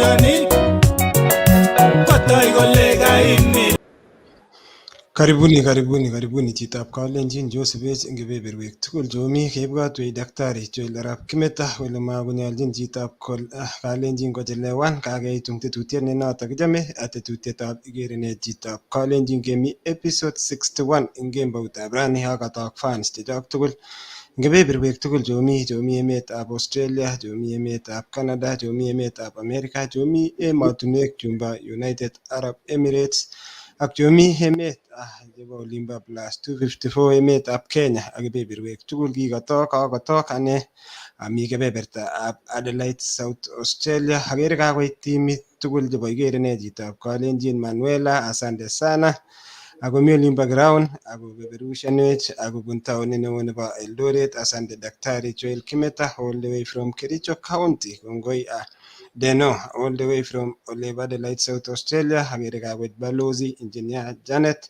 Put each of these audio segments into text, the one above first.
London kotoi kole kaimit. Karibuni, karibuni, karibuni chitab kalenjin chosibech eng kebeberwek tugul chomi kebwatwech Daktari Joel Arap Kimeta kole makonyolchin chitab kalenjin kochelewan kakeitu tetutiet ne notok kichame tetutietab ikere ne chitab kalenjin kemi episode 61 eng kemboutab rani akatok fans chechok tugul eng kebeberwek tugul chomi emetab Australia, chomi emetab Canada, chomi emetab America, chomi emotunwek chumbo United Arab Emirates ak chomi emet chebo olimbo plus 254 emetab Kenya ak kebeberwek tugul kikotok kakotok ane ami kebebertab Adelaide South Australia akere kakoit timit tugul chebo ikere ne chitab kalenjin Manuela asante sana akomi olimbo ground ako peperushanwech akobun taonit neo nebo Eldoret asante Daktari Joel Kimeta all the way from Kericho County kongoi Deno all the way from olebo Adelaide South Australia akere kakoit Balozi Engineer Janet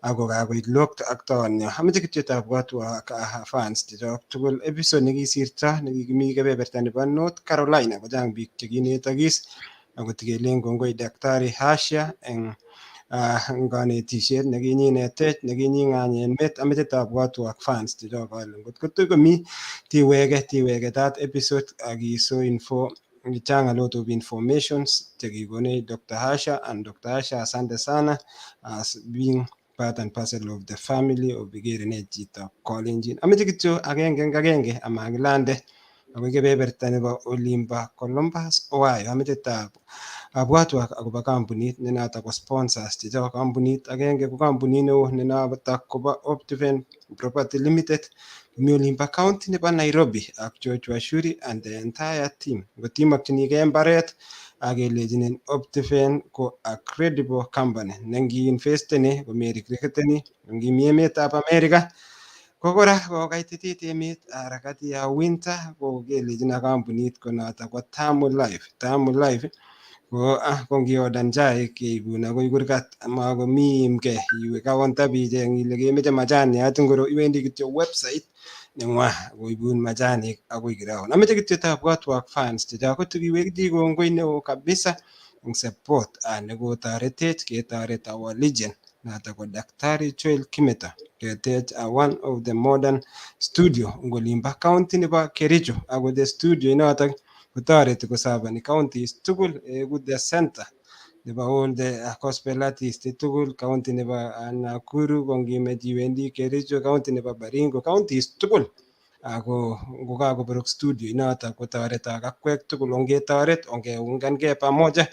ako kakoit Lokt ak taon nyo ameche kityo tabwatwa fans chechok tugul episode nekisirto nekikimi kebeberta nebo North Carolina kochang biik chekinetokis akot kelen kongoi Daktari Hasha eng kanetisiet nekinyinetech nekinying'any met ameche tabwatwak fans chechok ale ngot ko tokomi tiwege that episode akiso info chang a lot of informations chekikonech Dr. Hasha and Dr. Hasha asante sana as being part and parcel of the family of ikere ne chitab kalenjin ameche kityo agenge eng agenge amakilande akoi kebeberta nebo olimbo Columbus Ohio ameche tab abwatwak akobo kampunit ne notok ko sponsors chechok kampunit agenge ko kampunit neo ne notok kobo Optiven Property Limited mi olimbo county nebo Nairobi ak George Washuri and the entire team ngot imokchinigei mbaret ak kelechinin Optiven ko a credible company ne ngiinvesteni komerigreteni ngimi emetab America ko kora kokaititit emet harakati ya winter ko kelechina kampunit ko notok ko Tamu Life. Tamu Life ko ko ngiodan chaik keibun akoi kurgat makomi imke iwe counter bicheng ile kemeche majaniat ngoro iwendi kityo website neng'wa koibun majanik akoi ground. Ameche kityo tabwatwak fans chechok kotukiwekchi kongoi neo kabisa eng support nekotoretech ketoret our legend notok ko Daktari Joel Kimeta ketech one of the modern studio eng olimbo county nebo Kericho ako the studio inotok kotoreti kosabani counties tugul eku the center nebo all the gospel artists tugul county nebo Nakuru ko ngimech iwendi Kericho county nebo Baringo counties tugul ako ngokakoborok studio inotok kotoretok akwek tugul ongetoret ongeungankei pamoja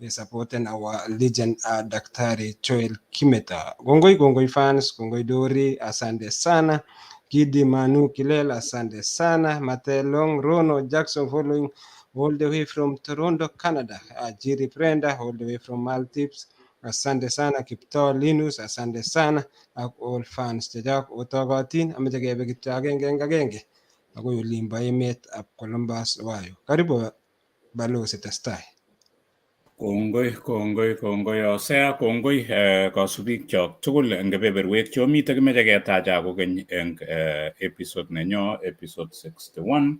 supporten our legend Daktari Joel Kimeta. Kongoi kongoi fans, kongoi Dori, asante sana. Gidi Manu Kilel, asante sana. Matelong Rono Jackson following all the way from Toronto, Canada. Jiri Brenda all the way from Maldives. Asante sana Kiptoo Linus, asante sana ak all fans chechok otokotin ameche kebe kityo agenge eng agenge akoi olimbo emetab Columbus, Ohio. Karibu balozi testai. Kongoi, kongoi, kongoi Hosea, kongoi kasubikyok tugul eng kebeberwek chomite kimeche ketacha kokeny eng episode nenyo episode 61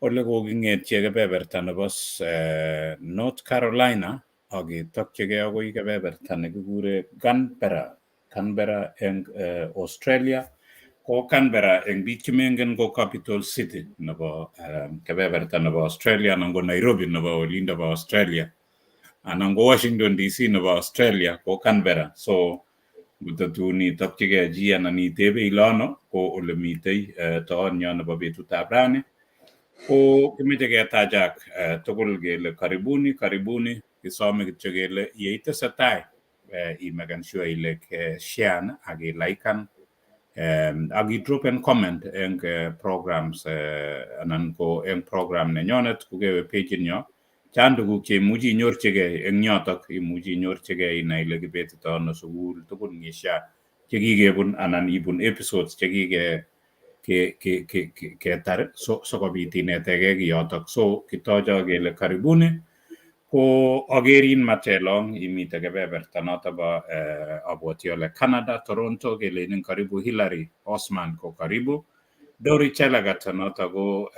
ole koking'etye kebeberta nebo North Carolina ak ketokchigei akoi kebeberta nekikure Canberra, Canberra eng Australia ko Canberra eng biik chemengen ko capital city nebo kebeberta nebo Australia anan ko Nairobi nebo olindo bo Australia anan ko Washington DC nebo Australia ko Canberra so kotatun itokchigei chi anan itebe ile ano ko ole mitei toonyo nebo betutab rani ko kimeche ketachak tugul kele karibuni karibuni kisome kityo kele yeitesetai imeken sure ile kesharean ak iliken ak idropen comment eng programs anan ko eng program nenyonet kokewe page nyo chang tuguk cheimuchi inyorchigei eng yotok imuchi inyorchigei inai ile kibetito ano sukul tugun ngisha chekikebun anan ibun episodes chekike ke ke ke ke ketar so sikobit inetegei kiyotok so kitocho kele karibuni ko akerin Matelong imite kebeberta noto bo abwoti ale Canada Toronto kelenin karibu Hillary Osman ko karibu Dori Chelagat noto ko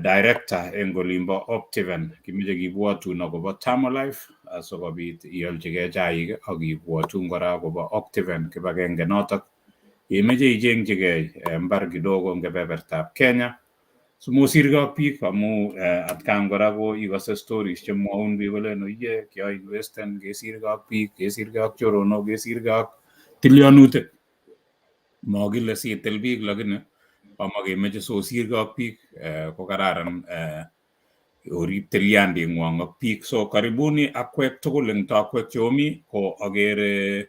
Director eng olimbo Optiven. Kimeche kibwotun akobo Tamolife asikobit iolchigei chaik ak kibwotun kora akobo Optiven kibagenge notok imeche ichengchigei mbar kidogo eng kebebertab Kenya simosirgei ak biik amu atkan kora ko ikose stories chemwoun biik kolen oiye kioinvesten kesirgei ak biik, kesirgei ak choronok, kesirgei ak tilyanutik. Mokile sitil biik lakini amakemeche sosirgei ak biik, ko kararan orib tilyanding'wong ak biik. So karibuni akwek tugul eng tokwek cheomi ko akere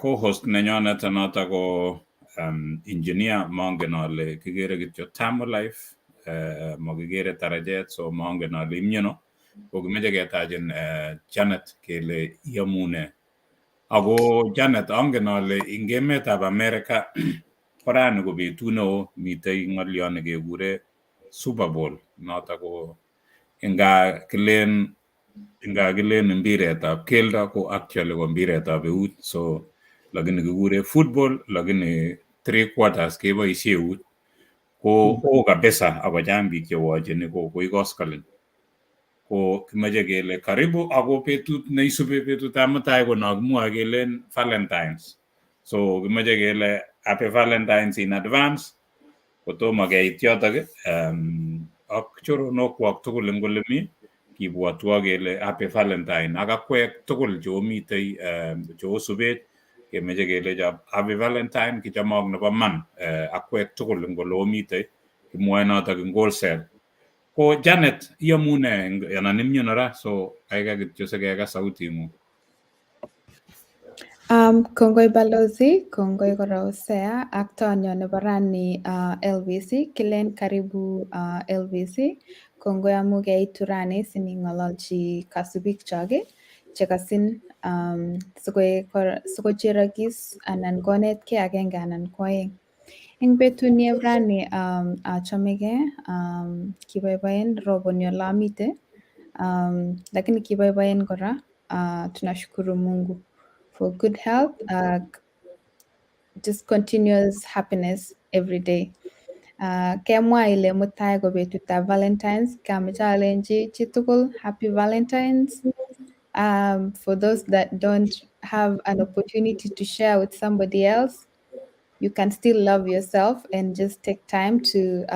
co-host nenyonet noto ko engineer. Mongen ale kikere kityo Tamolife, makikere tarajet, so mongen ale imyeno ko kimeche ketachin Janet kele iyomune. Ako Janet, angen ale ing emetab America korani ko betut neo, mitei ng'olyo nekekure Super Bowl, noto ko inga kilen mpiretab keldo ko actually ko mpiretab eut, so lakini kikure football, lakini three quarters keboisie eut, ko oo kabisa ako chang biik chewacheni ko koi koskoleny ko kimeche kele karibu. Ako betut neisubi betutab mutai ko no kimwoe kelen Valentines, so kimeche kele happy Valentines in advance kotomo keit yotok, ak choronokwok tugul eng ole mi kibwotwo kele happy Valentine ak akwek tugul cheomitei cheosubech kemeche kele happy Valentine. Kichomok nebo man akwek tugul eng ole omitei kimwoe notok eng wholesale. Ko Janet, iyomune anan imyono ra? So kaikai kityo sikekas sauting'ung. Kongoi balozi, kongoi kora Hosea ak tonyo nebo rani LVC, kilen karibu LVC. Kongoi amu keitu rani sining'ololchi kasubikchok chekasin sikocherokis anan konetkei agenge anan ko aeng. Eng betunieb rani achamegei, kiboiboen roboni ole amite, lakini kiboiboen kora, tunashukuru Mungu for good health, just continuous happiness every day. Kemwa ile mutai ko betutab Valentines, kameche alenji chitugul happy Valentines. For those that don't have an opportunity to share with somebody else, you can still love yourself and just take time to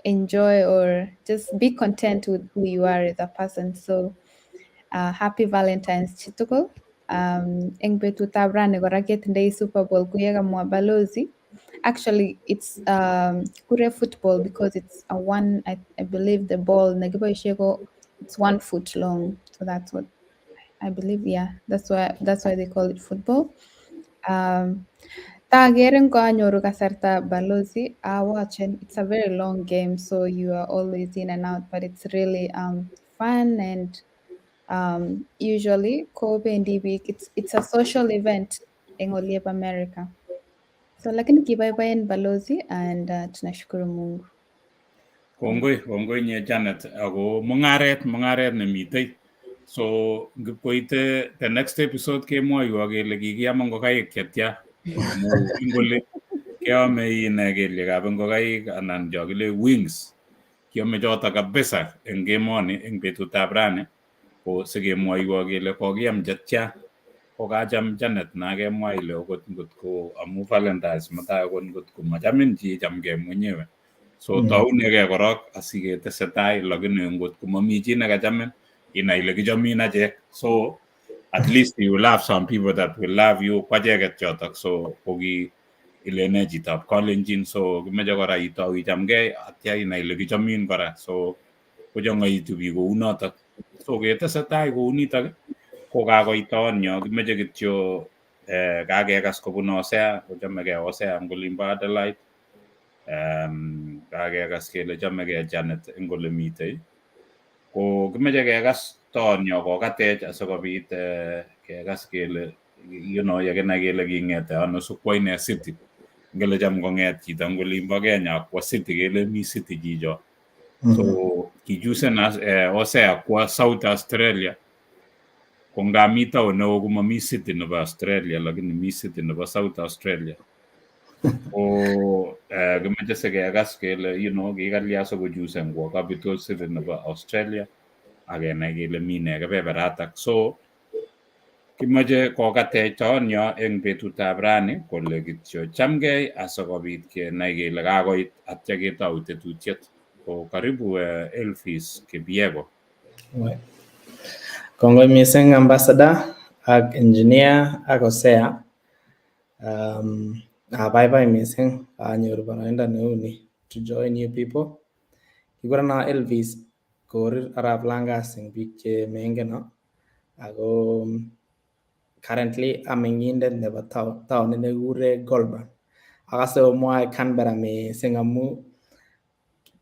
enjoy or just be content with who you are as a person. So happy Valentine's chitugul. Eng betutab rani kora ketindoi Super Bowl kuye kamwa balozi. Actually, it's kure football because it's a one, I believe the ball nekiboishe ko it's 1 foot long. So that's what I believe, yeah. That's why they call it football. Taker nganyoru kasarta balozi awatchen. It's a very long game, so you are always in and out, but it's really fun and usually kobendi biik. It's a social event eng oliep America. So lakini kiboiboen balozi and tunashukuru Mungu. Kongoi, kongoi nye Janet, ako mung'aret nemitei. So ngipkoite the next episode kemwoiwo kele kikiam ngokaik chetya amu ingole keame ine kelyekab ngokaik anan cho kile wings, kiame choto kabisa eng kemoni eng betutab rani, ko sikemwoiwo kele kokiam chetya kokacham Janet na kemwa ile okot ngotko amu Valentines mutai, akot ngotko machamin chi chamgei mwenyewe, so taunegei korok asiketesetai, lakini ngot komami chi nekachamin inai ile kichomin achek, so at least you will have some people that will love you kwacheket chotok, so koki ilene chitab kalenjin, so kimeche kora itou ichamgei atya inai ile kichomin kora, so kochong'oitu biik kounotok, so ketesetai kounitok ko kakoitoon yo kimeche kityo kakekas kobun Hosea kochomegei Hosea eng olimbo Adelaide, kakekas kele chomegei Janet eng ole mitei, ko kimeche kekas toonyo kokatech asikobit kekas kele yekinai kele king'ete ano sikwo ine city, ngele cham kong'et chito eng olimbo Kenya akwo city kele mi city chicho, so kichusen Hosea kwo South Australia, ko nga mi town neo komomi city nebo Australia lakini mi city nebo South Australia. Ko kimeche sikekas kele kikalya sikochusen kwo capital city nebo Australia ak kenai kele mi nee kebeberatak. So kimoche kokatech toonyo eng betutab rani kole kityo chamgei asikobit kenai kele kakoit atya ketou tetutiet. Ko karibu Elvis Kipyego. Kongoi mising, Ambassador ak Engineer ak Hosea. Abaibai mising anyoru boroindo neuni to join you people. Kikurenon Elvis Korir arap Langas eng biik che mengeno, ako currently ameng'indet nebo taonit nekikure Goulburn. Akase omwoe Canberra mising amu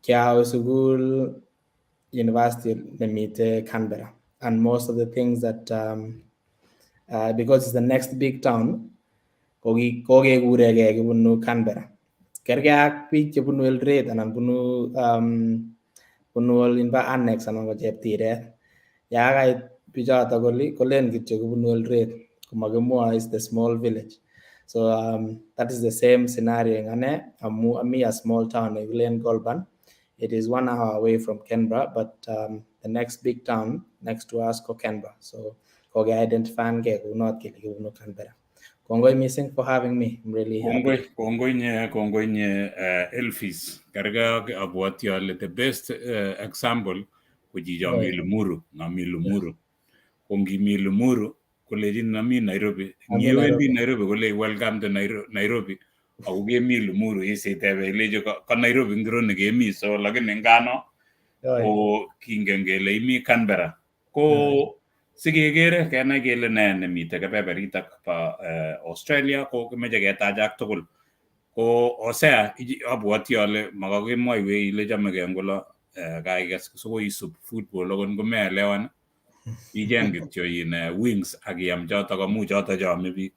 kiawe sukul university nemite Canberra, and most of the things that because it's the next big town, kokekuregei kibunu Canberra. Kerkei ak biik chebunu Eldoret anan bunu olin bo Annex anan ko Cheptiret. Ya kait bichotok oli kolen kityo kibunu Eldoret, komakimwoe is the small village. So that is the same scenario eng ane amu ami a small town nekilen Goulburn. It is 1 hour away from Canberra, but the next big town next to us ko Canberra. So koke-identify kounot kele kibunu Canberra. Kongoi mising for having me. I'm really happy. Kongoi, kongoi nye, kongoi nye, Elvis. Kerkei ak abwoti ale the best example ko chicho mi Limuru, ngami Limuru. Ko ngimi Limuru kolechin ami Nairobi. Ami Ngiwendi Nairobi. Nairobi kole welcome to Nairobi. Ako kemi Limuru isitebe ilechi ka Nairobi ngiro nekemi, so lakini ngano ko kingen kele imi Canberra. Ko sikekere kenai kele ne nemite kebeberitak bo Australia, ko kimeche ketachak tugul. Ko Hosea, abwoti ale makakimwoiwech ile chomegei ngolo kaikes sikoisub football akot ngomeelewan icheng kityo in wings ak iam chotok amu chotok cheome biik.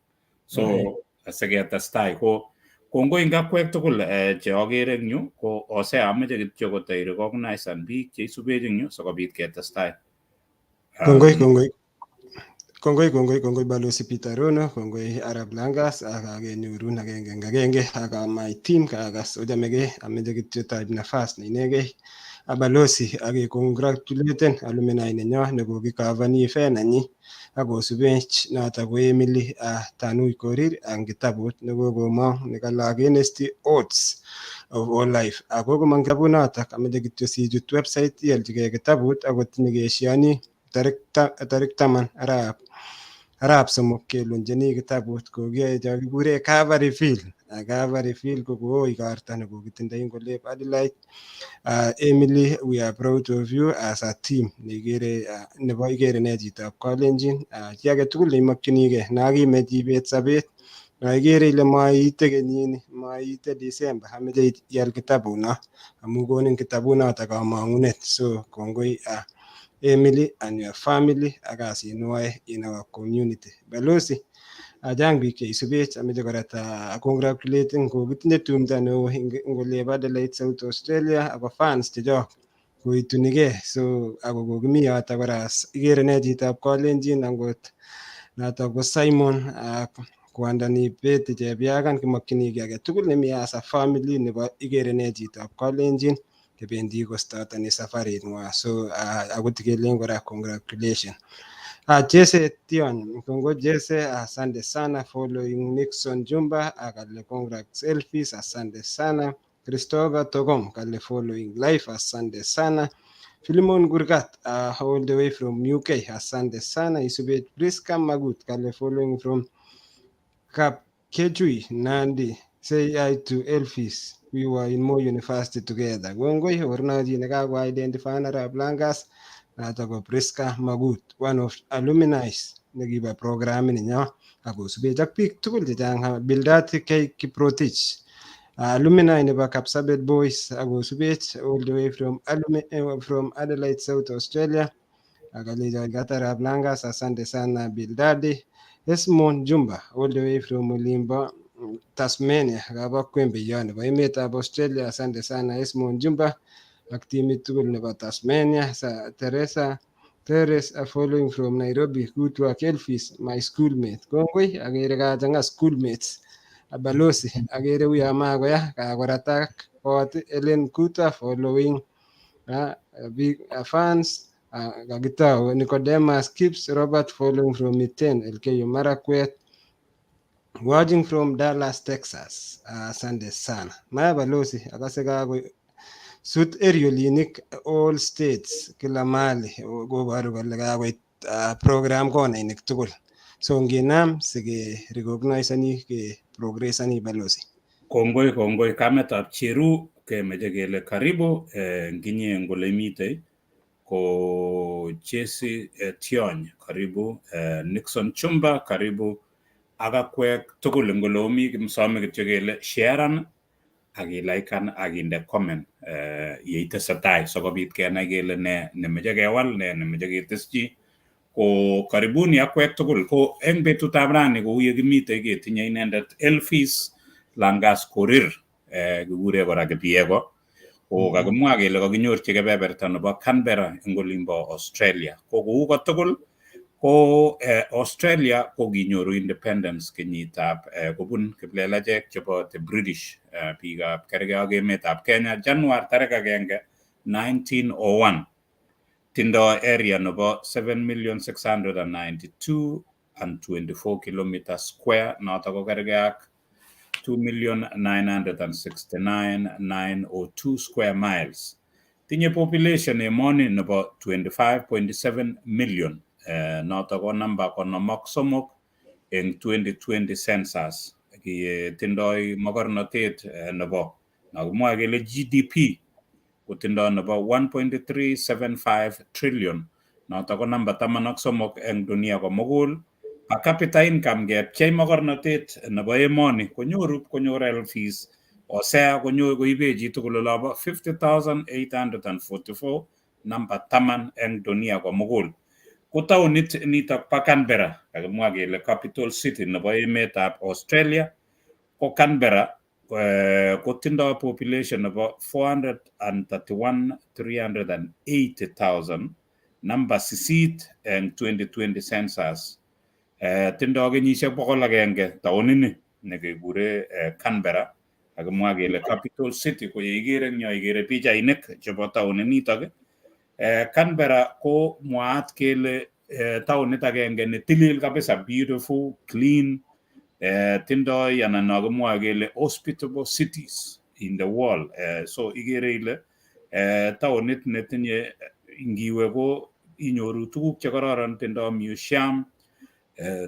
So asiketestai ko kongoi eng akwek tugul che akere eng yu. Ko Hosea, ameche kityo kotoi recognize biik cheisubech eng yu sikobit ketestai. Kongoi, kongoi. Kongoi, kongoi, kongoi, Balozi Peter Rono, kongoi Arap Langas, ak kakenyorun agenge eng agenge ak my team kakas ochamegei. Ameche kityo taib nafas ne inegei Balozi ak kecongratulaten alumni nenyo nekokikavani event nenyi ak kosubech, notok ko Emily Tanui Korir, ang kitabut nekokomong nekale Against the Odds of All Life. Ak kokomong kitabunotok, ameche kityo sichut website ialchigei kitabut akot nyikesioni tarik 10 arap 3 keloncheni kitabut. Kokiyoe cho kikure cover reveal. Cover reveal ko ko igorto nekokitindoi eng olep Adelaide. Emily, we are proud of you as a team nekikere nebo ikere ne chitab Kalenjin. Chi age tugul neimokchinigei nakimech ibet sobet no ikere ile maiite kenyini, maiite December, ameche ial kitabuno amu konin kitabunoto kamong'unet. So kongoi, Emily and your family ak kasit neoe in our community. Balozi, chang biik cheisubech, ameche kora ta congratulating kokitinye tumdo neo eng olep Adelaide, South Australia, ako fans chechok koitunigei, so ako kokimi yoto kora. Ikere ne chitab Kalenjin, angot notok ko Simon ak kwandani Betty Chepyakan. Kimokchinigei age tugul nemi as a family nebo ikere ne chitab Kalenjin kebendi kostartani safarit ng'wa. So akot kelen kora congratulation. Jesse Tion, Kongo Jesse, asante sana following. Nixon Jumba akale congrats Elvis, asante sana. Christopher Togom kale following life, asante sana. Philemon Gurgat, all the way from UK, asante sana. Isubet Priska Magut kale following from Kap Kejui, Nandi. Say hi to Elvis. We were in Moi University together. Kongoi orna chi nekako identify Arap Langas, notok ko Priska Magut, one of alumni nekibo programit ninyo akosubech ak biik tugul chechang. Bildati K Kiprotich, alumni nebo Kapsabet Boys, akosubech all the way from Adelaide, South Australia. Akalecho Arap Langas, asante sana Bildadi. Esmond Jumba all the way from Olimbo, Tasmania, kabo Kwembeyo nebo emetab Australia, asante sana Esmond Jumba ak timit tugul nebo Tasmania. Sa Teresa Teres following from Nairobi. Good work Elvis, my schoolmate. Kongoi, akere kachang'a schoolmates. Balozi akere uyo makoya kakoratak kot Ellen Kuta following big fans kakitou Nicodemus Kips Robert following from Iten Elgeyo Marakwet watching from Dallas, Texas. Asante sana. Maya balozi akase kako sut eriolinik all states kila mahali koboru kole kakoit program konainik tugul. So nginam sike recognize ke progressani balozi. Kongoi kongoi kametab Cheru kemeche kele karibu nginye eng ole imitei ko Jesse Tiony karibu Nixon Chumba karibu ak akwek tugul eng ole omi kimsome kityo kele sharean ak iliken ak inde comment yeitesetai sikobit kenai kele ne nemeche kewal ne nemeche keteschi ko karibuni akwek tugul ko eng betutab rani kou yekimitei ketinye inendet Elvis Langas Korir kikure kora Kipyego ko kakimwa kele kakinyorchi kebeberta nebo Canberra eng olimbo Australia ko kou kotugul ko Australia ko kinyoru independence kenyitab kobun kiplelachek chebo the British biikab kerkei ak emetab Kenya Januar tarik 1 1901 tindo area nebo 7,692 and 24 kilometer square noto ko kerkei ak 2,969,902 square miles. Tinye population emoni nebo 25.7 million noto ko namba 53 eng 2020 census. Tindoi mokornotet nebo nakimwoe kele GDP kotindo nebo 1.375 trillion noto ko namba 13 eng dunia komugul. Per capita income kepchei mokornotet nebo emoni konyoru konyor Elvis Hosea konyor koibe chitugul olobo 50,844 namba 10 eng dunia komugul. Ko taonit nitok pa Canberra kakimwa kele capital city nebo emetab Australia ko Canberra kotindoi population nebo 431,380,000 namba 8 eng 2020 census. Tindoi kenyisiek 100 taonini nekekure Canberra kakimwa kele capital city ko yeikere eng yo ikere pichainik chebo taoninitok Canberra ko mwaat kele taonit agenge netilil kabisa beautiful clean tindoi anan nakimwoe kele hospitable cities in the world so ikere ile taonit netinye ngiwe ko inyoru tuguk chekororon tindoi museum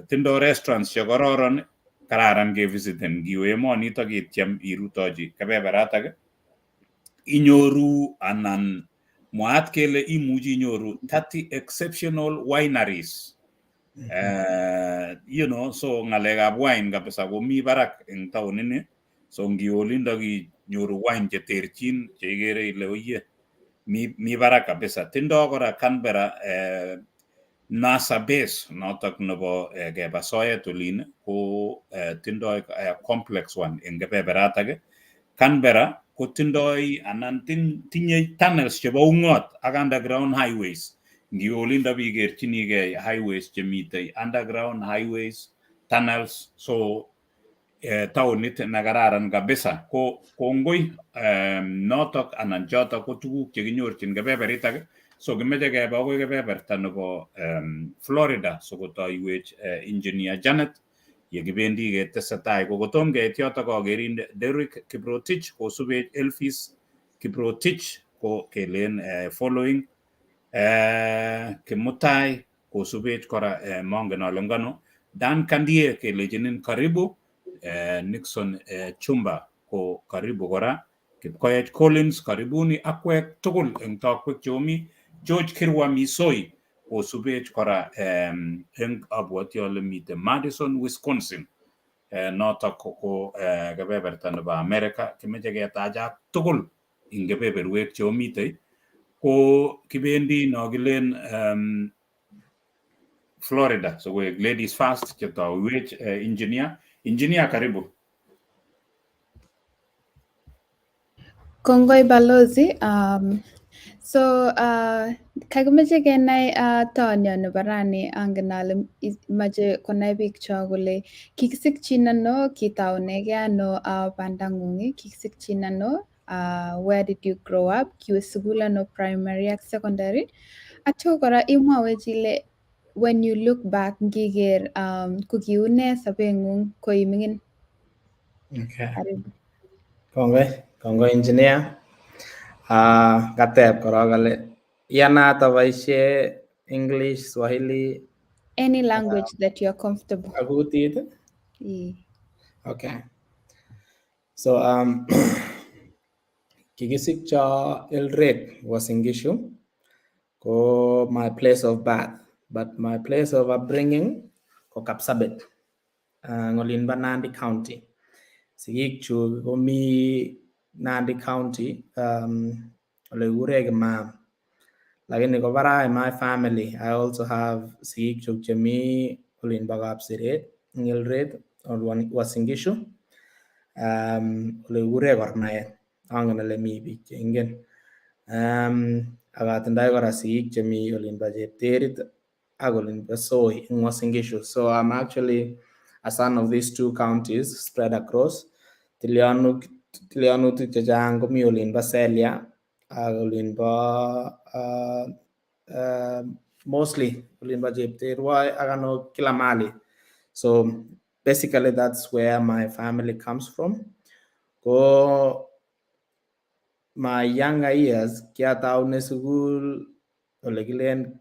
tindoi restaurants chekororon kararan kevisiten ngiwe emonitok ityem irutochi kebeberatak inyoru anan mwaat kele imuchi inyoru 30 exceptional wineries so ngalekab wine kabisa komi barak eng taonini so ngiwe olindok inyoru wine cheterchin cheikere ile oye mi barak kabisa tindoi kora Canberra NASA base notok nebo keba soet olin ko tindoi complex one eng kebeberatak Canberra kotindoi anan tinye tunnels chebo ungot ak underground highways ngiwe olindo bikerchinigei highways chemitei underground highways tunnels so taonit nekararan kabisa ko kongoi notok anan chotok ko tuguk chekinyorchin kebeberitak so kimeche keba akoi kebeberta nebo Florida sikotoiwech engineer Janet yekibendi ketesetai ko kotom keit yotok akerin Derrick Kiprotich kosubech Elvis Kiprotich ko kelen following Kimutai kosubech kora mongen ale ngano Dan Kandie kelechinin karibu Nixon Chumba ko karibu kora Kipkoech Collins karibuni akwek tugul eng tokwek cheomi George Kirwa Misoi kosubech kora eng abwoti ale mitei Madison, Wisconsin notok ko kebeberta nebo America kimeche ketachak tugul eng kebeberwek cheomitei ko kibendi nokilen Florida so koek ladies first chetoiwech engineer engineer karibu. Kongoi balozi. So kakimeche kenai tonyo nebo rani. Angen ale mache konai biikcho kole kikisikchin ano, kitaunegei ano bandang'ung, kikisikchin ano, where did you grow up, kiwe sukul ano, primary ak secondary. Atyo kora imwawech ile when you look back, ngiker ko kiune sobeng'ung ko iming'in. Okay. Karibu. Kongoi, kongoi engineer. Kateb korok ale iyanat aboisie English, Swahili? Any language that you are comfortable. Ak kutit. Yeah. Okay. So kikisikcho Eldoret, Uasin Gishu, ko my place of birth, but my place of upbringing ko Kapsabet, ngolin ba Nandi County. Sigik chuk komi Nandi County, ole kikure Kimam. Lakini ko barai my family, I also have sigik chuk chemi olin bo Kapsiret eng Eldoret or Uasin Gishu. Ole kikure Kornaet. Angen ale mi biik cheingen. Ak atindoi kora sigik chemi olin bo Chepterit ak olin bo Soi eng Uasin Gishu. So I'm actually a son of these two counties spread across. Tilyanuk, tilyanutik chechang komi olin bo Selia ak olin bo mostly olin bo Chepterwoi ak ano kila mahali. So basically that's where my family comes from. Ko my younger years kiataune sukul ole kilen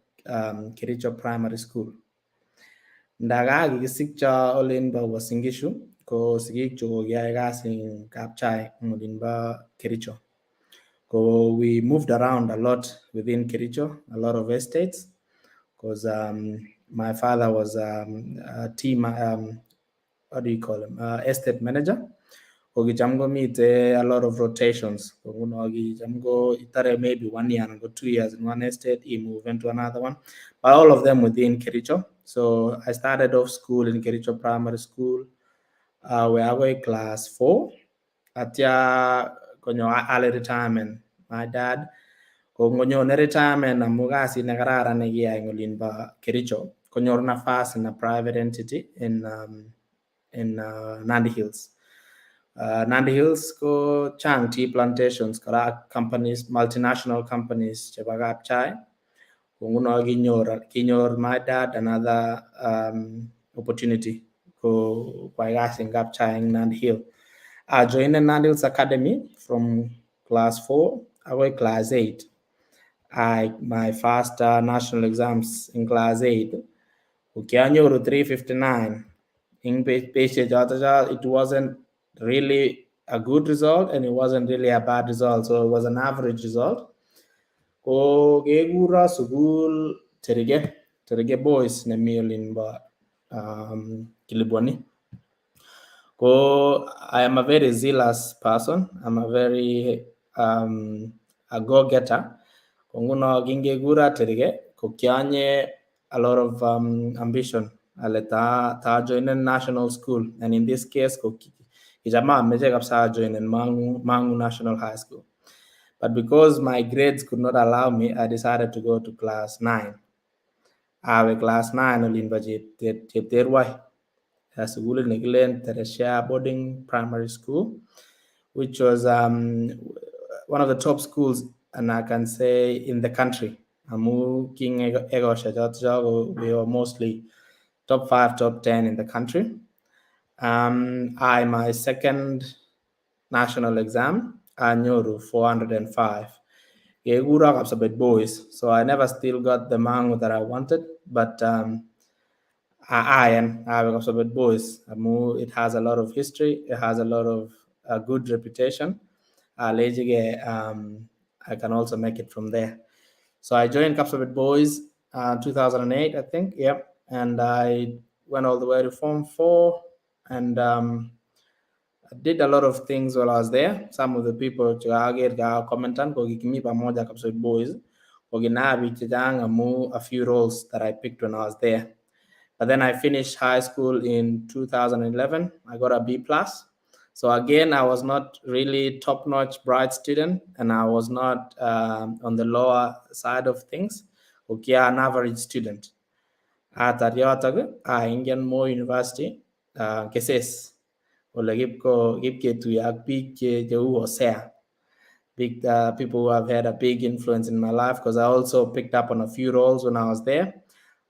Kericho Primary School. Ndaka kikisikcho olin bo Uasin Gishu, ko sigik chuk ko kiyae kasi eng Kapchai eng olin bo Kericho. Ko we moved around a lot within Kericho, a lot of estates, because my father was a team, what do you call him, estate manager. Ko kicham komite a lot of rotations. Ko nguno kicham ko itare maybe one year and go 2 years in one estate, he move into another one, but all of them within Kericho. So I started off school in Kericho Primary School, where I went class four. Atya konyo early retirement. My dad ko ngonyone retirement amu kasit nekararan nekiyai eng olin bo Kericho, konyor nafas in a private entity in Nandi Hills. Nandi Hills ko chang tea plantations kora, companies, multinational companies chebo kapchai. Ko nguno kinyor my dad another opportunity ko kwai kasi eng kapchai eng Nandi Hill. I joined the Nandi Hills Academy from class 4 akoi class 8. I my first national exams in class 8 ko kianyoru 359 eng betusiek choto cho. It wasn't really a good result and it wasn't really a bad result, so it was an average result. Ko kekuro sukul Terike, Terike Boys nemi olin bo Kilibwani. Ko I am a very zealous person. I'm a very a go-getter. Ko nguno kingekura Terike ko kianye a lot of ambition ale ta joinen national school, and in this case ko kicham ameche kabisa ajoinen Mangu National High School. But because my grades could not allow me, I decided to go to class 9. Awe class 9 olin bo Chepterwoi, sukulit nekilen Teresia Boarding Primary School, which was one of the top schools, and I can say in the country. Amu king ekosiek choto cho we were mostly top 5, top 10 in the country. I my second national exam, anyoru 405. Kekuro Kapsabet Boys. So I never still got the Mangu that I wanted, but I awe Kapsabet Boys. Amu it has a lot of history, it has a lot of good reputation. Alechike I can also make it from there. So I joined Kapsabet Boys 2008, I think. Yep. And I went all the way to Form 4 and I did a lot of things while I was there. Some of the people chekaker ka commentan ko kikimi pamoja Kapsabet Boys ko kinaa biik chechang amu a few roles that I picked when I was there. But then I finished high school in 2011. I got a B plus. So again, I was not really top-notch bright student, and I was not on the lower side of things. Okay, an average student. Atar yotok, aingian Moi University, Keses, ole kipko kipketuiye ak biik che cheu Hosea. Big people who have had a big influence in my life because I also picked up on a few roles when I was there.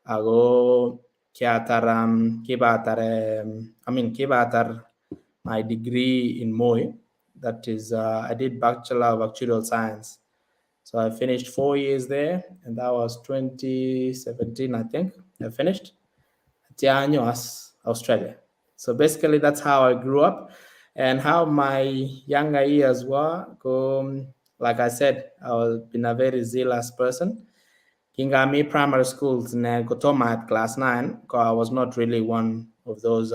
Ako kiatar kibatar I mean kibatar my degree in Moi. That is, I did Bachelor of Actuarial Science. So I finished 4 years there, and that was 2017, I think. I finished. As Australia. So basically, that's how I grew up and how my younger years were. Go, like I said, I was been a very zealous person. Kingami primary schools in kotomo ait class 9, I was not really one of those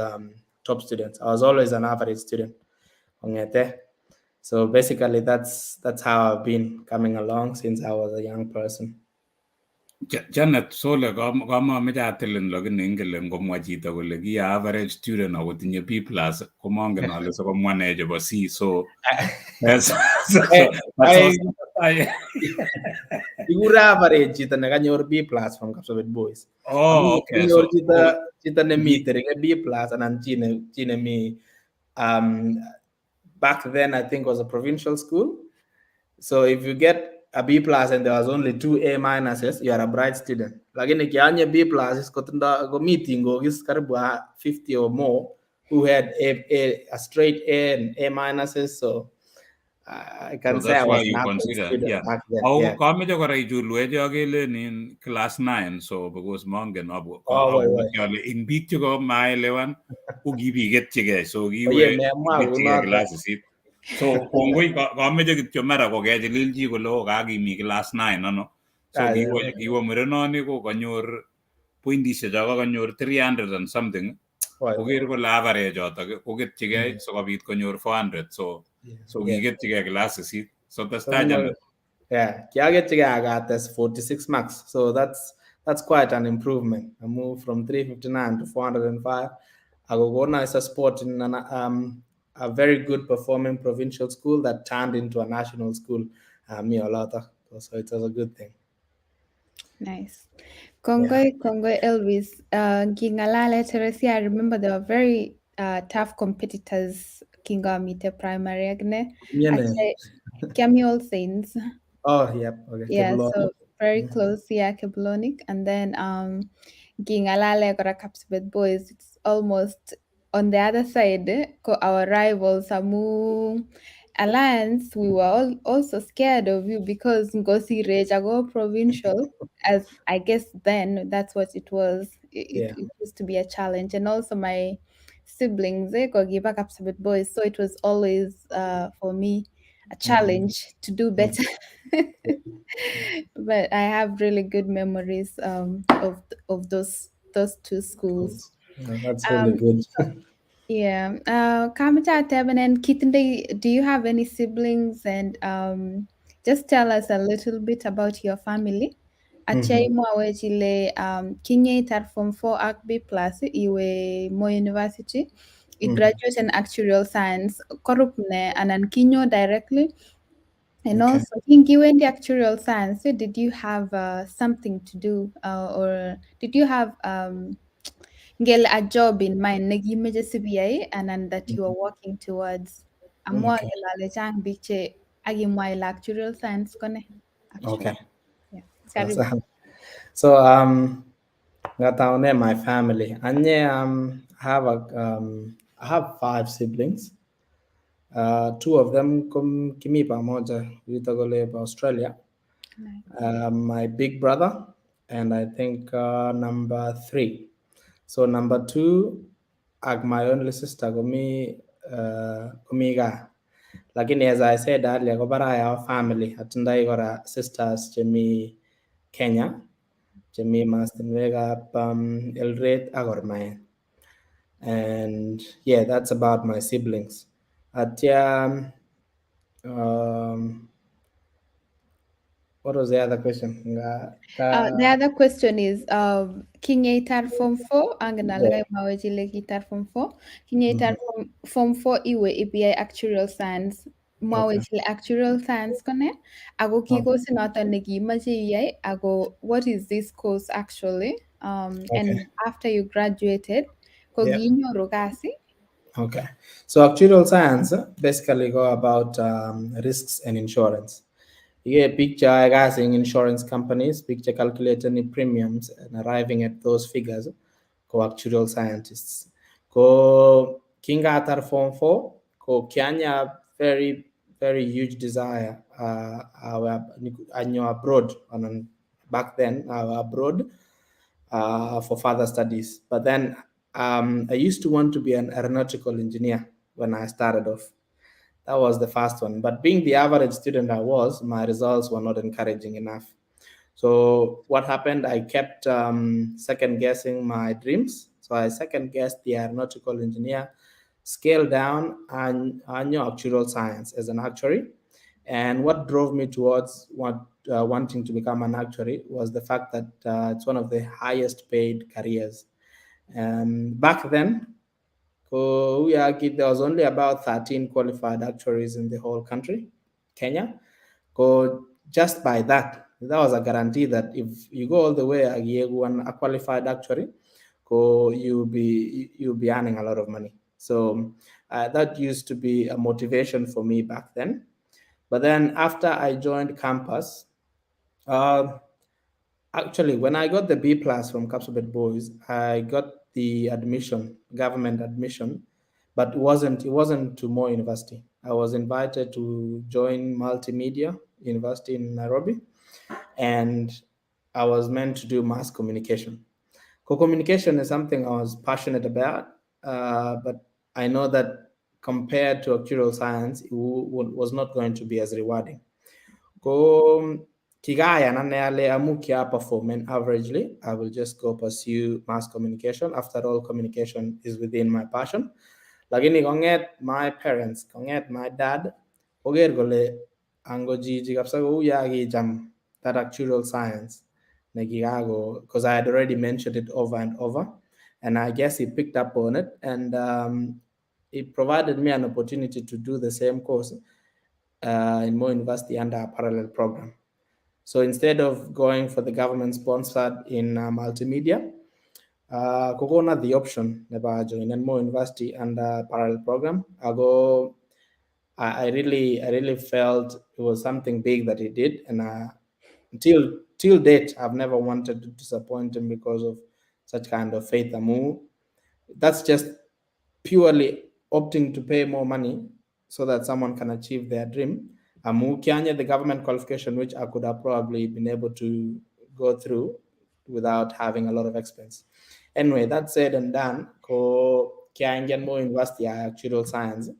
top students. I was always an average student. So basically, that's how I've been coming along since I was a young person. Janet Sole, kamameche atilin lakini ingele ngomwa chito kole ki average student akotinye B+ komongen ale sikomwa ne chebo C, so yes, so Kikure average chito nekanyor B+ from Kapsabet Boys. Oh, okay. So chito nemi terike B+ anan chi nemi back then I think was a provincial school. So if you get a B+ and there was only two A minuses, you are a bright student. Lakini kianye B+ kotindo komi tingokis karibu 50 or more who had a straight A and A minuses. So I can So say I that's why was you an average consider, student back then. Ako Yeah. kameche kora ichulwech kelen in class 9, so because mongen Oh, wai, wai. abwati ale ing biik cheko maelewan ko kibiketchigei, so Oye, kiwe memwa kiketchigei kunoto. Class sisit, so kongoi kameche kityo mara kokechilil chi kole o kakimi class 9 ano, so Ah, yeah. kiwo murenoni ko kanyor pointishek cho kanyor 300 and something. Wai, wai. Koker kole average chotok koketchigei sikobit konyor 400, so so kiketchigei class sisit, so testai, Janet. Yeah, kiaketchigei akates 46 marks. So that's quite an improvement. I moved from 359 to 405. Ako kona is a sport in a very good performing provincial school that turned into a national school. Mi olotok. So it was a good thing. Nice. Kongoi, kongoi, Elvis. Kingalale Teresia, I remember they were very tough competitors kingamite primary agne. Miene. Actually, Kiami All Saints. Oh, yep. Okay. Yeah, Kebulon. So very close, yeah, Keblonik. And then Kingalale kora Kapsabet Boys, it's almost on the other side, ko our rivals amu Alliance, we were all also scared of you because ngosirech ako provincial, as I guess then that's what it was. It, it used to be a challenge. And also my siblings, kokiba Kapsabet Boys, so it was always for me a challenge to do better. But I have really good memories of those two schools. Yeah, that's really good. Yeah. Kamache atebenen kitindoi, do you have any siblings, and just tell us a little bit about your family. Atya imwawech ile kinyeitar form 4 ak B+ iwe Moi University. I graduate in actuarial science. Korup ne anan kinyo directly? And also, kingiwendi actuarial science, did you have something to do or did you have ngele a job in mind nekimeche sibiyai anan that you are working towards? Amwa kele ale chang biik che akimwa ile actuarial science ko ne actually. Yeah. Karibu. So ngataune my family. Anye I have five siblings. Two of them kom kimi pamoja yuto kole Australia. Nice. My big brother and I think number three. So number two ak my only sister komi gaa. Lakini as I said earlier, ko barai our family. Atindai kora sisters chemi Kenya, chemi mastinwekab Eldoret ak Gor Mahia. And yeah, that's about my siblings. Atya What was the other question? The other question is kingeitar form 4, angen ale kaimwawech ile kiitar form 4. Kingeitar form 4 iwe ibiyai actuarial science. Mwawech ile actuarial science ko ne, ako ki course noton nekiimoche iyai, ako what is this course actually? And after you graduated, ko kiinyoru kasi? Okay. So actuarial science basically go about risks and insurance. You get picture guys in insurance companies, picture calculate any premiums and arriving at those figures, ko actuarial scientists. Ko kingatar form 4, ko kianya very, very huge desire anyo abroad, and back then abroad for further studies. But then I used to want to be an aeronautical engineer when I started off. That was the first one. But being the average student I was, my results were not encouraging enough. So what happened, I kept second guessing my dreams. So I second guessed the aeronautical engineer, scaled down and anyo actuarial science as an actuary. And what drove me towards wanting to become an actuary was the fact that it's one of the highest paid careers. Back then, there was only about 13 qualified actuaries in the whole country, Kenya. Ko just by that, that was a guarantee that if you go all the way a qualified actuary, ko you'll be earning a lot of money. So that used to be a motivation for me back then. But then after I joined campus, actually when I got the B plus from Kapsabet Boys, I got the admission, government admission, but it wasn't to Moi University. I was invited to join Multimedia University in Nairobi, and I was meant to do mass communication. Co-communication is something I was passionate about, but I know that compared to actuarial science, it was not going to be as rewarding. Ko kikayan ane ale amu kia perform averagely, I will just go pursue mass communication. After all, communication is within my passion. Lakini konget my parents, konget my dad, koker kole ango chichi kabisa kou ya kicham that actuarial science nekikako, because I had already mentioned it over and over, and I guess he picked up on it, and it provided me an opportunity to do the same course in Moi University under a parallel program. So instead of going for the government sponsored in multimedia, kokona the option nebo join in Moi University under parallel program. Ago, I really felt it was something big that he did, and until till date, I've never wanted to disappoint him because of such kind of faith. Amu, that's just purely opting to pay more money so that someone can achieve their dream. Amu kianya the government qualification, which I could have probably been able to go through without having a lot of expense. Anyway, that said and done, ko kiaingian Moi University actuarial science,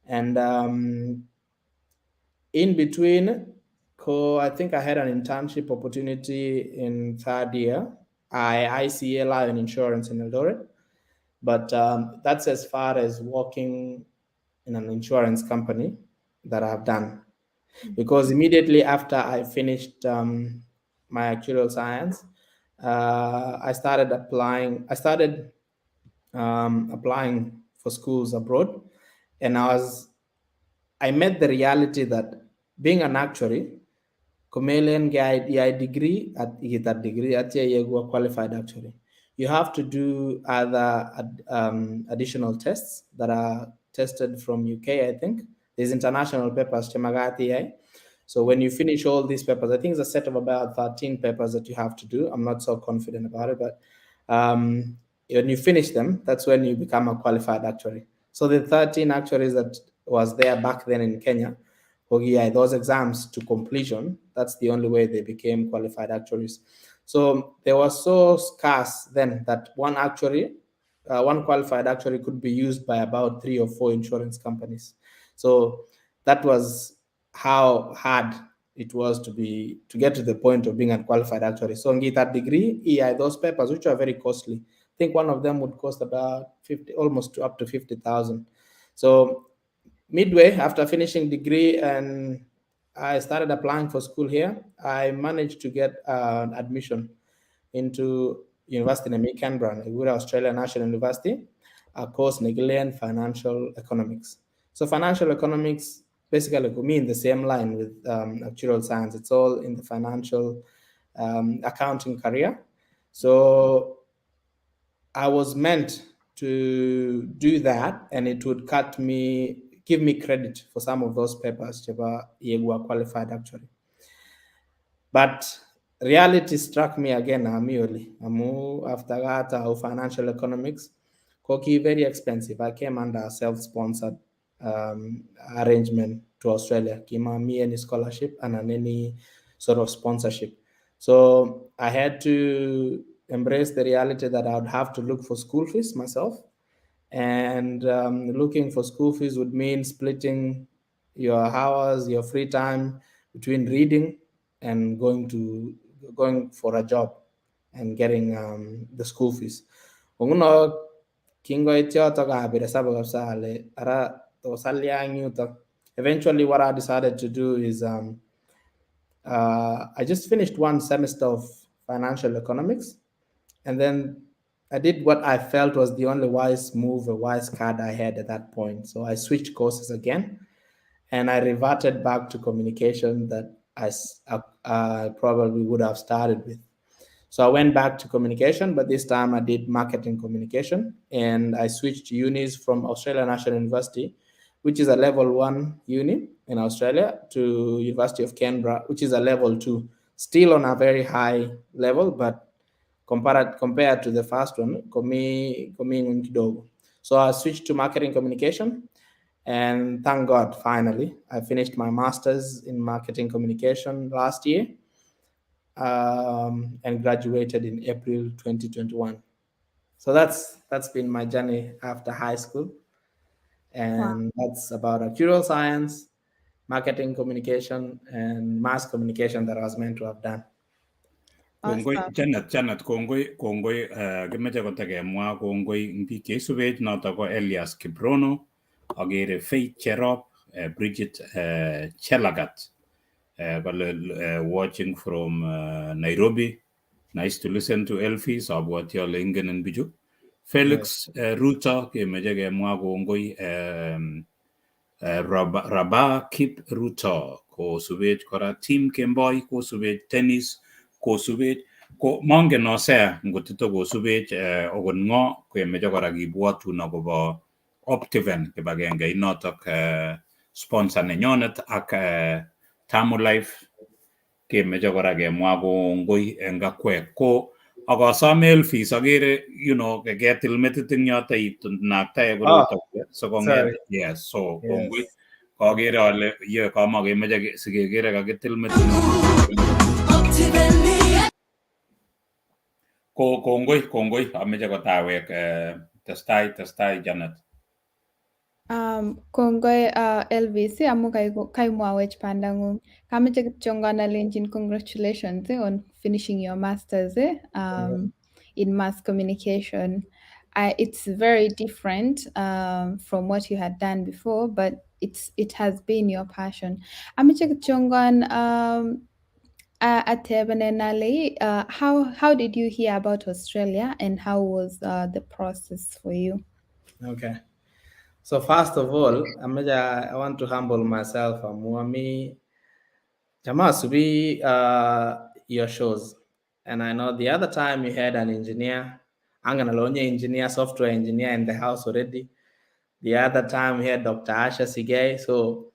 and in between, ko I think I had an internship opportunity in third year. I ICA Lion Insurance in Eldoret, but that's as far as working in an insurance company that I've done. Because immediately after I finished my actuarial science, I started applying. I started applying for schools abroad, and I met the reality that being an actuary, komelen iyai degree at ikitar degree atya iyeku a qualified actuary. You have to do other additional tests that are tested from UK, I think. There's international papers, chemakat iyai. So when you finish all these papers, I think it's a set of about 13 papers that you have to do. I'm not so confident about it, but when you finish them, that's when you become a qualified actuary. So the 13 actuaries that was there back then in Kenya, yeah, those exams to completion, that's the only way they became qualified actuaries. So they were so scarce then that one actuary, one qualified actuary could be used by about 3 or 4 insurance companies. So that was how hard it was to get to the point of being a qualified actuary. So ngitar degree, iyai those papers, which are very costly. I think one of them would cost about 50, almost to up to 50,000. So midway, after finishing degree and I started applying for school here. I managed to get admission into University nemi Canberra, nekikure Australia National University, a course nekilen financial economics. So financial economics basically komi in the same line with actuarial science. It's all in the financial accounting career. So I was meant to do that, and it would cut me, give me credit for some of those papers chebo yeku qualified actually. But reality struck me again ami oli amu after that financial economics koki very expensive. I came under a self-sponsored arrangement to Australia. Kimami any scholarship and any sort of sponsorship. So I had to embrace the reality that I would have to look for school fees myself. And looking for school fees would mean splitting your hours, your free time between reading and going for a job and getting the school fees. Nguno kingoit yotok apir hesabu kabisa ale ara tos alya eng yutok. Eventually what I decided to do is I just finished one semester of financial economics, and then I did what I felt was the only wise move, a wise card I had at that point. So I switched courses again, and I reverted back to communication that I probably would have started with. So I went back to communication, but this time I did marketing communication, and I switched unis from Australia National University, which is a level 1 uni in Australia, to University of Canberra, which is a level 2, still on a very high level, but compared to the first one, komi ng'weny kidogo. So I switched to marketing communication, and thank God, finally, I finished my master's in marketing communication last year, and graduated in April 2021. So that's been my journey after high school. And wow, that's about actuarial science, marketing communication, and mass communication that I was meant to have done. Kongoi Janet kongoi kimeche kotekemwa kongoi eng biik cheisubech noto ko Elias Kiprono, agere Faith Cherop, Bridget Chelagat, kole watching from Nairobi. Nice to listen to Elvis, abwati ale ingenen bichu. Felix Ruto kemeche kemwa kongoi Raba Kip Ruto kosubech kora Tim Kemboi kosubech Tennis kosubech ko mongen Hosea ngotito kosubech okot ng'o kemeche kora kibwotun akobo Optiven kibagenge inotok sponsor nenyonet ak Tamu Life kemeche kora kemwa kongoi eng akwek ko akosome Elvis akere you know ketil metit eng yoto inaktae koroito so kong'et yes so kongoi kakere ale ye kamakemeche sikekere kakitil metit ko kongoi ameche kotawek testai Janet. Kongoi Elvis amu kaimwawech pandangung. Kameche kityongon alenjin congratulations on finishing your masters in mass communication. It's very different from what you had done before, but it has been your passion. Ameche kityongon atebenen ale how did you hear about Australia and how was the process for you? Okay. So first of all, I want to humble myself. Amu cham asubi your shows. And I know the other time you had an engineer, angen ale onye engineer, software engineer in the house already. The other time we had Dr. Asha Sigei. So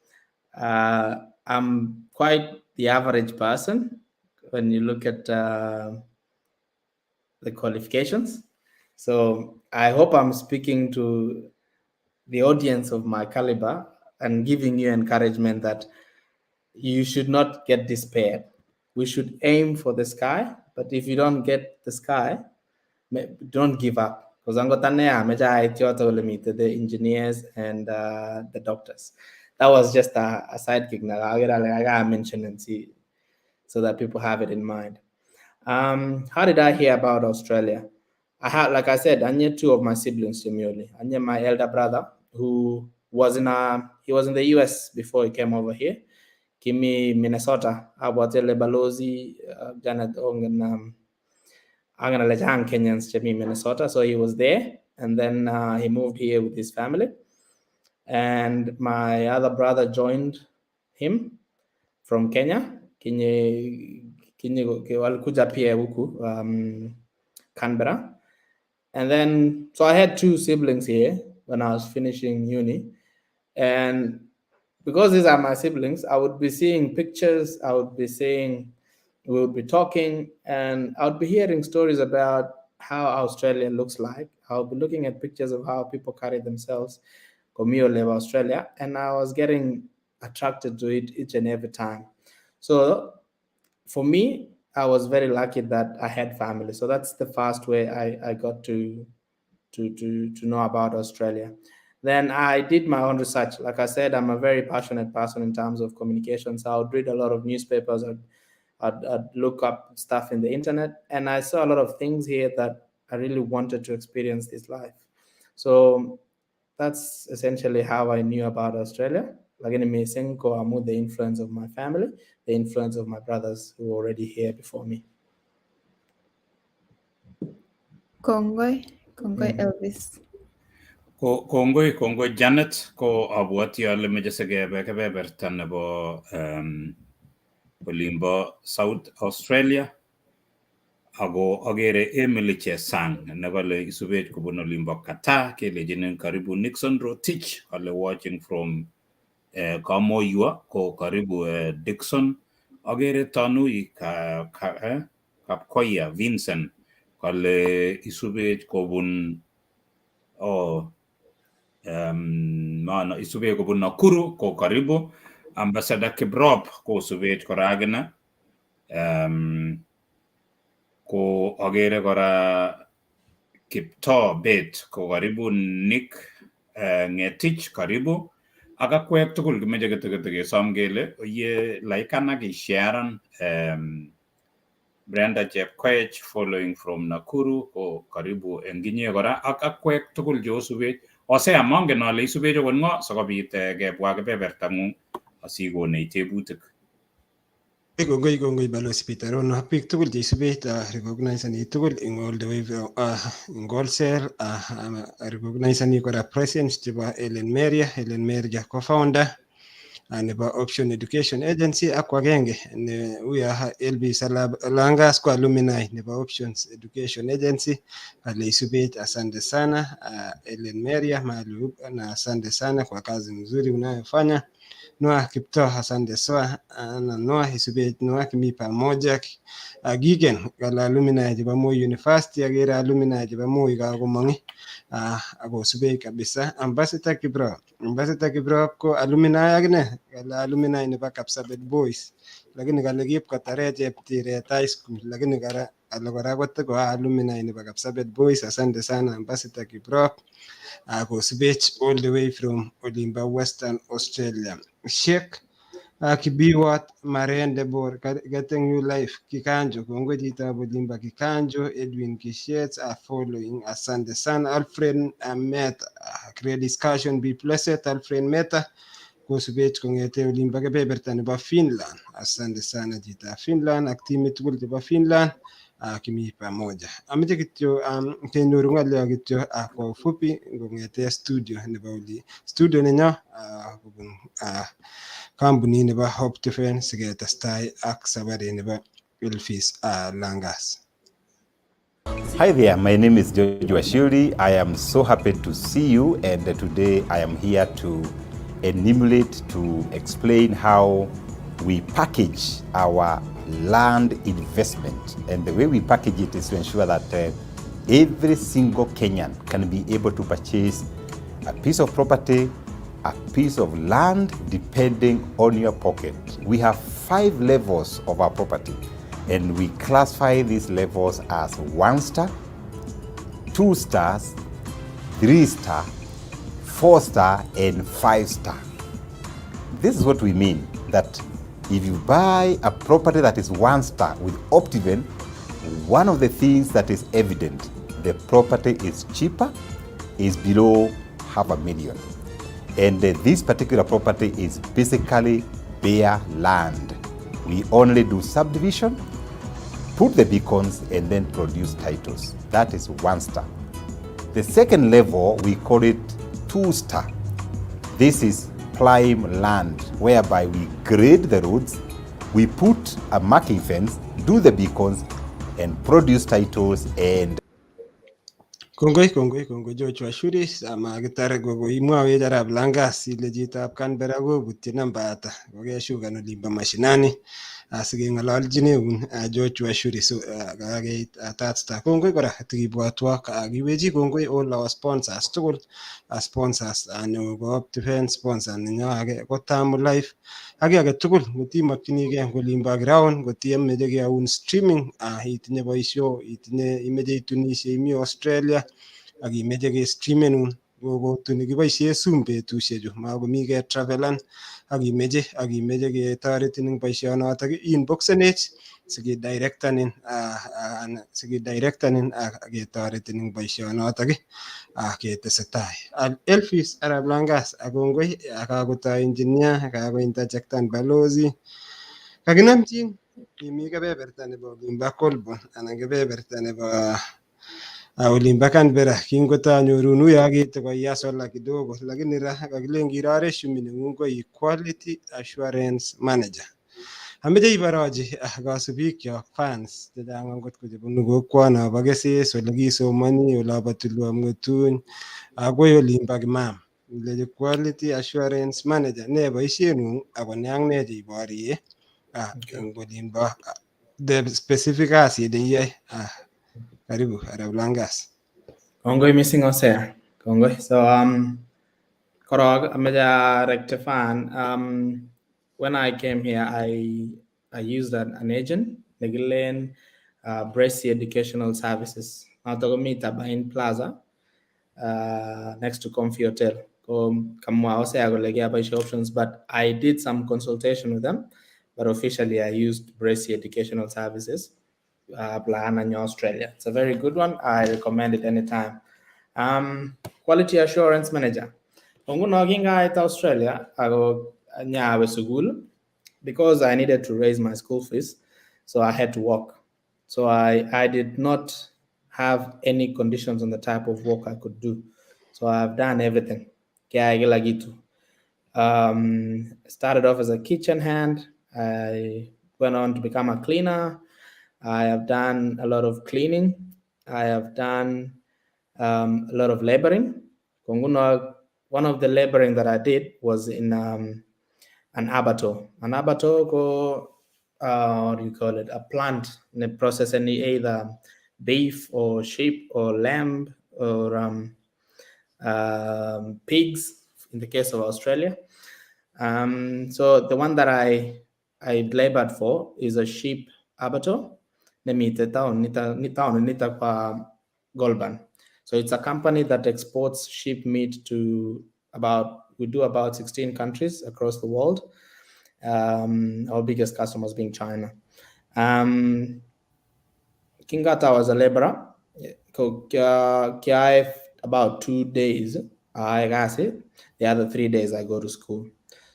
I'm quite the average person when you look at the qualifications. So I hope I'm speaking to the audience of my caliber and giving you encouragement that you should not get despaired. We should aim for the sky, but if you don't get the sky, don't give up. Because the engineers and the doctors. That was just a sidekick. I mentioned and see so that people have it in mind. How did I hear about Australia? I had, like I said, I knew two of my siblings, Jemioli. I knew my elder brother who was in the US before he came over here. Kimi Minnesota. Abwati ale balozi Janet ongen angen ale chang Kenyans chemi Minnesota. So he was there, and then he moved here with his family. And my other brother joined him from Kenya. Kinye walikuja pia huku Canberra. And then, so I had two siblings here when I was finishing uni. And because these are my siblings, I would be seeing pictures, I would be seeing, we would be talking, and I would be hearing stories about how Australia looks like. I would be looking at pictures of how people carry themselves, komi olebo Australia, and I was getting attracted to it each and every time. So for me, I was very lucky that I had family. So that's the first way I got to know about Australia. Then I did my own research. Like I said, I'm a very passionate person in terms of communication. So I would read a lot of newspapers. I'd look up stuff in the internet, and I saw a lot of things here that I really wanted to experience this life. So that's essentially how I knew about Australia. Lakini missing ko amu the influence of my family, the influence of my brothers who were already here before me. Kongoi, kongoi Elvis. Ko kongoi, kongoi Janet, ko abwati ale meche sikebe kebeberta nebo olimbo South Australia ako agere Emily Chesang nekale isubech kobun olimbo Qatar, kelechinin karibu. Nixon Rotich kale watching from Kamoyua, ko karibu Dixon. Agere Tanui Kapkoya Vincent kale isubech kobun oh mana isubech kobun Nakuru, ko karibu. Ambassador Kiprop kosubech kora akine ko agere kora Kiptoo Bet ko karibu. Nick Ngetich karibu ak akwek tugul. Kimeche kityo kesom kele ye laikan ak isharan. Brenda Chepkoech following from Nakuru, ko karibu eng inye kora ak akwek tugul cheosubech. Hosea, mongen ale isubech okot ng'o sikobit kebwa kebebertang'ung asikonech tebutik. Kongoi, kongoi Balozi Peter Rono. Biik tugul cheisubech, recognize tugul ing all the way ing wholesale. Recognize kora presence chebo Ellen Meria, Ellen Meria co-founder nebo Option Education Agency ak agenge ne uya Elvis Langas ko alumni nebo Options Education Agency pale isubech. Asante sana Ellen Meria mahali upo na asante sana kwa kazi nzuri unayofanya. Noah Kiptoo, asante sana na Noah isubech. Noah kimi pamoja Gigen kala alumni chebo Moi University. Agere alumni chebo Moi kakomong akosubech kabisa. Ambassador Kiprop, Ambassador Kiprop ko alumni akine kala alumni nebo Kapsabet Boys, lakini kale kiip kotare Cheptiret High School, lakini kora ale kora kotiko alumni nebo Kapsabet Boys. Asante sana Ambassador Kiprop kosubech all the way from olimbo Western Australia. Sheikh Kibiwat Marende Bor getting new life Kikanjo, kongoi chitab olimbo Kikanjo. Edwin Kishet are following, asante sana. Alfred Meta, great discussion, be blessed. Alfred Meta kosubech kong'ete olimbo kebeberta nebo Finland. Asante sana chitab Finland ak timit tugul chebo Finland, kimi pamoja. Ameche kityo kenyoru ng'olyo kityo kwa ufupi kong'ete studio nebo oli studio nenyo kobun kampunit nebo Hope Defense siketestai ak sabarit nebo Elvis Langas. Hi there, my name is George Wachiuri. I am so happy to see you, and today I am here to enumerate, to explain how we package our land investment. And the way we package it is to ensure that every single Kenyan can be able to purchase a piece of property, a piece of land, depending on your pocket. We have 5 levels of our property, and we classify these levels as 1 star, 2 stars, 3 star, 4 star, and 5 star. This is what we mean, that if you buy a property that is 1 star with Optiven, one of the things that is evident, the property is cheaper, is below half a million. And this particular property is basically Bare land. We only do subdivision, put the beacons, and then produce titles. That is 1 star. The second level, we call it 2 star. This is prime land, whereby we grade the roads, we put a marking fence, do the beacons, and produce titles and Kongoi, kongoi, kongoi Joshua Shuri. Amakitar koimwawech arap Langas ile chitab Canberra kobutyi namba ata kokeshukan olimbo mashinani asikeng'ololchineun Joshua Shuri. So kakeit third star. Kongoi kora tikibwotwo kiwechi kongoi all our sponsors tugul. Sponsors neo ko Optiven, sponsor nenyo age ko Tamu Life ak kiy age tugul ngotimokchinigei eng olimbo ground, ngotimeche keyaun streaming, itinye boisio, itinye imeche itunishe, imi Australia ak imeche kestreamenun kotuni kiboisie Zoom betusiechu makomi ketravelan ak imeche ketoretin eng boisionotok, inboxenech sikidirectanin ak ketoretin eng boisionotok ketesetai. Elvis arap Langas, ak kongoi kakotoi engineer kakointerjectan balozi kakinamchin imi kebeberta nebo olimbo Colburn anan kebeberta nebo olimbo Canberra. Kingotanyorun uyo kete koiasola kidogo, lakini ra kakilen kiro resume nengung ko quality assurance manager. Ameche iborochi kasubikyok, fans chechang angot ko chebunu kokwono bo Keses, ole kiisomoni, olobo Tulwop Ng'etuny akoi olimbo Kimam, ilechi quality assurance manager ne boisiengung ako ne ak ne cheiborie eng olimbo the specific kasit neiyoe? Karibu arap Langas. Kongoi missing, Hosea. Kongoi. So korok ameche rectify. When I came here, I used an agent nekilen Bracey Educational Services. Noto komi Tabain Plaza, next to Comfy Hotel. Ko kamwa Hosea kole kiaboisie options, but I did some consultation with them, but officially I used Bracey Educational Services. Plan in Australia. It's a very good one. I recommend it anytime. Quality assurance manager. Nguno kingait Australia ako nyawe sukul because I needed to raise my school fees, so I had to work. So I did not have any conditions on the type of work I could do. So I've done everything. Kiayai kila kitu. Started off as a kitchen hand. I went on to become a cleaner. I have done a lot of cleaning. I have done a lot of laboring. Ko nguno, one of the laboring that I did was in an abattoir. An abattoir ko, what do you call it? A plant in process any either beef or sheep or lamb or pigs in the case of Australia. So the one that I labored for is a sheep abattoir. Nemite town nita ni town nita kwa Goulburn. So it's a company that exports sheep meat to about, we do about 16 countries across the world. Our biggest customers being China. Kingata was a laborer. Ko kiae about 2 days I kasi. The other 3 days I go to school.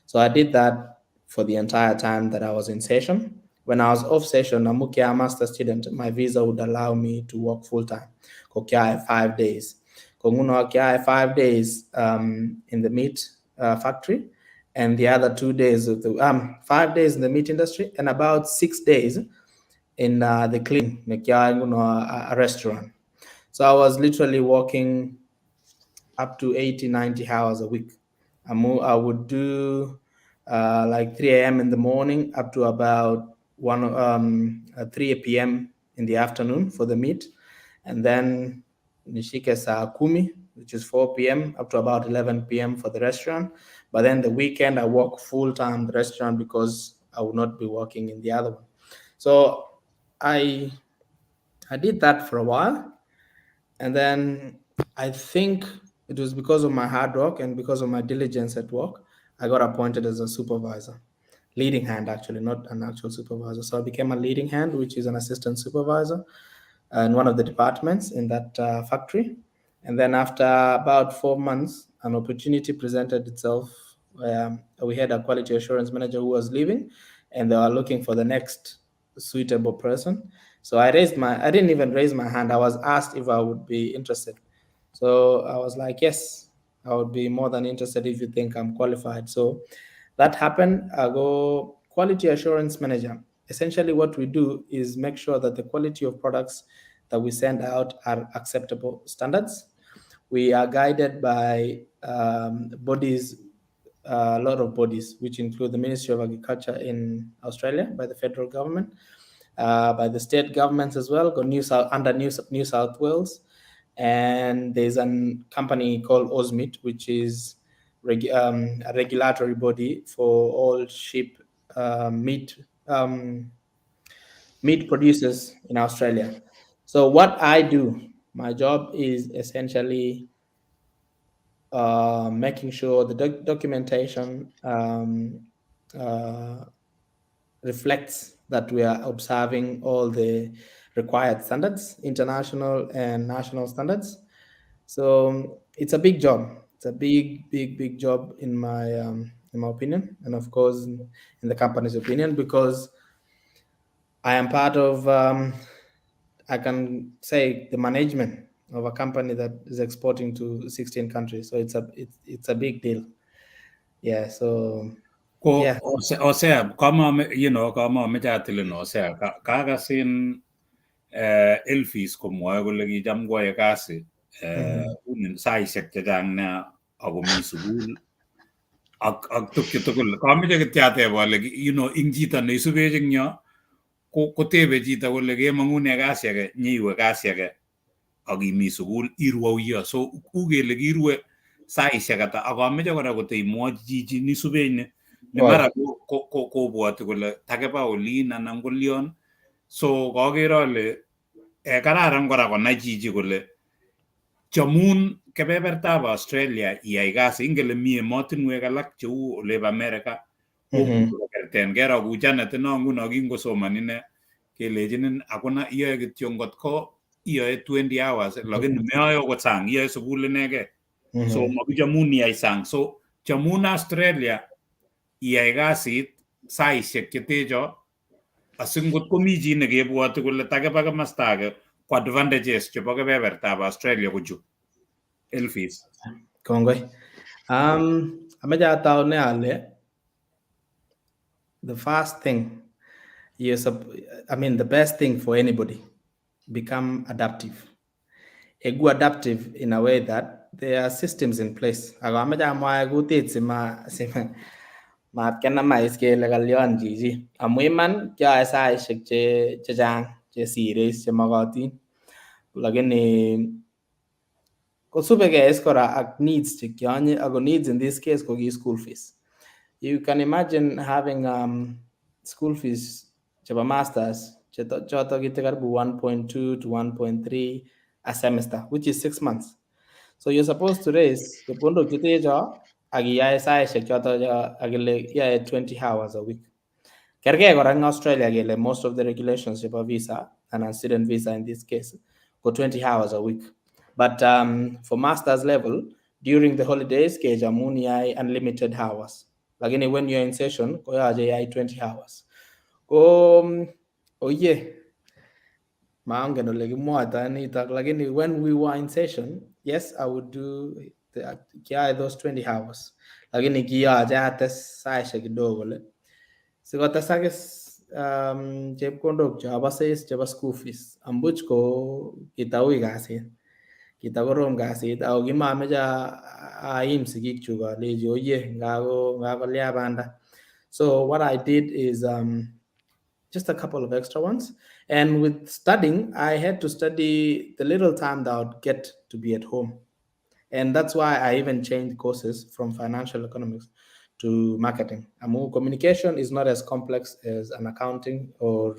So I did that for the entire time that I was in session. When I was off session, amu kia master student, my visa would allow me to work full time. Ko kiae 5 days. Ko nguno kiae 5 days in the meat factory, and the other 2 days of the 5 days in the meat industry, and about 6 days in the clean nekiae nguno a restaurant. So I was literally working up to 80, 90 hours a week. I would do like 3 a.m. in the morning up to about 1 3 p.m. in the afternoon for the meat. And then nishike saa kumi, which is 4 p.m. up to about 11 p.m. for the restaurant. But then the weekend I work full time the restaurant because I would not be working in the other one. So I did that for a while. And then I think it was because of my hard work and because of my diligence at work, I got appointed as a supervisor, leading hand actually, not an actual supervisor. So I became a leading hand, which is an assistant supervisor in one of the departments in that factory. And then after about 4 months, an opportunity presented itself. We had a quality assurance manager who was leaving, and they were looking for the next suitable person. So I didn't even raise my hand. I was asked if I would be interested. So I was like, "Yes, I would be more than interested if you think I'm qualified." So that happened. I go quality assurance manager. Essentially, what we do is make sure that the quality of products that we send out are acceptable standards. We are guided by bodies, a lot of bodies, which include the Ministry of Agriculture in Australia, by the federal government, by the state governments as well, go New South, under New South Wales. And there's a company called Ausmeat, which is a regulatory body for all sheep meat producers in Australia. So what I do, my job is essentially making sure the documentation reflects that we are observing all the required standards, international and national standards. So it's a big job. It's a big, big, big job in my opinion, and of course in the company's opinion, because I am part of, I can say, the management of a company that is exporting to 16 countries. So it's a big deal. Yeah. So Ko yeah. O sea, kama kama ameche atilin Hosea, kakasin Elvis komwoe kole kicham koyoe kasi saisiek chechang nea akomi sukul ak tukchu tugul. Kameche kityo ateb ale ing chito neisubech eng yo kotebe chito kole kemong'une kasi age nyiwe kasi age ak imi sukul irue auyo? So u kele kirue saisiek ata? Ak ameche kora koteimwochi chichi nisubech ni mara kobwoti kole takiba olin anan kolion. So kakere ale kararan kora konai chichi kole chomun kebebertab Australia iyai kasi. Ingele mi emotinwek alak cheu olebo America kokerten. Kero ku Janet ino nguno kingosomoni ine kelechinin akuna iyoe kityo ngotko iyoe 20 hours, lakini meyoe okot sang, iyoe sukul inegei. So makichomun iyai sang. So chomun Australia iyai kasit saisiek chetecho asingot komi chi nekebwoti kole takiba komasta age, ko advantages chebo kebebertab Australia ko chu, Elvis. Kongoi. Ameche ataune ale the first thing you I mean, the best thing for anybody, become adaptive. Egu adaptive in a way that there are systems in place. Ako ameche amwae kutit sima mat kenamais kele kalyon chichi. Amu iman kiae saisiek che chechang chesire chemokotin. Lakini kosubekei is kora ak needs che kionye, ako needs in this case ko ki school fees. You can imagine having school fees chebo masters choto ite karibu 1.2 to 1.3 a semester, which is 6 months. So you're supposed to raise chepkondok chetecho ak iyae saisiek choto ak ile iyae 20 hours a week. Kerkei kora eng Australia kele most of the regulations chebo visa and student visa in this case go 20 hours a week. But for master's level, during the holidays kechamun iyai unlimited hours. Lakini when you're in session koyache iyai 20 hours. Ko oye, maangen ole kimwoitoi nitok, lakini when we were in session, yes, I would do kiae those 20 hours. Lakini kiyoche ates saisiek kidogo kole sikotesakis chepkondok chobo ses chebo school fees. Ambuch ko kitaui kasit. Kitakorom kasit ako kimameche aim sigikchuk alechi oye ngakolya banda. So what I did is just a couple of extra ones. And with studying, I had to study the little time that I would get to be at home. And that's why I even changed courses from financial economics to marketing. Amu communication is not as complex as an accounting or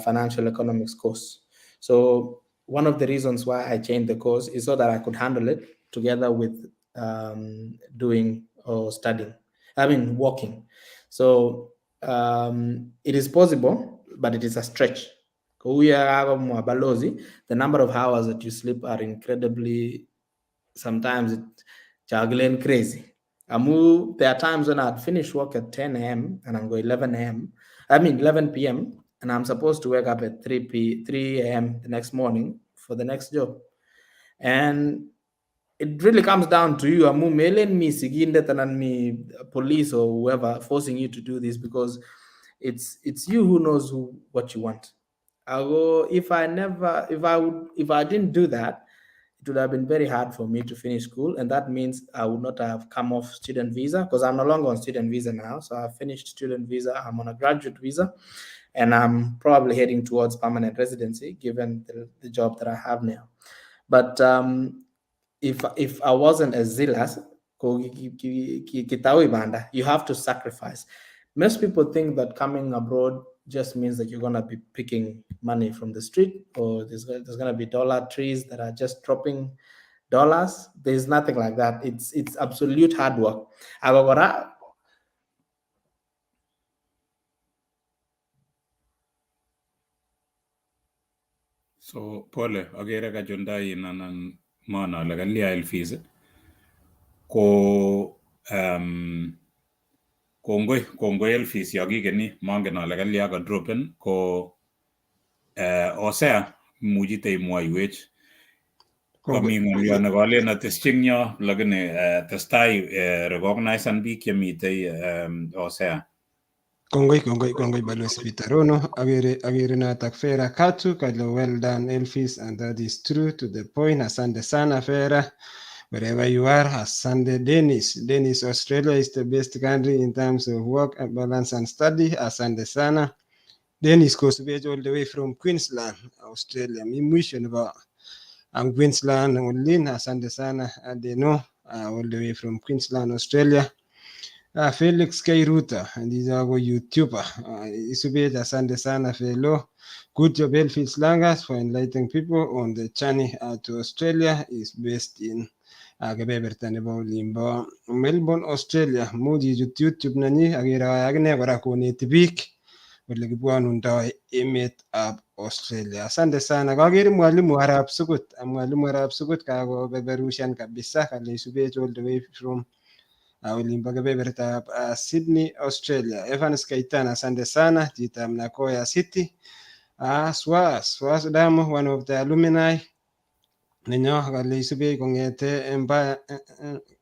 financial economics course. So one of the reasons why I changed the course is so that I could handle it together with doing or studying, I mean, working. So it is possible, but it is a stretch. Balozi, the number of hours that you sleep are incredibly, sometimes it juggling crazy. Amu, there are times when I'd finish work at 10 a.m. and I'm going 11 a.m. I mean 11 p.m. and I'm supposed to wake up at 3 a.m. the next morning for the next job. And it really comes down to you. Amu melen mi sigindet anan mi police or whoever forcing you to do this, because it's you who knows what you want. I go, if I never, if I would, if I didn't do that, it would have been very hard for me to finish school. And that means I would not have come off student visa, because I'm no longer on student visa now. So I finished student visa. I'm on a graduate visa, and I'm probably heading towards permanent residency, given the job that I have now. But if I wasn't as zealous, you have to sacrifice. Most people think that coming abroad just means that you're going to be picking money from the street, or there's going to be dollar trees that are just dropping dollars. There's nothing like that. It's absolute hard work. Agora, So pole agere kachunda anan mana ale kalya Elvis ko kongoi Elvis yokikeni mangen ale kalya kadropen ko osea imuchi teimwoiwech komi ng'olyo nekolen atesyi eng yo lakini testai recognize biik chemitei osea. Kongoi Balozi Peter Rono. Agere natak Fera Katu kale well done Elvis, and that is true to the point. Asante sana Fera, wherever you are. Asante Dennis. Dennis, Australia is the best country in terms of work and balance and study. Asante sana Dennis kosubech all the way from Queensland, Australia. Mi mwisho nebo am Queensland olin. Asante sana Adeno, all the way from Queensland, Australia. Felix K. Ruta, ndizo ko YouTuber. Isubech, asante sana Felo. Good job Elvis Langas for enlightening people on the journey to Australia. Is based in kebeberta nebo olimbo Melbourne, Australia. Much ichut YouTube nenyi ak iroo akine kora koneti biik ole kibwonundoi emetab Australia. Asante sana. Kakere mwalimu Arap Sukut. Mwalimu Arap Sukut kakopeperushan kabisa kale isubech all the way from olimbo kebebertab Sydney, Australia. Evans Kaitan, asante sana chitab Nagoya City. Swas Damo, one of the alumni nenyo kale isubech kong'ete Empire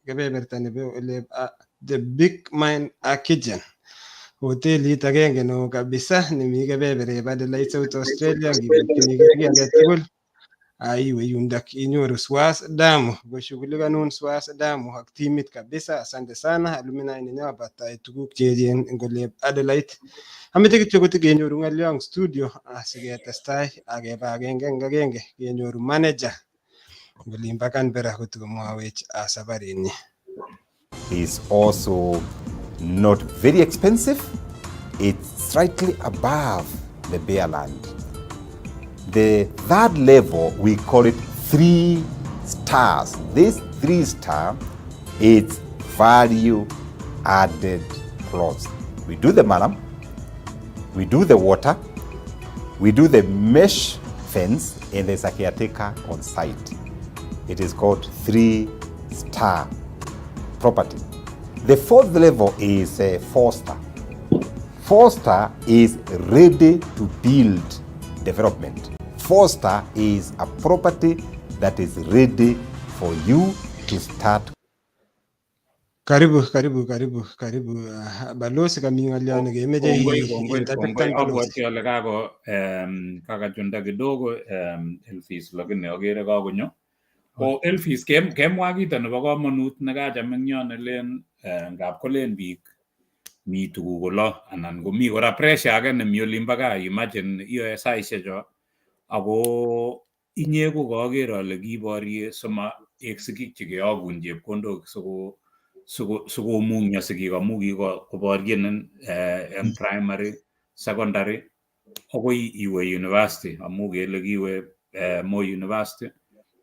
kebeberta nebo ole The Big Mind Kitchen. Hotelit agenge neo kabisa nemi kebebereb Adelaide, South Australia. Ngibirchinigei kiy agetugul iwe yundok inyoru Swas Damo. Koshughulikanun Swas Damo ak timit kabisa. Asante sana alumni nenyo batai tuguk cheechen eng olep Adelaide. Ameche kityo kotikenyoru ng'olyo eng studio asiketestai akeba agenge eng agenge kenyoru manager eng olimbo Canberra kotikomwowech sabarinyi. Is also not very expensive. It's slightly above the bare land. The third level, we call it 3 stars. This 3 star, it's value added plots. We do the murram, we do the water, we do the mesh fence, and there's a caretaker on site. It is called 3-star property. The fourth level is 4-star. 4-star is ready to build development. 4-star is a property that is ready for you to start. Karibu, karibu, karibu, karibu. Balozi kami ng'olyo nekemeche Kongoi. interpretan balozi. Abwati ale kakachunda kidogo Elvis, lakini akere kakonyo. Ko Elvis kemwa kito nebo komonut nekacham eng yon nelen ngap kolen biik mi tuguk olo anan komi kora pressure age nemi olimbo gaa. Imagine iyoe saishecho ako inye ko kaker ale kiborie sima ek sigik chekeyokun chepkondok sikomungyo sigik amu kikoborienin en primary, secondary akoi iwe university amu kele kiwe Moi University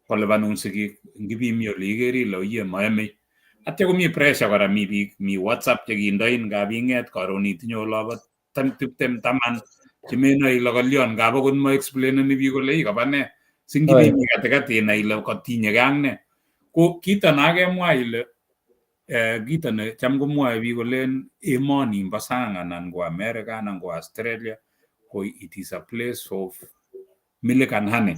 kolipanun sigik ngipimi ole ikere ile oye moyomei. Atya komi pressure kora, mi biik, mi WhatsApp chekindoin ngap ing'et karon itinye olobo 20 10 chemenoe ile kolion ngap akot moexplaineni biik kole ii kaba nee singipimi katikati inai ile katinyegei ak nee. Ko kito na kemwa ile Kito ne cham komwoe biik kolen emonin bo sang anan ko America anan ko Australia ko it is a place of milk and honey.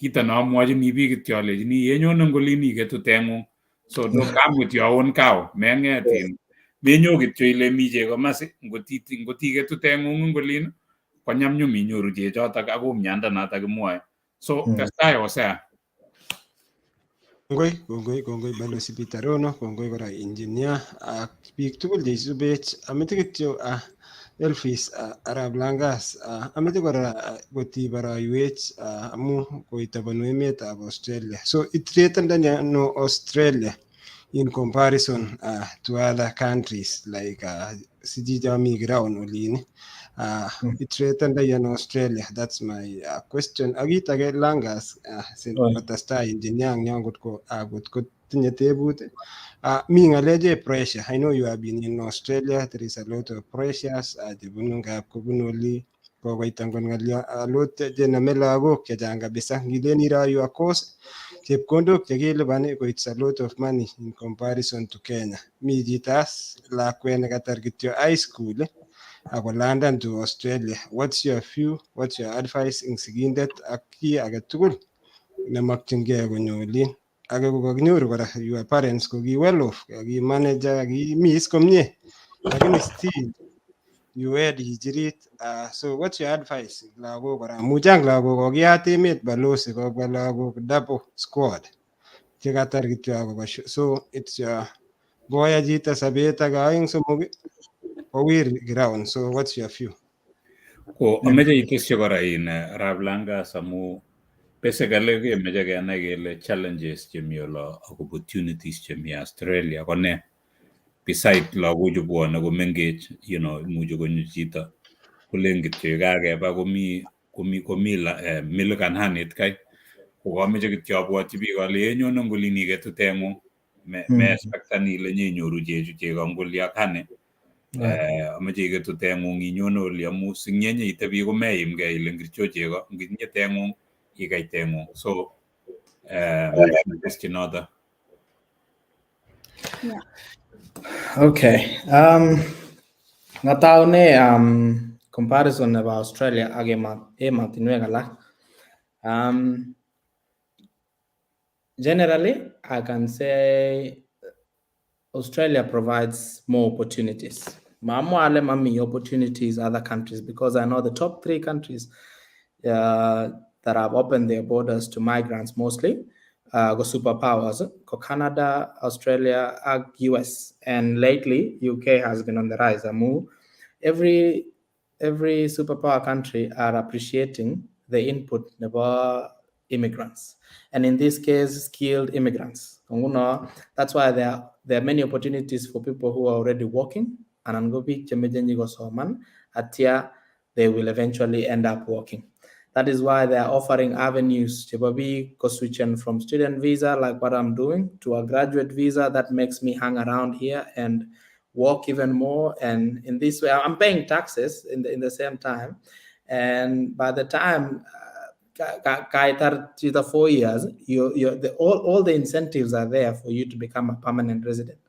Kito ne amwochini biik kityo alechini yenyone ngolin iketu teng'ung. So don't come with your own cow. Meng'et in menyo kityo ile mi chego masi ngotiketu teng'ung ngolin konyumnyum inyoru chechotok ak kumyanda notok kimwoe. So testai Hosea. Kongoi, kongoi, kongoi Balozi Peter Rono, kongoi kora engineer ak biik tugul cheisubech. Ameche kityo Elvis Arap Langas, ameche kora kotiboroiwech amu koitabanu emetab Australia. So itretendani ano Australia in comparison to other countries like sichicho mi ground olin? Itretendai ano Australia? That's my question. Ak kit age Langas, kotestai engineer ang yon kotko tinye tebut. Mi ng'alek pressure. I know you have been in Australia. There is a lot of pressures chebunu ngap kobunu oli kokoit angot ng'alyo a lot chenome lagok chechang kabisa. Ngilen iro your course, chepkondok chekelipani ko it's a lot of money in comparison to Kenya. Mi chito as lakwet nekatar kityo high school akolandan to Australia. What's your view? What's your advice eng sigindet ak chi agetugul nemokyingei konyo olin? Ake kokakinyoru kora your parents ko ki well off, ki manager, ki mis komie, lakini still you had hijirit. So what's your advice lagok kora? Amu chang lagok kokiyat emet balozi kobwa lagok double squad chekatar kityo akoba. So it's your ngoya chito sabet ake aeng somok kowir ground. So what's your view? Ko ameche itesyi kora in Arap Langas amu basically kemeche kenai kele challenges chemi olo ak opportunities chemi Australia ko nee beside lagochu bwone komengech, imuchi konyo chito kolen kityo yekakeba komi milk and honey kai kokameche kityo abwotyi biik ale yenyone ngolin iketu teng'ung me expectan ile nyenyoru chechu chego ngoli ak honey. Ameche iketu teng'ung inyone oli amu sinyenye itebi komeimgei ile ngircho chego ngitinye teng'ung ikei teng'ung, so tesyi noto. Yeah. Okay. Ngataune comparison nebo Australia ak emotinwek alak. Generally, I can say Australia provides more opportunities. Mamwa ale mami opportunities other countries because I know the top three countries that have opened their borders to migrants mostly go superpowers, go Canada, Australia, US, and lately UK has been on the rise. Amu every superpower country are appreciating the input nebo immigrants, and in this case, skilled immigrants. Nguno, that's why there are many opportunities for people who are already working, and ngo biik chemeche nyikosoman, atya they will eventually end up working. That is why they are offering avenues chebo biik switching from student visa, like what I'm doing, to a graduate visa that makes me hang around here and work even more. And in this way, I'm paying taxes in the same time. And by the time kaitar chito 4 years, all the incentives are there for you to become a permanent resident.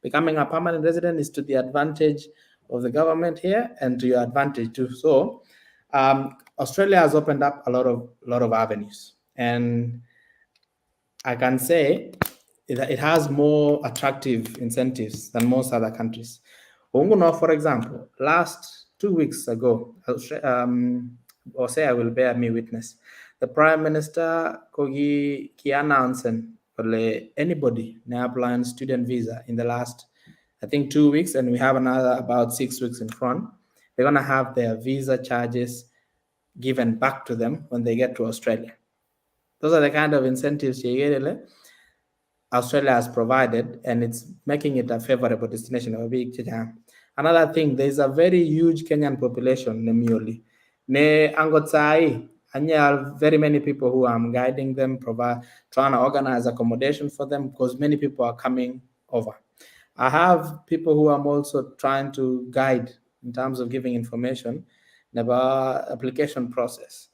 Becoming a permanent resident is to the advantage of the government here and to your advantage too. So Australia has opened up a lot of avenues, and I can say it has more attractive incentives than most other countries. Nguno, for example, last 2 weeks ago, Hosea will bear me witness. The Prime Minister kogi ki announce kole anybody ne applying student visa in the last, I think, 2 weeks, and we have another about 6 weeks in front, they're gonna have their visa charges given back to them when they get to Australia. Those are the kind of incentives chekere Australia has provided, and it's making it a favorable destination. Another thing, there's a very huge Kenyan population nemi oli. Ne angot sai, and there are very many people who I'm guiding them, provide, trying to organize accommodation for them because many people are coming over. I have people who I'm also trying to guide in terms of giving information about application process.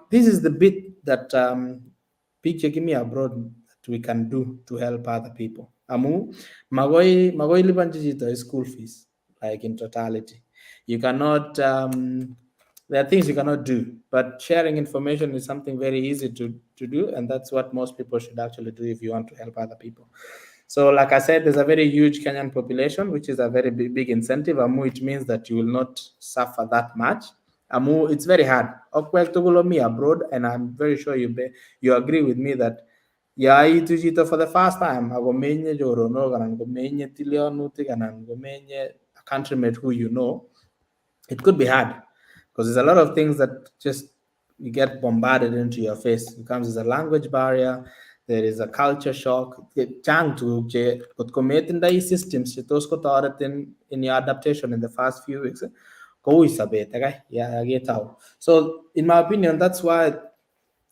This is the bit that biik chekimi abroad that we can do to help other people. Amu magoi lipanchi chito school fees like in totality. You cannot there are things you cannot do, but sharing information is something very easy to do, and that's what most people should actually do if you want to help other people. So like I said, there's a very huge Kenyan population, which is a very big, big incentive. Amu, it means that you will not suffer that much. Amu, it's very hard. Okwek tugul omi abroad, and I'm very sure you agree with me that ya itu chito for the first time ako menye choronok anan komenye tilyonutik anan komenye a countrymate who you know, it could be hard because there's a lot of things that just you get bombarded into your face. It comes as a language barrier, there is a culture shock. Chang tuguk che kot ko metindoi systems che tos kotoretin in your adaptation in the first few weeks, koui sobet akai ya ketau. So in my opinion, that's why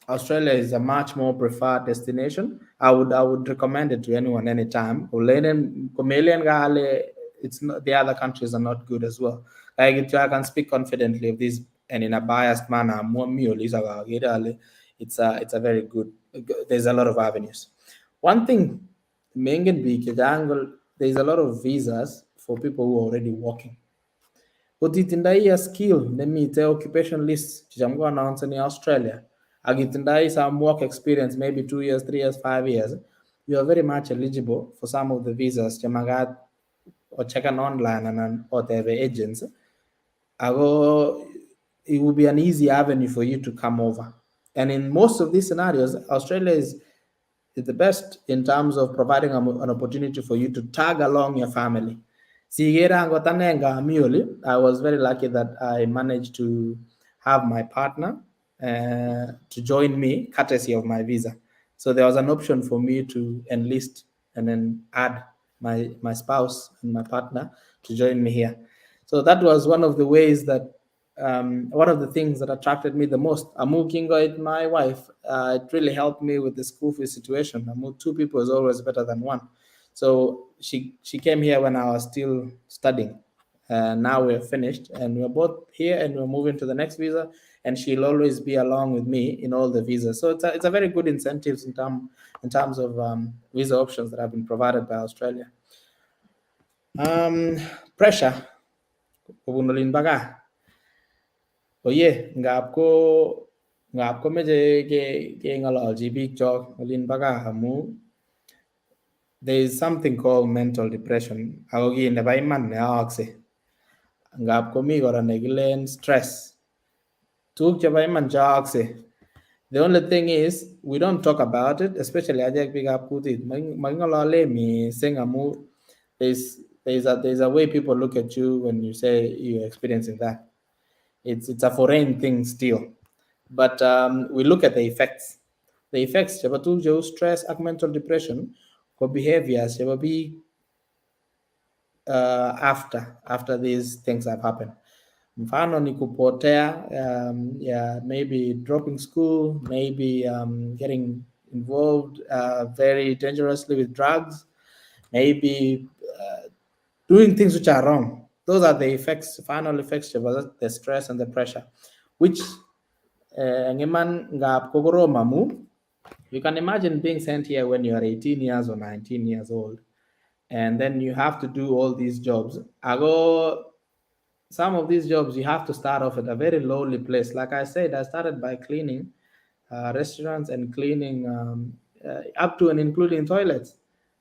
Australia is a much more preferred destination. I would recommend it to anyone anytime. Kolenen komelen kale it's not the other countries are not good as well. Like I can speak confidently of this and in a biased manner. Amu ami oli sakakere ale it's a very good, there's a lot of avenues. One thing mengen biik chechang, there's a lot of visas for people who are already working. Kot itindoi a skill nemite occupation list checham ko announce in Australia, ak itindoi some work experience, maybe 2 years, 3 years, 5 years, you are very much eligible for some of the visas chemakat ochekan online anan otebe agents. Ako it will be an easy avenue for you to come over. And in most of these scenarios, Australia is the best in terms of providing an opportunity for you to tag along your family. Sikere angot ane ngami oli, I was very lucky that I managed to have my partner to join me courtesy of my visa. So there was an option for me to enlist and then add my spouse and my partner to join me here. So that was one of the ways that one of the things that attracted me the most. Amu kingoit my wife, it really helped me with the school fees situation. Amu two people is always better than one. So she came here when I was still studying. Now we're finished and we're both here and we're moving to the next visa, and she'll always be along with me in all the visas. So it's a very good incentives in terms of visa options that have been provided by Australia. Pressure kobun olin bo gaa. Oye, ngap komeche keng'ololchi biikchok olin bo gaa amu there is something called mental depression ako kiy nebo iman neaakse. Ngap komi kora nekilen stress. Tuguk chebo iman cheaakse. The only thing is we don't talk about it, especially achek biikab kutit. Making'olole mising amu there's a way people look at you when you say you're experiencing that. It's a foreign thing still. But we look at the effects. The effects chebo tuguk cheu stress ak mental depression ko behaviors chebo biik after these things have happened. Mfano ni kupotea, yeah, maybe dropping school, maybe getting involved very dangerously with drugs, maybe doing things which are wrong. Those are the effects, final effects of the stress and the pressure, which eng iman ngap kokorom amu you can imagine being sent here when you are 18 years or 19 years old, and then you have to do all these jobs. Ago, some of these jobs you have to start off at a very lowly place. Like I said, I started by cleaning restaurants and cleaning up to and including toilets.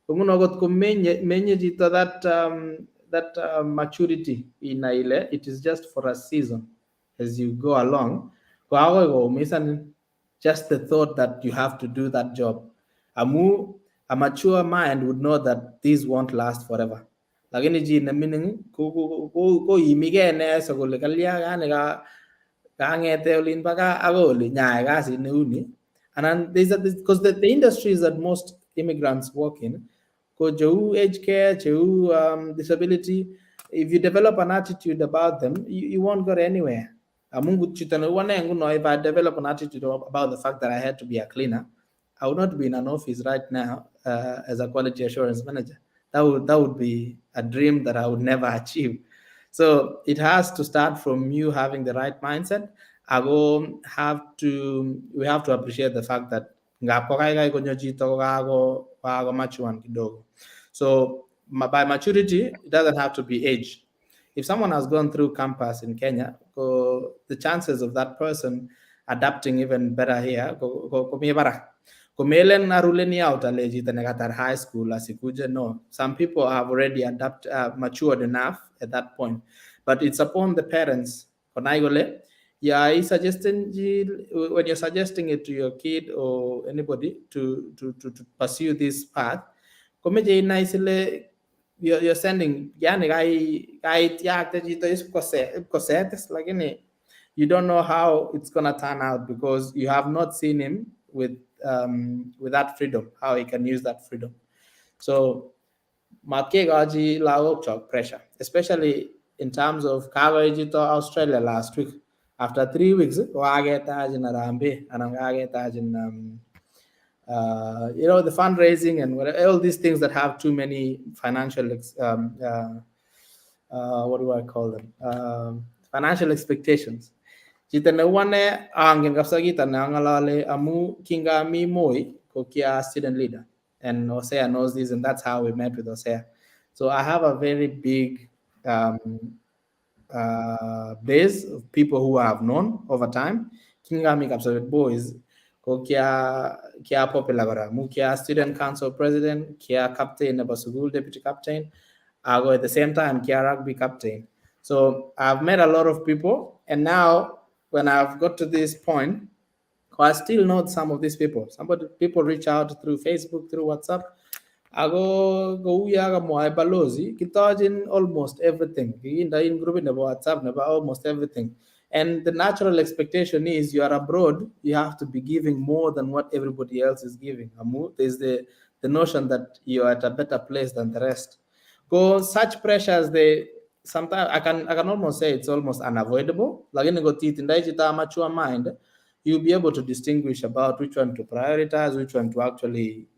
Ko nguno kot ko menye chito that maturity inai ile it is just for a season as you go along. Ko akoi koumisanin just the thought that you have to do that job. Amu a mature mind would know that this won't last forever. Lakini chi nemining koimigei ine so kole kalya kani kang'ete olin bo gaa akoi oli nyayai kasit neu ni. Anan there's a because the industries that most immigrants work in ko cheu aged care, cheu disability, if you develop an attitude about them, you won't go anywhere. Amu ngot chito neu ane nguno, if I develop an attitude about the fact that I had to be a cleaner, I would not be in an office right now as a quality assurance manager. That would be a dream that I would never achieve. So it has to start from you having the right mindset. Ako have to we have to appreciate the fact that ngap kokaikai konyo chito ko kako machuan kidogo. So by maturity, it doesn't have to be age. If someone has gone through campus in Kenya, go, the chances of that person adapting even better here ko mi barak. Komelen aruleni out ale chito nekatar high school asikuje. No, some people have already matured enough at that point, but it's upon the parents konai kole yeah, suggesting when you're suggesting it to your kid or anybody to pursue this path, komeche inai sile you're sending, yani kaityakte chito ipkosetis, lakini you don't know how it's gonna turn out because you have not seen him with that freedom, how he can use that freedom. So matkekochi lagok chok pressure, especially in terms of kakoit chito Australia last week. After 3 weeks, kokaketachin harambee anan kaketachin the fundraising and whatever, all these things that have too many financial what do I call them, financial expectations. Chito neu ane angen kabisa kito ne ang'alale amu kingami Moi ko kia student leader, and Hosea knows this, and that's how we met with Hosea. So I have a very big base of people who I have known over time. Kingami Kapsabet Boys ko kia popular kora mu kia student council president, kia captain nebo sukul, deputy captain, ago at the same time kia rugby captain. So I've met a lot of people, and now when I've got to this point, I still know some of these people. Somebody people reach out through Facebook, through WhatsApp. Ako kouya kamwae balozi kitochin almost everything. Kikinda in group nebo WhatsApp nebo almost everything. And the natural expectation is you are abroad, you have to be giving more than what everybody else is giving. Amu, there's the notion that you are at a better place than the rest. Go such pressures, they sometimes I can almost say it's almost unavoidable. Lakini ngotitindoi chito a mature mind, you'll be able to distinguish about which one to prioritize, which one to actually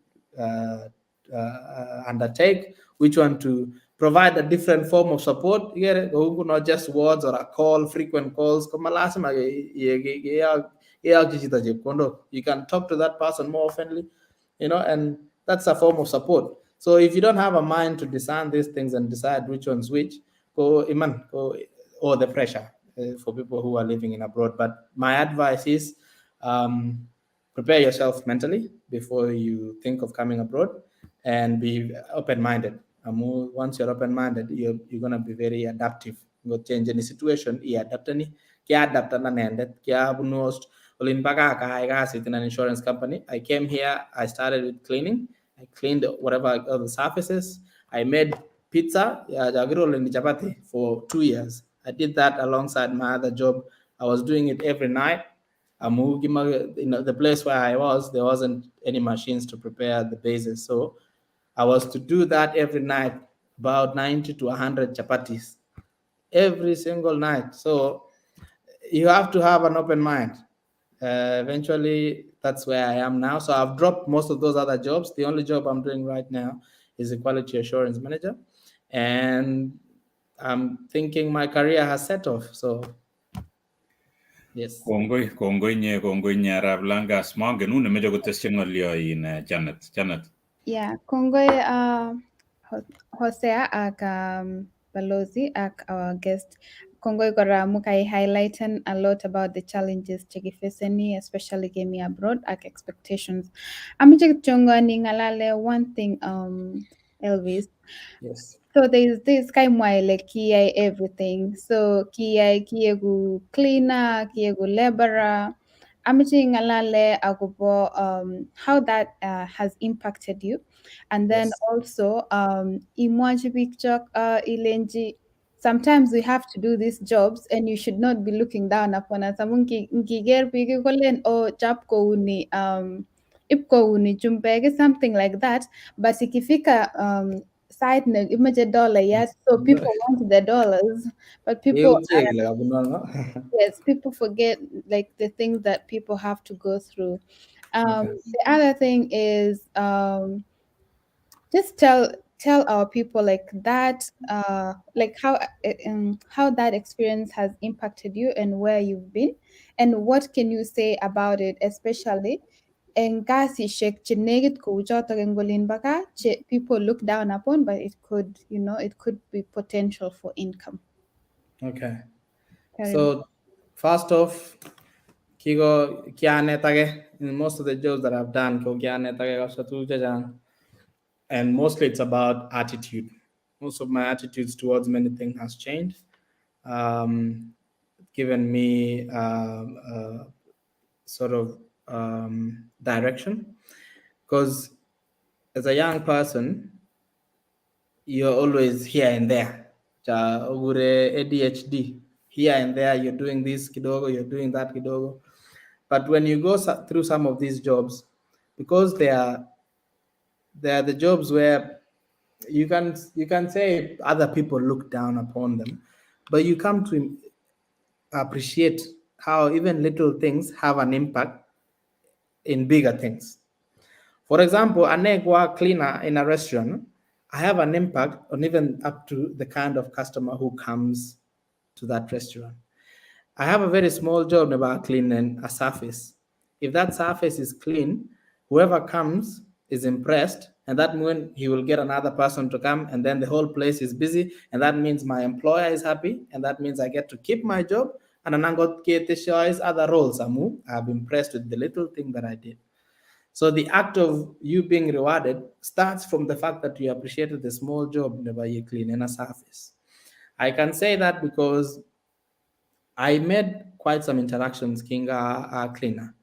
undertake, which one to provide a different form of support. You get it? Not just words or a call, frequent calls. Koma lazima keyokyi chito chepkondok. You can talk to that person more oftenly, and that's a form of support. So if you don't have a mind to discern these things and decide which one's which, go iman, go or the pressure for people who are living in abroad. But my advice is prepare yourself mentally before you think of coming abroad and be open-minded. Amu once you're open-minded, you're gonna be very adaptive. Go change any situation, i-adaptani. Kia-adapt anendet, kiabunu olin pa gaa kaai kasit in an insurance company. I came here, I started with cleaning. I cleaned whatever other surfaces. I made pizza, yeah, and chapati for 2 years. I did that alongside my other job. I was doing it every night. Amu the place where I was, there wasn't any machines to prepare the bases. So I was to do that every night, about 90 to 100 chapatis every single night. So you have to have an open mind. Eventually, that's where I am now. So I've dropped most of those other jobs. The only job I'm doing right now is a quality assurance manager. And I'm thinking my career has set off. So, yes. Kongoi, kongoi nye, kongoi nye arap Langas. Mangen uu nemeche kotesyi ng'olyo in Janet. Janet. Yeah, kongoi Hosea ak Balozi ak our guest. Kongoi kora amu kai highlighten a lot about the challenges chekifeseni, especially kemi abroad ak expectations. Ameche kityongon ing'alale one thing, Elvis. Yes. So there's this kaimwa ile kiyai everything. So kiyai kieku cleaner, kieku laborer. Ameche ing'alale akobo how that has impacted you. And then also imwachi biik chok ilenji sometimes we have to do these jobs and you should not be looking down upon us. Amun nkiker biik kolen, oh, chap kouni ip kouni chumbek, something like that. But ikifika side ne imache dollar, yes. So people want the dollars, but people Keutie kele kabunu ano. Yes, people forget like the things that people have to go through. The other thing is just tell our people like that, like how that experience has impacted you and where you've been, and what can you say about it, especially Eng kasishek che nekit kou chotok eng olin bo gaa che people look down upon, but it could you know it could be potential for income. Okay. Karibu. So first off, kiko kianetage in most of the jobs that I've done, ko kianetage kabisa tuguk chechang. And mostly it's about attitude. Most of my attitudes towards many things has changed. Given me sort of direction. Because as a young person, you're always here and there. Cha ogure ADHD. Here and there, you're doing this kidogo, you're doing that kidogo. But when you go through some of these jobs, because they are the jobs where you can say other people look down upon them, but you come to appreciate how even little things have an impact in bigger things. For example, ane ko a cleaner in a restaurant, I have an impact on even up to the kind of customer who comes to that restaurant. I have a very small job about cleaning a surface. If that surface is clean, whoever comes is impressed, and that moment he will get another person to come, and then the whole place is busy, and that means my employer is happy, and that means I get to keep my job, and anangot keteshois other roles amu I've impressed with the little thing that I did. So the act of you being rewarded starts from the fact that you appreciated the small job never you clean in a surface. I can say that because I made quite some interactions kinga cleaner.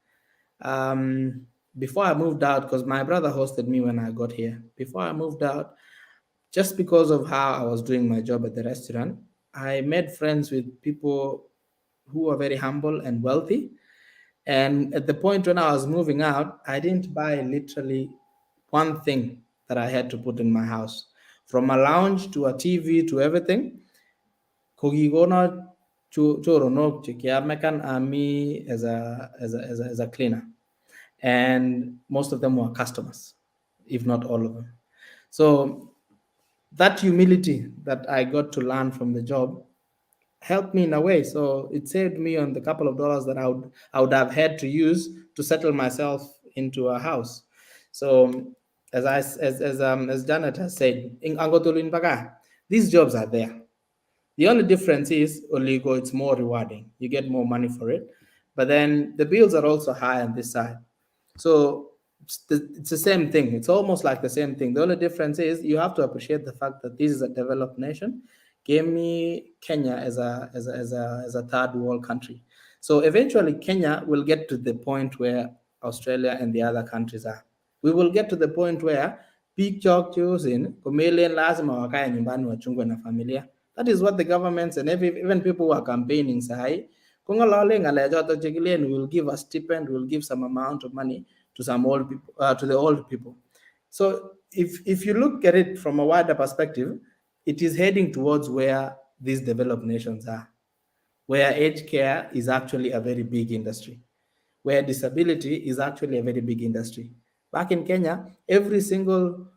Before I moved out, because my brother hosted me when I got here. Before I moved out, just because of how I was doing my job at the restaurant, I made friends with people who are very humble and wealthy. And at the point when I was moving out, I didn't buy literally one thing that I had to put in my house. From a lounge to a TV to everything. Kokikono choronok che kiamekan ami as a cleaner. And most of them were customers, if not all of them. So that humility that I got to learn from the job helped me in a way. So it saved me on the couple of dollars that I would have had to use to settle myself into a house. So as I as Janet has said, in angot olin bo gaa, these jobs are there. The only difference is oligo, it's more rewarding. You get more money for it, but then the bills are also high on this side. So it's the same thing. It's almost like the same thing. The only difference is you have to appreciate the fact that this is a developed nation. Gave Kenya as a third world country. So eventually Kenya will get to the point where Australia and the other countries are. We will get to the point where biik chok cheosen komelen lazima wakae nyumbani wachungwe na familia. That is what the governments and even people who are campaigning sahi kong'olole ng'alechoto chekilen will give a stipend, will give some amount of money to some old people, to the old people. So if you look at it from a wider perspective, it is heading towards where these developed nations are, where aged care is actually a very big industry, where disability is actually a very big industry. Back in Kenya, every single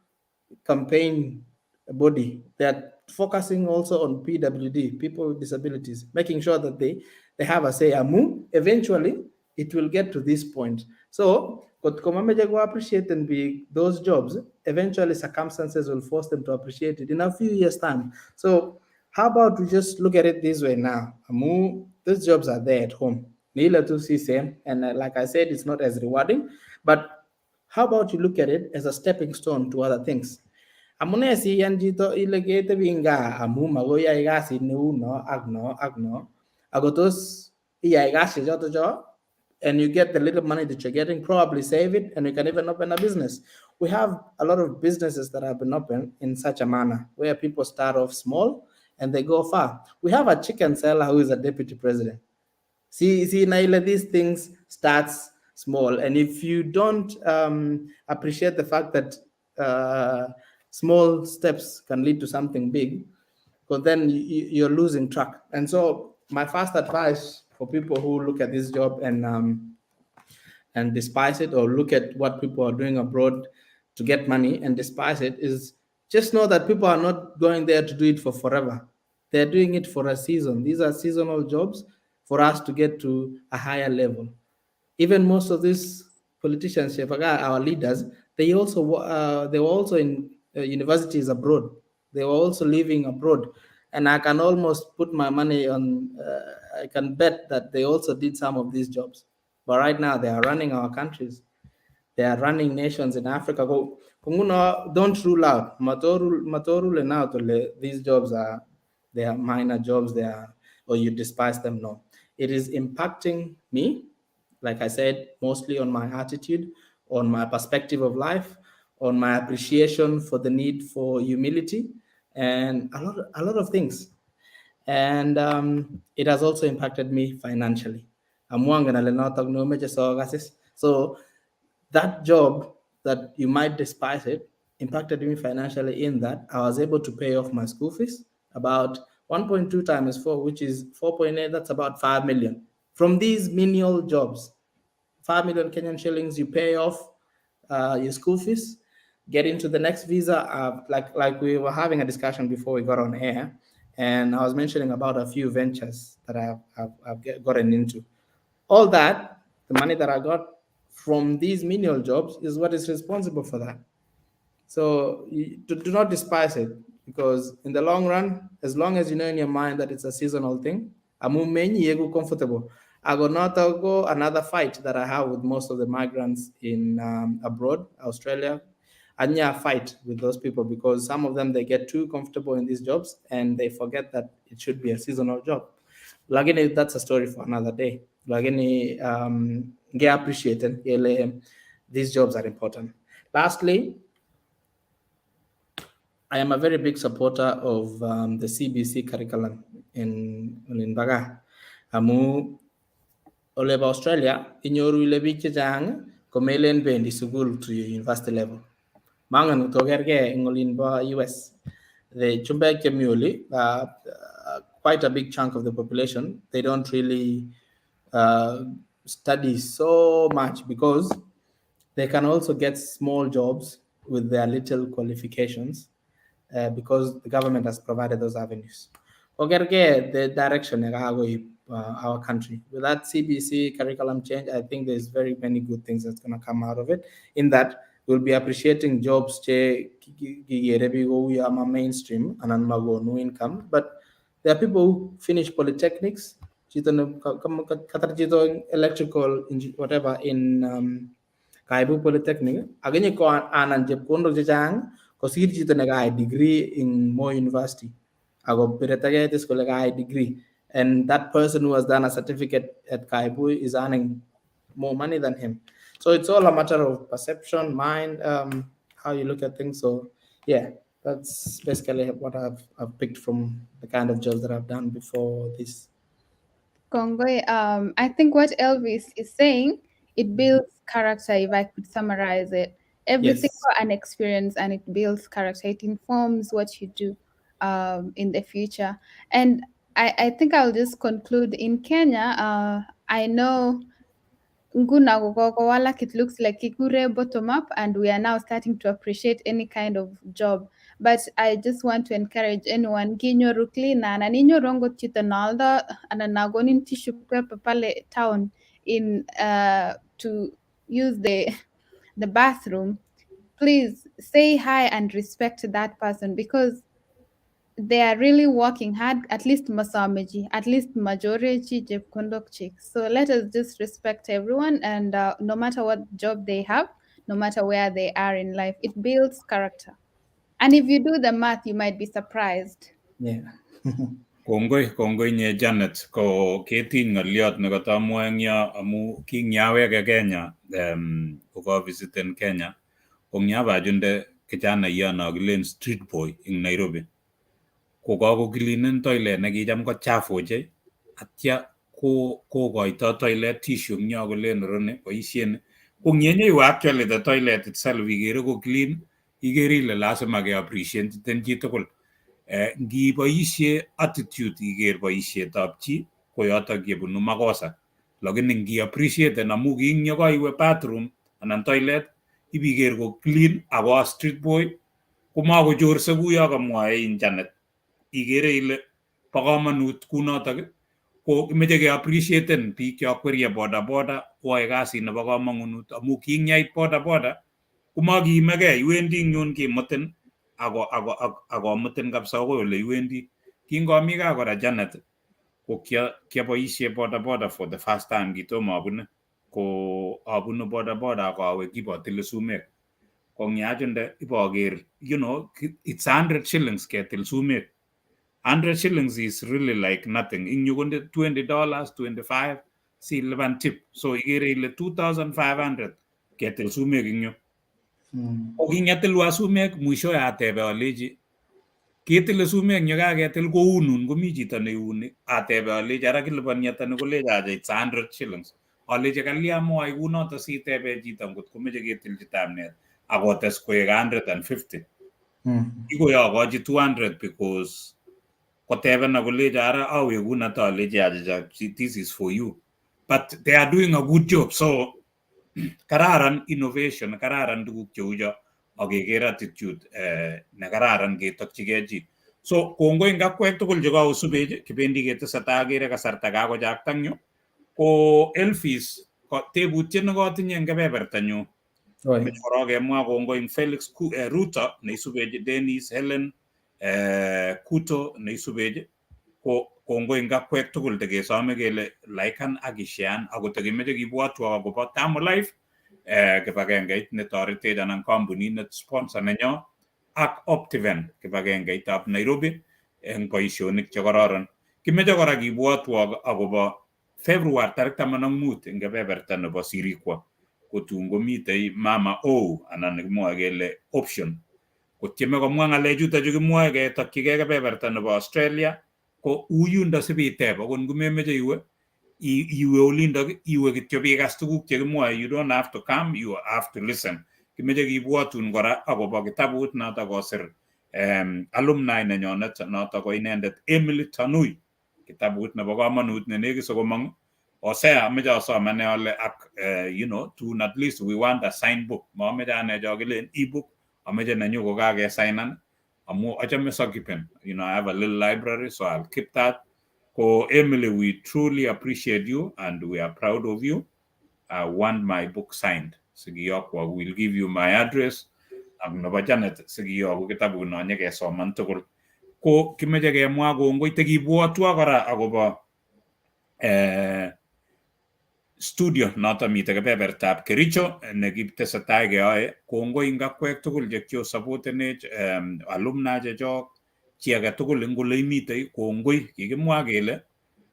campaign body, they're focusing also on PWD, people with disabilities, making sure that they have a say. Amu, eventually, it will get to this point. So, kot komameche ko appreciate and be those jobs, eventually circumstances will force them to appreciate it in a few years' time. So, how about we just look at it this way now? Amu, those jobs are there at home. Ni ile tu si same, and like I said, it's not as rewarding. But how about you look at it as a stepping stone to other things? Amune siyan chito ile ketebi eng gaa amu makoi iyai kasit neu no ak no ak no ako tos iyai kasisiek choto cho and you get the little money that you're getting, probably save it, and you can even open a business. We have a lot of businesses that have been opened in such a manner where people start off small and they go far. We have a chicken seller who is a deputy president. See, Naila, these things starts small, and if you don't appreciate the fact that small steps can lead to something big, because then you're losing track. And so, my first advice for people who look at this job and despise it, or look at what people are doing abroad to get money and despise it, is just know that people are not going there to do it for forever. They're doing it for a season. These are seasonal jobs for us to get to a higher level. Even most of these Politicians, our leaders, they also they were also in universities abroad. They were also living abroad. And I can almost put my money on, I can bet that they also did some of these jobs. But right now they are running our countries. They are running nations in Africa. Go, don't rule out. Matorule out these jobs are, they are minor jobs, they are, or you despise them. No, it is impacting me, like I said, mostly on my attitude, on my perspective of life, on my appreciation for the need for humility, and a lot of things. And it has also impacted me financially. So that job that you might despise it impacted me financially in that I was able to pay off my school fees, about 1.2 times 4, which is 4.8, that's about 5 million. From these menial jobs, 5 million Kenyan shillings, you pay off your school fees, get into the next visa. Like we were having a discussion before we got on air, and I was mentioning about a few ventures that I've gotten into. All that, the money that I got from these menial jobs is what is responsible for that. So you, do not despise it, because in the long run, as long as you know in your mind that it's a seasonal thing, amu comfortable. I got not go another fight that I have with most of the migrants in abroad, Australia. I fight with those people because some of them, they get too comfortable in these jobs and they forget that it should be a seasonal job. Lakini that's a story for another day. Lakini get appreciated. These jobs are important. Lastly, I am a very big supporter of the CBC curriculum in Baga. Amu olebo Australia, inyoru ile biik chechang komelen bendi sukul to university level. Mangen tokerke eng olin bo US. The chumbek chemi oli, quite a big chunk of the population, they don't really study so much because they can also get small jobs with their little qualifications because the government has provided those avenues. Okerke, the direction our country. With that CBC curriculum change, I think there's very many good things that's going to come out of it. In that, we'll be appreciating jobs che mainstream and no income, but there are people who finish polytechnics, chito electrical whatever in Kaibu Polytechnic, agenye ko anan chepkondok chechang kosir chito ne degree in Moi University. Ako piretage tis kole kai degree, and that person who has done a certificate at Kaibu is earning more money than him. So it's all a matter of perception, mind, how you look at things. So yeah, that's basically what I've picked from the kind of jobs that I've done before this. Kongoi, I think what Elvis is saying, it builds character, if I could summarize it. Everything yes. An experience, and it builds character. It informs what you do in the future. And I think I'll just conclude. In Kenya, I know it looks like kikure bottom up, and we are now starting to appreciate any kind of job. But I just want to encourage anyone, ginyoru cleaner, and inyoru angot chito naaldo anan nagonin tissue paper pale town in to use the bathroom, please say hi and respect that person, because they are really working hard, at least masameji, at least majority chepkondok chik. So let us just respect everyone, and no matter what job they have, no matter where they are in life, it builds character. And if you do the math, you might be surprised. Yeah. Kongoi nye Janet, ko ketiny ng'oliot nekotamwae eng yo amu kingyaweke Kenya, kokavisiten Kenya, ko ngyabachunde kijanaiyot no kilen street boy eng Nairobi. Ko kakokilinen toilet nekicham ko chafu ochei, atya kokoito toilet tissue eng yo kolen roni boisien. Ko ngenyeiwe actually the toilet itself ikere ko clean, ikere ile lazima ke appreciate chitugul. Ngiboisie attitude iker boisietab chi ko yotok yebunu makosa. Lakini ngi appreciate amu king yokoiwe bathroom anan toilet ibiker ko clean ako street boy komakochorse kuyo kamwae in Janet. Ikere ile bo komonut kunotok Ko kimeche ke appreciaten biik chokwerie boda boda koyoe kasit nebo komongunut amu kingyait boda boda komakiimegei, iwendi ing yun kimutin ako ako akomutin kabisa akoi ole iwendi. Kingomi gaa kora Janet, ko kiaboisie boda boda for the first time, kitomo abune, ko abunu boda boda ak awe kibotile sumek. Ko ngiachunde iboker, it's 100 shillings ketil sumek. 100 shillings is really like nothing. Ing yu konde $20, 25 silipan tip. So ikere ile 2500 ketil sumek ing yu. Ko kinyatilwa sumek, mwishowe atebe alechi ketile sumek yekaketil kounun, komi chito neuni. Atebe alechi ara kiliponi ata ni? Kolecho acha it's 100 shillings. Alechi kalya mwai kunoto sitebe chito ngot komeche ketilchi tamnet akotes koek 150. Kikoyokochi 200 because kotebena kolecho ara awekun ata, alechi achacha, this is for you. But they are doing a good job, so kararan innovation, kararan tuguk cheu cho akeker attitude nekararan ketokchigei chi. So kongoi eng akwek tugul chekosubech. Kibendi ketesetai, akere kasarta kakochakta eng yu. Ko Elvis, tebutiet nekotinye eng kebebertanyu, korok kemwa kongoi eng Felix Ruto neisubech, Dennis, Helen, Kuto neisubech. Ko kongoi eng akwek tugul tekesome kele liken ak isharean akot tekimeche kibwotwo akobo Tamu Life, kibagengeit netoretech anan kampunit ne sponsor nenyo, ak Optiven, kibagengeitab Nairobi eng boisionik chekororon. Kimeche kora kibwotwok akobo February tarik 15 eng kebeberta nebo Sirikwa, kotun komitei Mama O anan nekimwoe kele option kotieme komwa ng'alechuto chu kimwoe ketokchigei kebeberta nebo Australia. Ko uyundo sipiteb akot ngomemeche iwe, iwe olindok, iwe kityo bikas tuguk chekimwoe. You don't have to come, you have to listen. Kimeche kibwotun kora akobo kitabut noto kosir alumni nenyonet, noto ko inendet Emily Tanui, kitabut nebo komonut ne nekit sikomong. Hosea, ameche asom ane ale ak tun at least we want a sign book. Mameche ane cho kilen ebook, ameche nenyu kokakesignan amu achame sakipen. I have a little library, so I'll keep that. Ko Emily, we truly appreciate you and we are proud of you. I want my book signed, sikiyokwo. We'll give you my address ak nebo Janet sikiyoku kitabut no nyekesoman tugul. Ko kimeche kemwa kongoi, tekibwotwo kora akobo studio noto mitei kebebertab Kericho nekitesetai keyoe. Kongoi eng akwek tugul chekiosapotenech, alumni chechok, chi age tugul eng ole imitei, kongoi. Kikimwa kele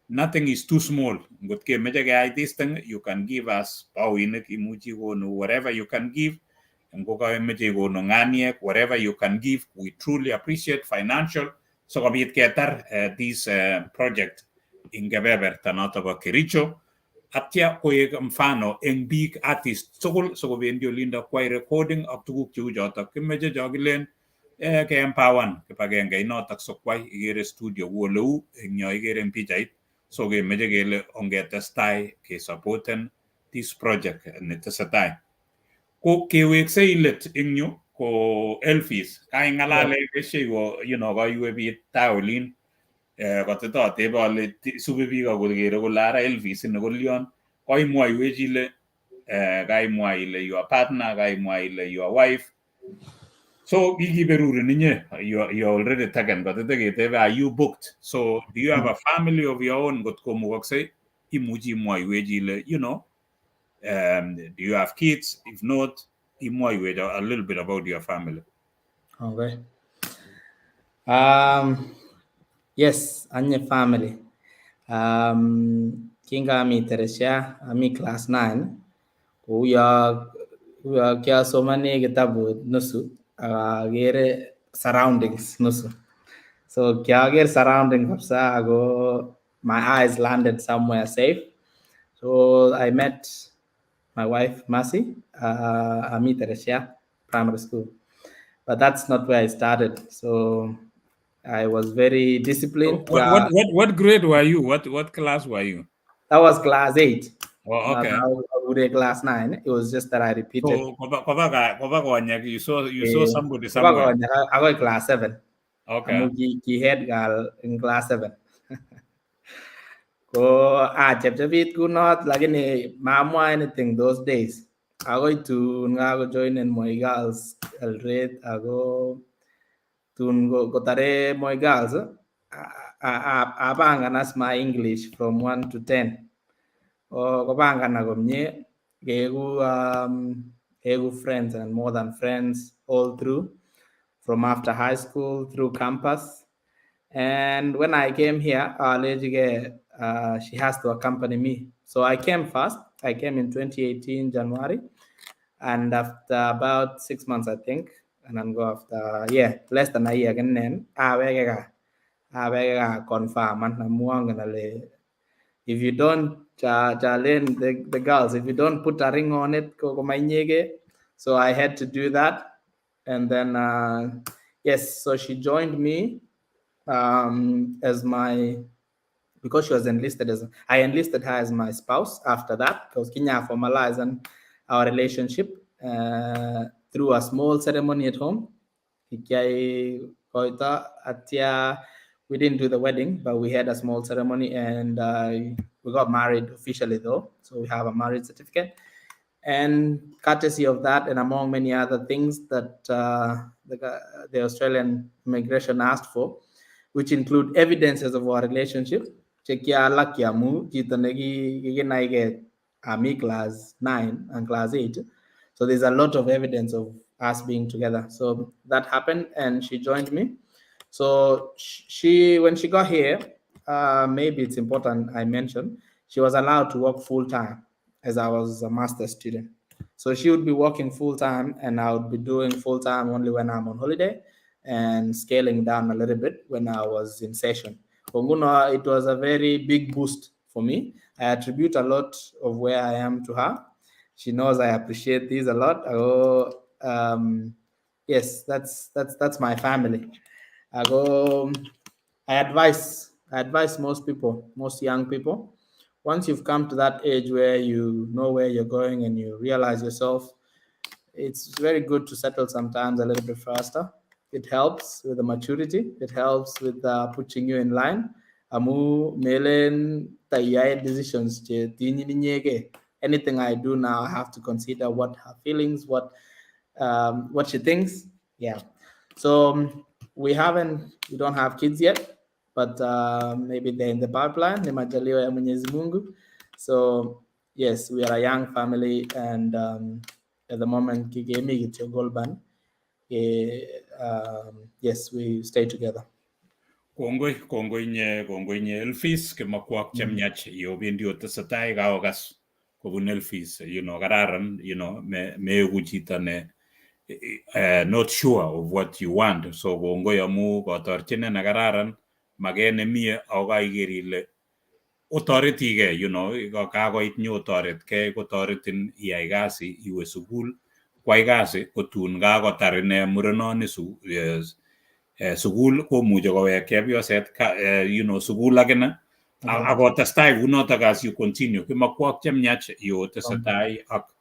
nothing is too small. Ngot kemeche keyai this thing, you can give us baoinik, imuchi ikonu whatever you can give. Ngo kemeche ikonu ng'aniek, whatever you can give, we truly appreciate financial sikobit ketar this project ing kebeberta noto bo Kericho, atya koek mfano eng biik artist tugul sikobendi olindo kwai recording ak tuguk cheu chotok. Kimeche cho kilen ke empower kibagenge inotok sikwai. Ikere studio ku oleu eng yo ikere eng pichait. So kemeche kele ongetestai kesupporten this project netesetai. Ko keweksei let eng yu, ko Elvis, kaing'alale beshe kaiwe bit tai olin, kotetatebe ale subi biik akokere kole ara Elvis ini kolion. Kaimwaiwech ile kaimwa ile your partner, kaimwa ile your wife, so kikiberurin inye, you are already taken. Koteteketebe, are you booked? So do you have a family of your own? Ngot komukoksei imuchi imwaiwech ile do you have kids? If not, imwaiwech a little bit about your family. Okay. Yes, anye family. Kingami Teresia, ami class 9, uyo kiasomani kitabut nusu, ak akere surroundings nusu. So kiaker surrounding kabisa ako my eyes landed somewhere safe. So I met my wife, Mercy, ami Teresia primary school. But that's not where I started. So I was very disciplined. What grade were you? What class were you? That was class 8. Oh, okay. I was class 9. It was just that I repeated. So koba konyek, you saw somebody somewhere. Akoi class 7. Okay. Amu ki head girl in class 7. Ko achepchepit kunot, lakini mamwa anything those days. Akoi tun kakojoinen Moi Girls Eldoret, ako tun kotare Moi Girls, apangan as my English from 1 to 10. Kopangana komie, keeku friends and more than friends all through, from after high school through campus. And when I came here, alechike she has to accompany me. So I came first. I came in 2018 January, and after about 6 months, I think, and then go after, yeah, less than a year again, aweke ka confirm amu angen ale if you don't chalen the girls, if you don't put a ring on it, ko komainyeke. So I had to do that, and then yes, so she joined me as my, because she was enlisted as, I enlisted her as my spouse after that, because Kenya formalized our relationship through a small ceremony at home. Kikiai koito atia, we didn't do the wedding, but we had a small ceremony and we got married officially though. So we have a marriage certificate. And courtesy of that, and among many other things that the Australian immigration asked for, which include evidences of our relationship, che kialak amu chito nekikinaige ami class 9 and class 8. So there's a lot of evidence of us being together. So that happened and she joined me. So she, when she got here, maybe it's important I mention, she was allowed to work full time as I was a master's student. So she would be working full time and I would be doing full time only when I'm on holiday and scaling down a little bit when I was in session. Ko nguno, it was a very big boost for me. I attribute a lot of where I am to her. She knows I appreciate this a lot. Oh, yes, that's my family. I go. I advise most people, most young people, once you've come to that age where you know where you're going and you realize yourself, it's very good to settle sometimes a little bit faster. It helps with the maturity. It helps with putting you in line. Amu melen taiyai decisions che tinyin inyeke. Anything I do now, I have to consider what her feelings, what she thinks. Yeah. So we don't have kids yet, but maybe they're in the pipeline. Ni majaliwa ya Mwenyezi Mungu. So yes, we are a young family, and at the moment, kikemi kityo Goldban. Yes, we stay together. Kongoi, kongoi inye, kongoi inye Elvis, kimakwak chemiach yobendi otesetai kaokas kobun Elvis, kararan, me meeku chito ne not sure of what you want. So kongoi amu kotorchinet nekararan, maket nemie ako kaiker ile otoretigei, kakoit nyotoretkei kotoretin iyai kasi, iwe sukul, kwai kasi, kotun kakotar ine murenoni sukul komuche kowek chepyoset sukul akine akotestai kunotok as you continue. Kimakwok chemiach yotesetai ak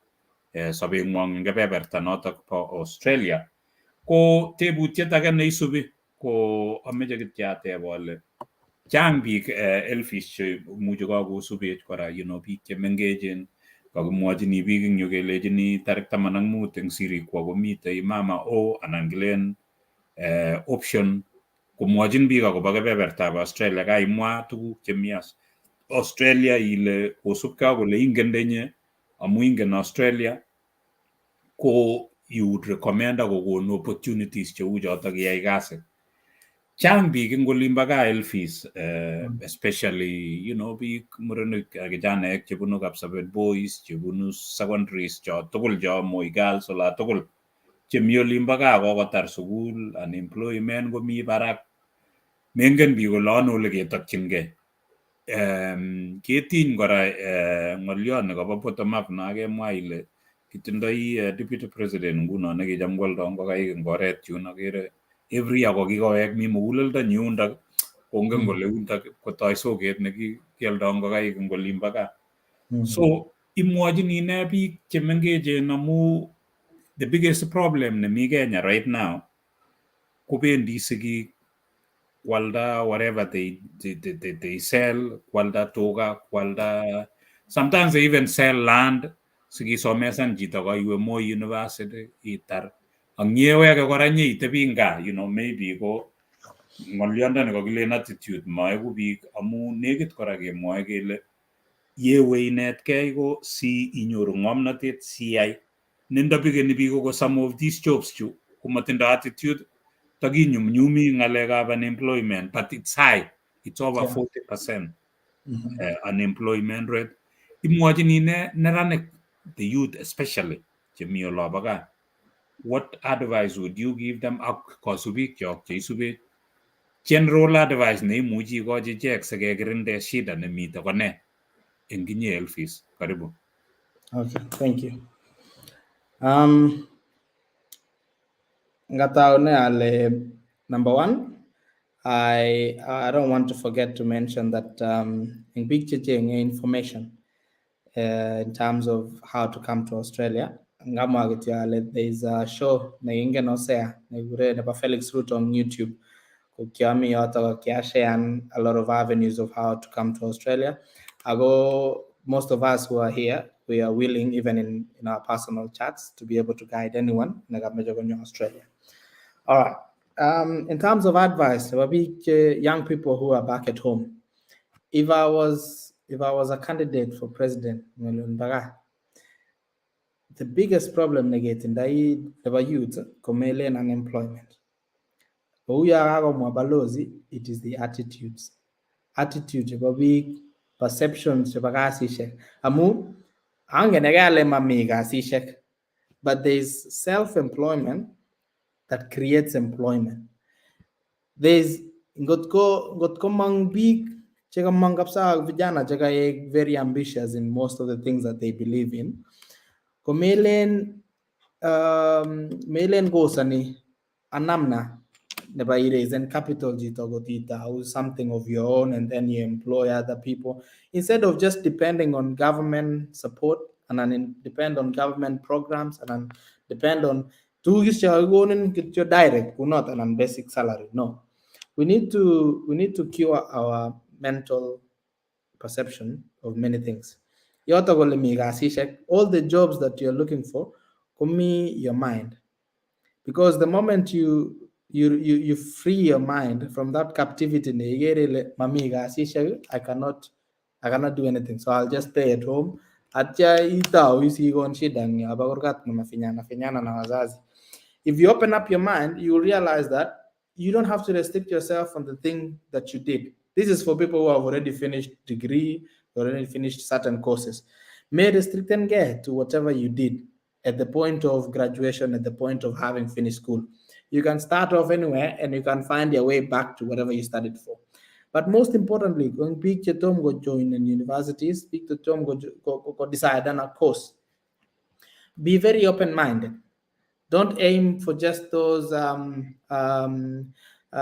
sobeng'wong eng kebeberta notok bo Australia. Ko tebutiet age neisubi ko ameche kityo ateb ale chang biik Elvis che imuchi kakosubech kora, biik chemengechen kakimwochini biik eng yu kelechini tarik 15 eng Sirikwa komitei Mama O anan kilen option komwochin biik akobo kebebertab Australia. Kaimwa tuguk chemi Australia ile kosubkei ak kole ingende inye amu ingen Australia ko you would recommend akokonu opportunities cheu chotok iyai kasi. Chang biik eng olimbo gaa Elvis, especially biik murenik ak kijanaek chebunu Kapsabet Boys, chebunu secondaries cho tugul cho Moi Girls ola tugul chemi olimbo gaa kokotar sukul, unemployment komi barak, mengen biik kole ano ole ketokchingei. Ketiny kora ng'oliot nekobo bottom up no kemwa ile kitindoi deputy president nguno nekicham kwoldo ngokaik eng oret yun akere every year kokikowek mi muguleldo nyi yundok kongen kole yundok kotoi soket nekioldo ngokaik eng olimbo gaa. So imwochini ne biik chemengechen amu the biggest problem nemi Kenya right now kobendi sigik Kwalda whatever they sell, kwalda tuga, kwalda, sometimes they even sell land sikisomesan chito koiwe Moi University itar ak nyeweke kora nyeitebi gaa, maybe ko ng'olyondoni kokilen attitude moeku biik amu nekit kora kemwoe kele yewe inetkei ko si inyoru ng'omnotet siyai nendobikeni biik ko some of these jobs chu komotindo attitude takinyumnyumi ng'alekab unemployment, but it's high, it's over 40% unemployment rate. Imwochini ne neranik, the youth especially chemi olobo gaa? What advice would you give them ak kosubik chok cheisubech? General advice neimuchi ikochi ichek sikekirinde shida nemite ko ne eng inye, Elvis? Karibu. Okay, thank you. Ngataune ale number one, I don't want to forget to mention that in biik chechenge information in terms of how to come to Australia, ngamwa kityo ale there is a show nekingen Hosea nekikure nebo Felix Ruto on YouTube. Ko kiami yoto ko kiasharean a lot of avenues of how to come to Australia. Ago most of us who are here, we are willing, even in our personal chats, to be able to guide anyone nekameche konyo Australia. All right. In terms of advice, nebo biik young people who are back at home, if I was a candidate for president, ng'olyon baka, the biggest problem neketindoi nebo youth ko melen unemployment. Kou yo kakomwa balozi, it is the attitudes. Attitude chebo biik, perceptions chebo kasisiek. Amu angen ake ale mami kasisiek, but there is self-employment that creates employment. There's ngotko mang biik chekamong kabisa vijana chekaek very ambitious in most of the things that they believe in, ko melen kosani anamna nebo iraisen capital chito kot itau something of your own and then you employ other people instead of just depending on government support and then depend on government programs and then depend on tuguk chekakikonin kityo direct kunot anan basic salary. No, we need to cure our mental perception of many things. Yoto kole mi kasisiek, all the jobs that you're looking for komi your mind, because the moment you free your mind from that captivity neikere ile mami kasisiek, I cannot do anything, so I'll just stay at home, atya itau isikon shida eng yobo kurgat finyana finyana na wazazi. If you open up your mind, you will realize that you don't have to restrict yourself on the thing that you did. This is for people who have already finished degree, already finished certain courses. May restricten to whatever you did at the point of graduation, at the point of having finished school. You can start off anywhere and you can find your way back to whatever you studied for. But most importantly, when biik chetom go join in universities, biik chetom go decide on a course, be very open-minded. Don't aim for just those,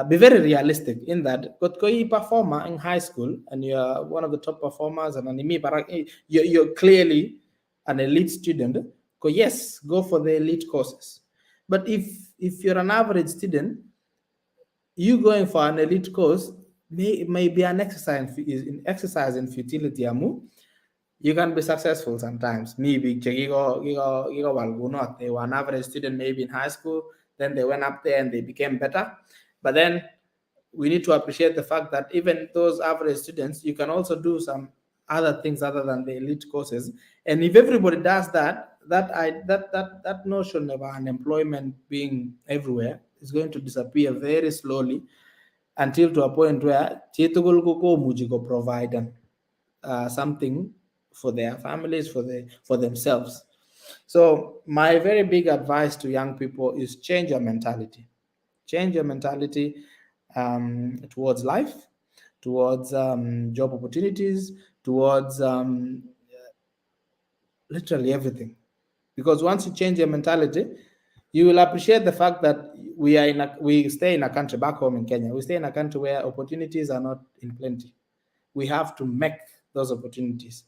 be very realistic in that kot ko i performer in high school and you're one of the top performers and you're clearly an elite student, go, yes, go for the elite courses. But if you're an average student, you going for an elite course may be an exercise in futility amu you can be successful sometimes. Maybe they were an average student maybe in high school, then they went up there and they became better. But then we need to appreciate the fact that even those average students, you can also do some other things other than the elite courses. And if everybody does that, that I that that that notion of unemployment being everywhere is going to disappear very slowly until to a point where chitugul komuchi ko provide something for their families, for themselves. So my very big advice to young people is change your mentality. Change your mentality towards life, towards job opportunities, towards literally everything. Because once you change your mentality, you will appreciate the fact that we stay in a country back home in Kenya. We stay in a country where opportunities are not in plenty. We have to make those opportunities.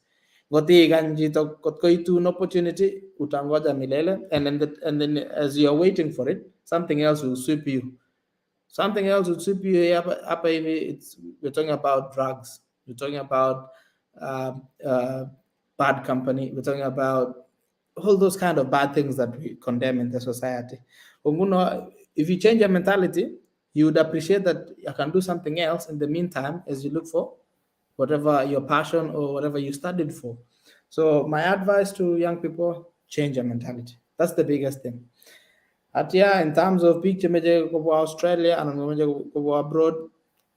Ngot ikany chito kot koitun opportunity, utangoja milele, and then as you are waiting for it, something else will sweep you. Something else would sweep you hapa hivi. It's we're talking about drugs. We're talking about bad company. We're talking about all those kind of bad things that we condemn in the society. Nguno, if you change your mentality, you would appreciate that I can do something else in the meantime as you look for whatever your passion or whatever you studied for. So my advice to young people, change your mentality. That's the biggest thing. Atia, in terms of biik chemeche kobwa Australia and chemeche kobwa abroad,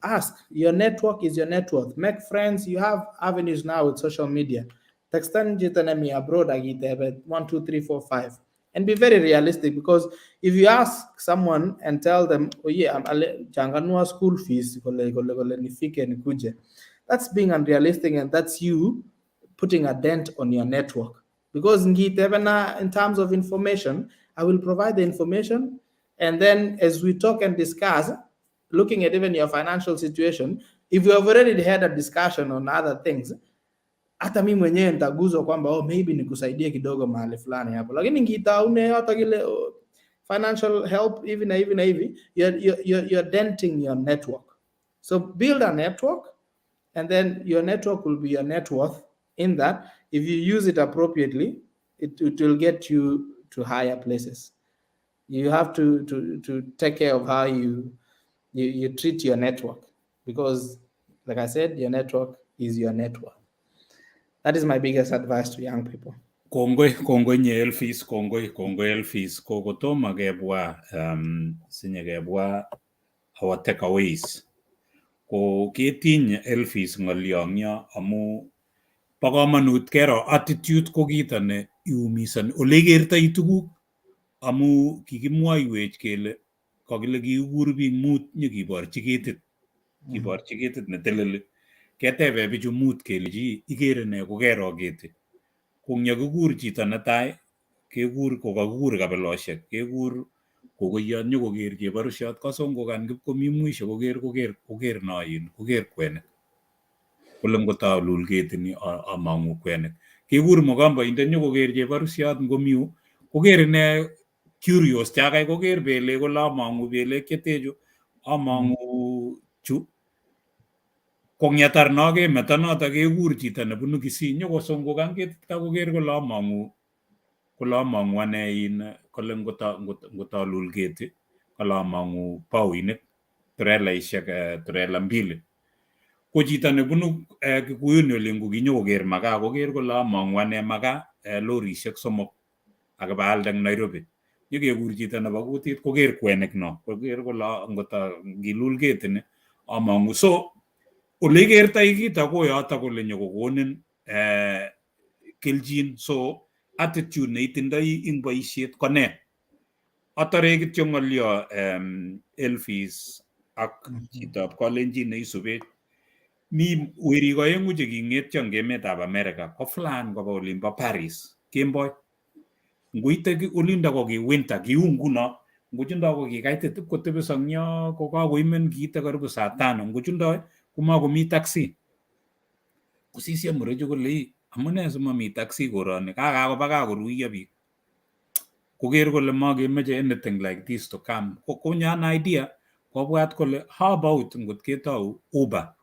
ask. Your network is your net worth. Make friends. You have avenues now with social media. Textan chito nemi abroad akitebe 1 2 3 4 5 and be very realistic, because if you ask someone and tell them, "Oh yeah, changanua school fees kole kole kole nifike nikuje," that's being unrealistic and that's you putting a dent on your network. Because ngitebena in terms of information, I will provide the information, and then as we talk and discuss, looking at even your financial situation, if you have already had a discussion on other things, hata mi mwenyewe nitaguzwa kwamba, oh, maybe nikusaidie kidogo mahali fulani hapo. Lakini ngitaune hata kile, oh, financial help hivi na hivi na hivi, you're denting your network. So build a network, and then your network will be your net worth, in that if you use it appropriately, it will get you to higher places. You have to take care of how you treat your network, because like I said, your network is your net worth. That is my biggest advice to young people. Kongoi, kongoi nye Elvis, kongoi, kongoi Elvis. Kokotomo kebwa sinye kebwa our takeaways. Ko ketiny Elvis ng'olyong'yo amu bo komonut kero attitude ko kito ne iumisoni ole ikertoi tuguk, amu kikimwoiwech kele kakile kikikur biik mut nyikiborchi ketit, kiborchi ketit neteleli. Ketebe bichu mut kelechi ikere nee kokero keti? Ko ngyakikur chito netai, kekur kokakikur kabiloshek, kekur kokoyot nyokoker chebarusiot, kosungukan kipkomi mwisho koker noin koker kwenik kole ngotolul ketini among'u kwenik. Kekur mokomboindet nyokoker chebarusiot ngomi yu, koker ine curious chakai koker belek kole among'u belek chetechu, among'u chu. Ko ngyatar no kemeto noto, kekur chito nebunu Kisii nyokosungukan ketit kakoker kole among'u ane in kole ngotolul keti kole among'u baoinik trelaishek, trela mbili. Ko chito nebunu Kikuyuni olin ko kinyokoker makaa, koker kole among'u ane makaa lorishek somok ak ibaalde eng Nairobi. Nyokekur chito nebo kutit koker kwenik no koker kole ngoto ngilul ketini among'u. So ole ikertoi kito ko yoto kole nyokokonin kelchin. So attitude neitindoi ing boisiet ko ne? Atore kityo ng'olyo Elvis ak chitab Kalenjin neisubech. Mi werik oeng'u cheking'etyo eng emetab America ko fly koba olimbo Paris kemboi. Nguite olindo ko ki winter, kiu nguno. Nguchundo ko kikaitit ipkotebiso eng yo kokakoimen kiite karibu saa tano. Nguchundo komakomi taxi. Kosisyo murechu kole ii amune simami taxi koroni kakakoba kaa koruiyo biik. Koker kole makemeche anything like this to come. Konyo an idea kobwat kole how about ngot ketou Uber.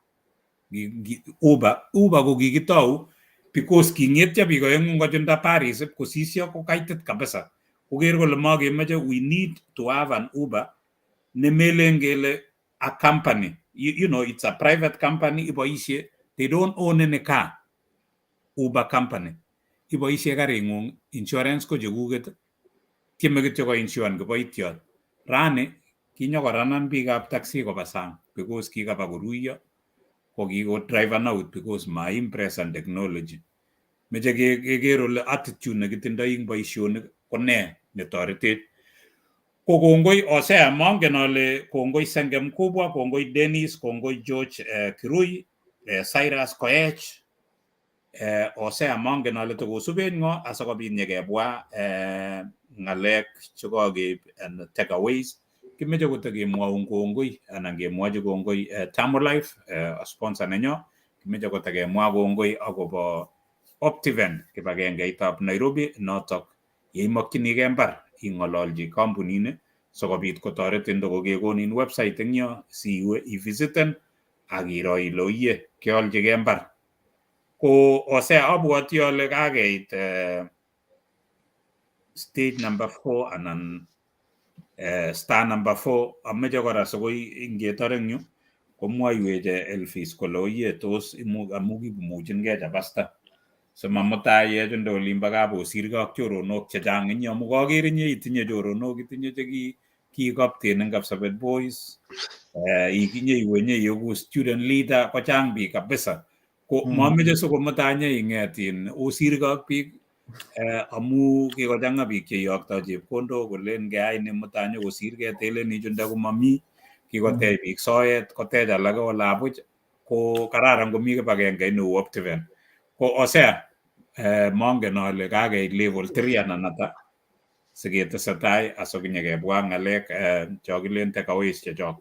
Uber ko kikitou because king'etyo biik oeng'u ngochunda Paris ipkosisyo ko kaitit kabisa. Koker kole makemeche, we need to have an Uber nemelen kele a company. It's a private company iboisie, they don't own any car. Uber company. Iboisie karing'ung, insurance ko chekuket, tieme kityo koinsuan kiboitiot. Rani kinyokoranan biikab taxi koba sang because kikaba koruiyo ko kiko drive out because maimpress and technology. Meche keker ole attitude nekitindoi eng boisionik ko nee netoretech. Ko kongoi Hosea, mongen ale kongoi Senge Mkubwa, kongoi Dennis, kongoi George Kirui, Cyrus Koech, Hosea, mongen ale tokosubech ng'o asikobit nyekebwa ng'alek chekokeib en takeaways. Kimeche kotekemwoun kongoi anan kemwochi kongoi Tamolife, sponsor nenyo. Kimeche kotekemwa kongoi akobo Optiven, kibagengeitab Nairobi notok yeimokchinigei mbar ing'ololchi kampunini. Sikobit kotoretin ndokokekonin website eng yo siwe ivisiten ak iro ile oiye keolchigei mbar. Ko Hosea abwoti ale kakeit stage number 4 anan star number 4. Ameche kora sikoi ngetor eng yu komwoiwech Elvis kole oiye tos imuch amu kimuchinkei chapasta simamutai yechunde olimbo kaposirgei ak choronok chechang eng yu amu kaker inye itinye choronok, itinye che ki captain eng Kapsabet Boys, ikinye iwe nye ieku student leader, kochang biik kabisa ko mameche sikomutai nye ing'et in osirgei ak biik amu kikochang'a biik cheyoktoi chepkondok kolen keyai ni mutai nyokosirgei telen ichunde komami. Kikotech biik soet, kotech alake olabuch, ko kararan komi kibagenge neu Optiven. Ko Hosea, mongen ale kakeit level 3 anan ata siketesetai asikinyekebwa ng'alek cho kilen takeaways chechok.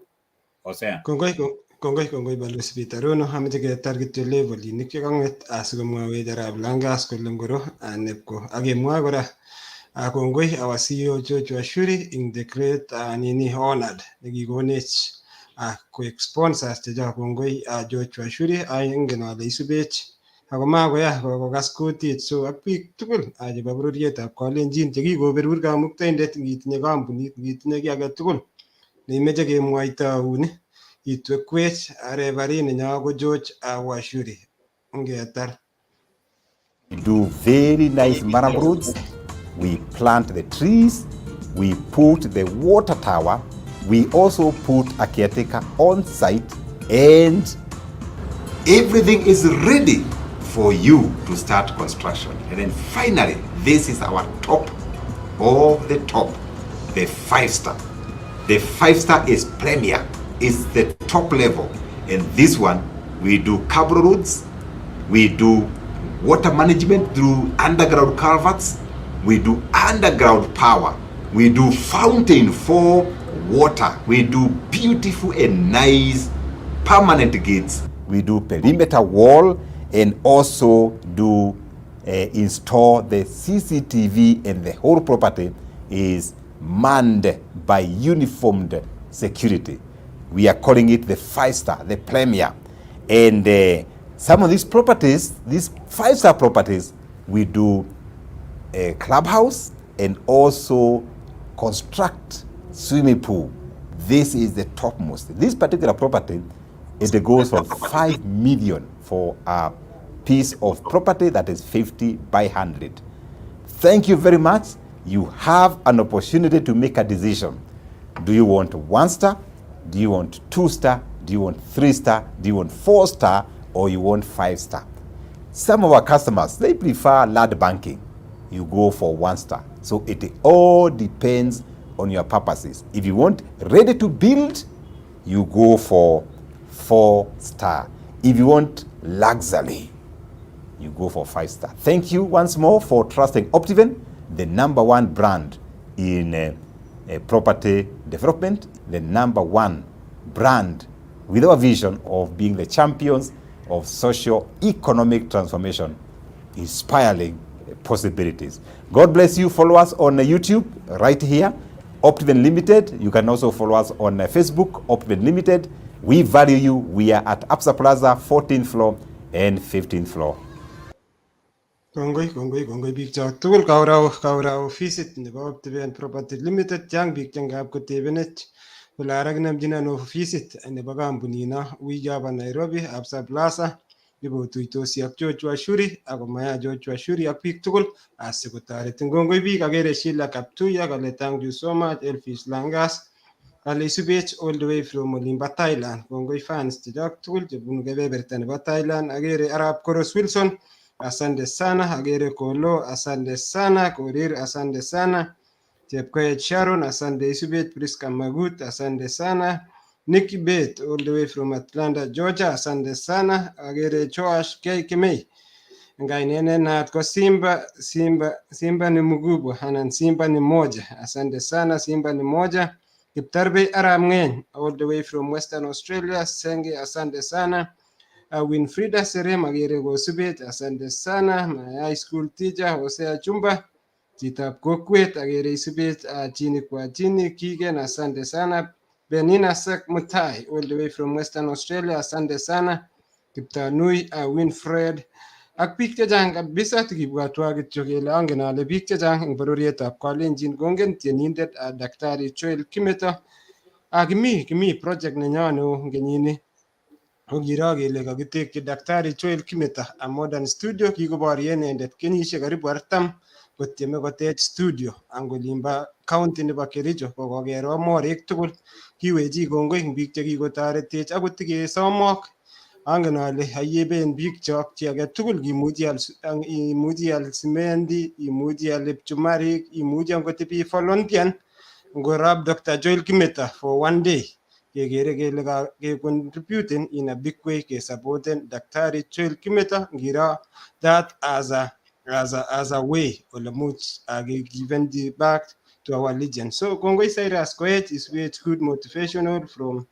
Hosea. Kongoi, kongoi, kongoi, Balozi Peter Rono. Ameche ketar kityo levelinik chekang'et asikomwawech arap Langas kole ngoro nepko akemwa kora kongoi our CEO George Washuri in the great nini honored nekikonech koek sponsors chechok. Kongoi, George Washuri, ingen ale isubech ako makoya kokas kutit so ak biik tugul chebo bororietab Kalenjin chekikoberur Kamuktaindet. Ngitinye kampunit, ngitinye kiy age tugul neimeche kemwoitoun, itwekwech. Referee nenyo ko George Washuri. Ngetar. Do very nice murram roads. We plant the trees. We put the water tower. We also put a caretaker on site and everything is ready for you to start construction. And then finally, this is our top of the top, the five star. The five star is premier, it's the top level. And this one, we do cabro roads, we do water management through underground culverts, we do underground power, we do fountain for water, we do beautiful and nice permanent gates, we do perimeter wall, and also do install the CCTV, and the whole property is manned by uniformed security. We are calling it the five star, the premier. And some of these properties, these five star properties, we do a clubhouse and also construct swimming pool. This is the topmost. This particular property, it goes for 5 million for a piece of property that is 50 by 100. Thank you very much. You have an opportunity to make a decision. Do you want one star? Do you want two star? Do you want three star? Do you want four star? Or you want five star? Some of our customers, they prefer land banking. You go for one star. So it all depends on your purposes. If you want ready to build, you go for four star. If you want luxury, you go for five star. Thank you once more for trusting Optiven, the number one brand in property development, the number one brand with our vision of being the champions of socio economic transformation, inspiring possibilities. God bless you. Follow us on YouTube right here, Optiven Limited. You can also follow us on Facebook, Optiven Limited. We value you. We are at Absa Plaza, 14th floor and 15th floor. Kongoi, kongoi, kongoi biik chok tugul. Kaura ofisit nebo Optiven Property Limited. Chang biik che ngap kotebenech kole ara kinamchin ano ofisit nebo kampunino. Ui yobo Nairobi, Absa Plaza, ibotuitosi ak George Washuri akomaya George Washuri ak biik tugul asikotoretin. Kongoi biik. Akere Sheila Kaptuya kale thank you so much. Elvis Langas kale isubech all the way from olimbo Thailand. Kongoi fans chechok tugul chebunu kebeberta nebo Thailand. Akere Arap Koros Wilson, asante sana. Akere Kolo, asante sana. Korir, asante sana. Chepkoech Sharon, asante isubech. Priska Magut, asante sana. Nicky Bate all the way from Atlanta, Georgia, asante sana. Akere Joash K Kimei kainet ne naat ko Simba, Simba, Simba ni mkubwa anan Simba ni moja. Asante sana, Simba ni moja. Kiptarbei Arap Ng'eny all the way from Western Australia, Senge, asante sana. Winfrida Serem akere kosubech, asante sana. My high school teacher Hosea Chumba. Chitab kokwet akere isubech chini kwa chini Kigen, asante sana. Benina Sek Mutai all the way from Western Australia, asante sana. Kiptanui Winfred ak biik chechang kabisa tikibwatwa kityo kele angen ale biik chechang eng bororietab Kalenjin kongen tienindet Daktari Joel Kimeto. Kimi project nenyo neo eng kenyini ko kiro kele kakitekyi Daktari Joel Kimeto a modern studio. Kikoborye inendet kenyisiek karibu 40 kotieme kotech studio ang olimbo county nebo Kericho kokokerop morik tugul. Kiwechi kongoi eng biik chekikotoretech akot tikesomok. Angen ale ayeben biik chok chi age tugul imuchi ial simendi, imuchi ial pchumarik, imuchi angot ibi volunteer ngorab Dr. Joel Kimeto for one day kekere kele ke contributen in a big way kesupporten Daktari Joel Kimeto. Ngiro that as a way ole much given the back to our legend. So kongoi Cyrus Koech iswech good motivational from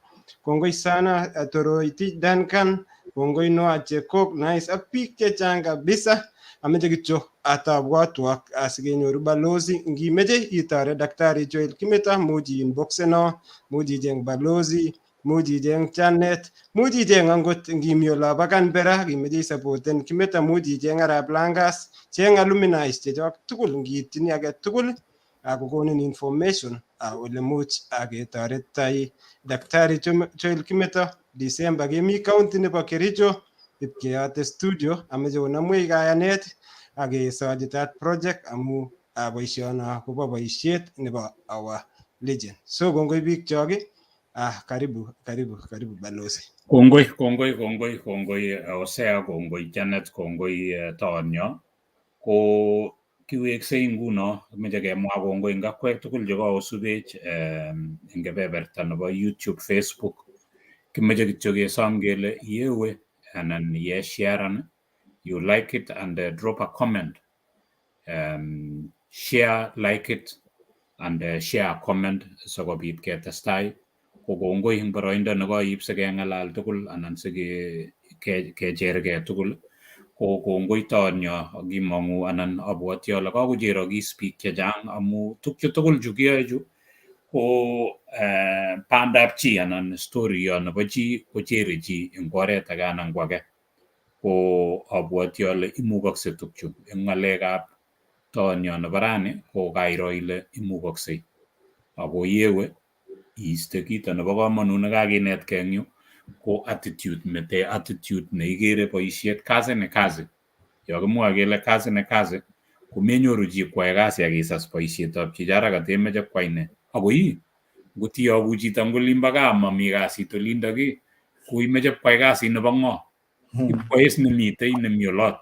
kongoi sana Toroitich Duncan, kongoi Noah Chekok nice ak biik chechang kabisa. Ameche kityo atabwatwak asikenyoru balozi. Ngimeche itoret Daktari Joel Kimeto, much inboxeno, much icheng balozi, much icheng Janet, much icheng angot ngimi olobo Canberra kimeche isupporten Kimeto, much icheng Arap Langas, cheng alumni chechok tugul. Ngiitchini age tugul akokonin information ole much ketorettai Daktari Joel Kimeto. December kemi county nebo Kericho ipkeyote studio. Ameche onamwech kayanet akesochi that project amu boisiono kobo boisiet nebo our legend. So kongoi biik chok. Karibu, karibu, karibu balozi. Kongoi, kongoi, kongoi, kongoi Hosea, kongoi Janet, kongoi toonyo. Ko kiweksei nguno, kimeche kemwa kongoi eng akwek tugul chekosubech eng kebeberta nebo YouTube, Facebook. Kimeche kityo kesom kele yewe anan ye sharean, you like it and drop a comment. Share, like it and share a comment sikobit ketestai. Ko kongoi eng boroindo nekoib sikeng'alal tugul anan sikechergei tugul. Ko kongoi toonyo kimong'u anan abwoti ale kakocherokis biik chechang amu tukchu tugul chu kiyoe chu ko bandab chi anan story yo nebo chi kochere chi eng oret age anan ko age. Ko abwoti ale imukokse tukchu eng ng'alekab toonyo nebo rani ko kairo ile imukoksei. Ako yewe iiste kito nebo komonut nekakinetkei eng yu ko attitude, mete attitude neikere boisiet kazi ni kazi. Yo kimwoe kele kazi ni kazi komenyoru chi kwae kasi ak isas boisietab chicho ara katemeche kwai ne. Akoi ngot iyoku chito eng olimbo gaa mami kasit olindok ii ko imeche kwai kasit nebo ng'o? Ipkoes nemitei nemi olot.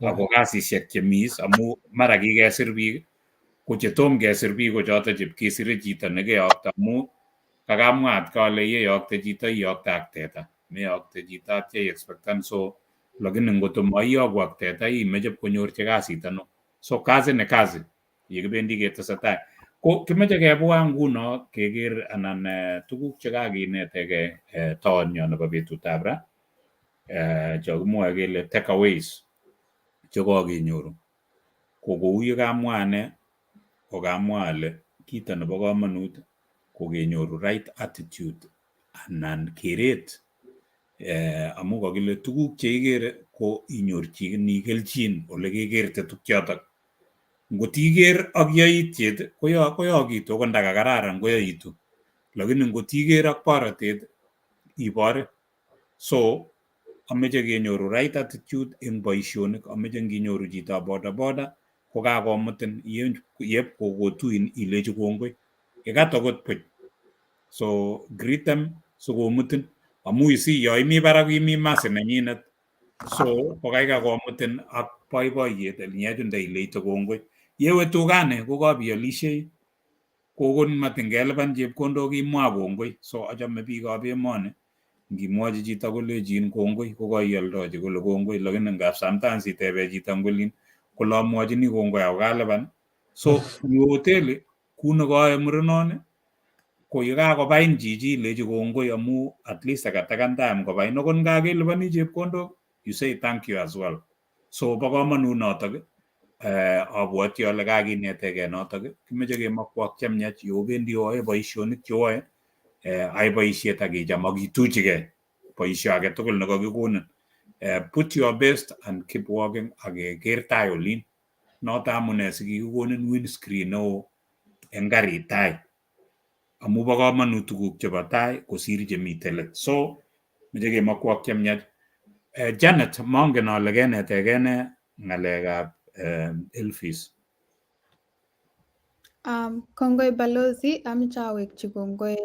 Ako kasisiek chemi is amu mara kikesir biik ko chetom kesir biik ko choto chepkesire chito nekeyokto amu kakamwa atka ale yeyokte chito iyokte ak teta meyokte chito atya iexpectan so lakini ngoto maiyoku ak teta imeche konyorchi kasit ano. So kazi ni kazi yekibendi ketesetai ko kimeche kebwa nguno keker anan tuguk chekakinetegei toonyo nebo betutab ra chokimwoe kele takeaways chekokenyoru ko kou yekamwa ane ko kamwa ale kito nebo komonut ko kenyoru right attitude anan keret amu kakile tuguk cheikere ko inyorchini kelchin ole kekerte tukchotok. Ngot iker ak yaityet koyokitu akot ndakakararan koyoitu lakini ngot iker ak borotet ibore. So ameche kenyoru right attitude eng boisionik. Ameche nginyoru chitoab bodaboda kokakomutin yep kokotuin ilechi kongoi ikat akot buch. So greet them sikomutin amu isi yo imi barak imi masi nenyinet so kokaikai komutin ak boiboiyet nyechunde ileite kongoi. Yewe tukani kokabiolishei kokon matin kelipan chepkondok imwa kongoi. So achome biikab emoni ngimwochi chito kolechin kongoi kokaioldochi kole kongoi lakini ngap sometimes itebe chito ngolin kole amwochini kongoi ako kalipan. So niwe hoteli kuu nekae murenoni ko yekakobain chichi ilechi kongoi amu at least akatakan time kobain akot ngakelipani chepkondok you say thank you as well. So bo komonut notok. Abwoti ale kakinetegei notok. Kimeche kemokwok chemiach yobendi oe boisionik cheoe, ai boisiet ak icham ak ituchigei boisio age tugul nekakikonin. Put your best and keep working ak keker tai olin. Noto amune sikikikonin windscreen neo eng karit tai amu bo komonut tuguk chebo tai kosir chemiten let. So meche kemokwok chemiach. Janet, mongen ale kenetegei ne ng'alekab Elvis. Kongoi balozi, ameche awekchi kongoi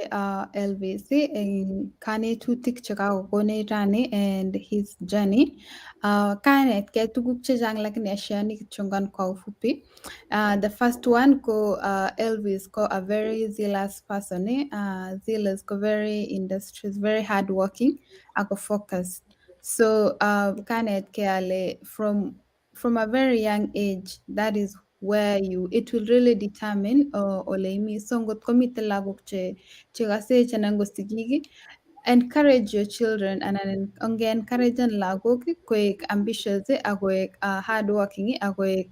Elvis eng kanetutik chekakokonech rani and his journey. Kanetkei tuguk chechang lakini ashareani kityongan kwa ufupi. The first one ko Elvis ko a very zealous person. Eh? Zealous ko very industrious, very hardworking, ako focused. So kanetkei ale from a very young age, that is where you it will really determine ole imi. So ngot komiten lagok che chekasech anan ko sigik, encourage your children anan onge encouragen lagok koek ambitious ak koek hardworking ak koek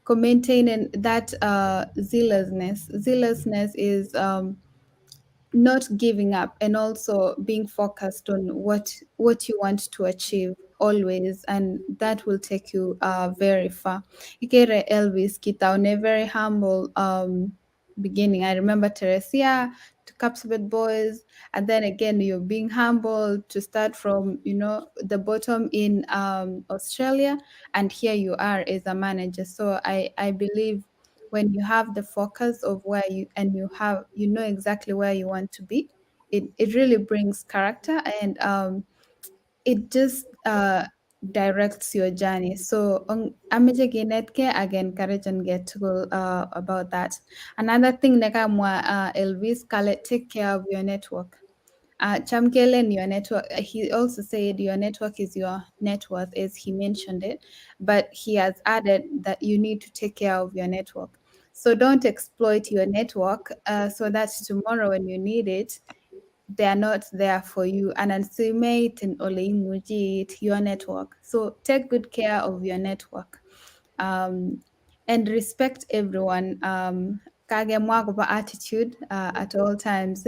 ko maintaining that zealousness. Zealousness is not giving up and also being focused on what you want to achieve always, and that will take you very far. Ikere Elvis kitaune very humble beginning. I remember Teresia to Kapsabet Boys, and then again you're being humble to start from the bottom in Australia, and here you are as a manager. So I believe when you have the focus of where you and you have you know exactly where you want to be, it really brings character and it just directs your journey. So ameche kinetkei ak encourage get tugul about that. Another thing nekamwa Elvis kale take care of your network. Cham kelen your network, he also said your network is your net worth, as he mentioned it, but he has added that you need to take care of your network. So don't exploit your network so that tomorrow when you need it, they are not there for you. And and ole imuchi your network. So take good care of your network. And respect everyone. Kagemwa akobo attitude at all times.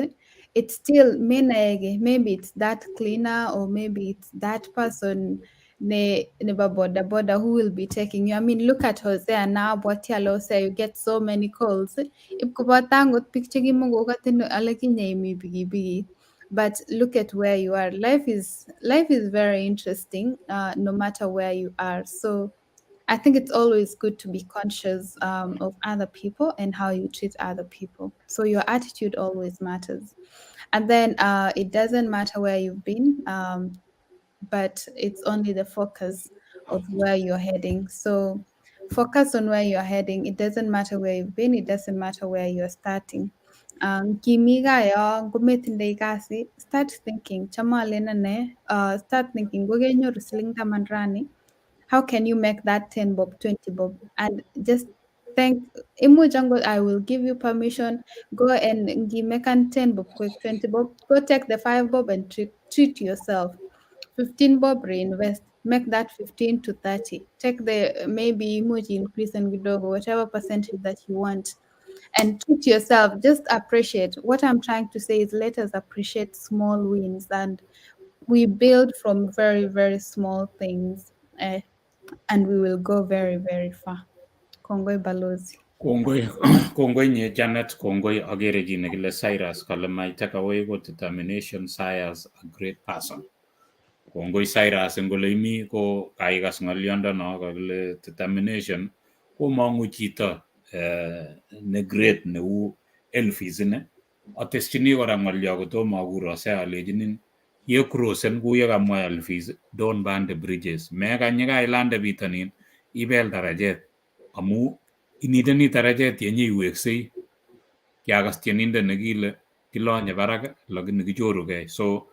It's still menaege, maybe it's that cleaner or maybe it's that person ne neba boda boda who will be taking you. I mean, look at Hosea now, abwati ale Hosea, you get so many calls. Ip koboto angot biik chekimokokotin ale kinye imi pikipikit. But look at where you are. Life is very interesting, no matter where you are. So I think it's always good to be conscious of other people and how you treat other people. So your attitude always matters. And then it doesn't matter where you've been, but it's only the focus of where you're heading. So focus on where you're heading. It doesn't matter where you've been, it doesn't matter where you're starting. Kimi gaa yo ngometindoi kasi, start thinking. Cham alen ane, start thinking ngokenyoru siling taman rani, how can you make that 10 bob, 20 bob? And just think, imuch angot I will give you permission, go and ngimekan 10 bob koek 20 bob, go take the 5 bob and treat yourself. 15 bob reinvest, make that 15 to 30. Take the maybe imuch increase and kidogo, whatever percentage that you want. And treat yourself, just appreciate. What I'm trying to say is let us appreciate small wins, and we build from very, very small things, and we will go very, very far. Kongoi balozi. Kongoi, kongoi nye Janet, kongoi agere chi nekile Cyrus kale my takeaway ko determination sires a great person. Kongoi Cyrus eng ole imi ko kaikas ng'oliondono kakile determination komong'u chito ne great neu Elvis ini. Ateschini kora ng'olyo kotomo akur Hosea alechinin ye crossen kou ye kamwa Elvis, don't burn the bridges. Mekany yekailande bitonin ibel darajet amu inideni darajet yenyiweksei. Kiakas tienindet nekile kilonye barak lakini kichorugei, so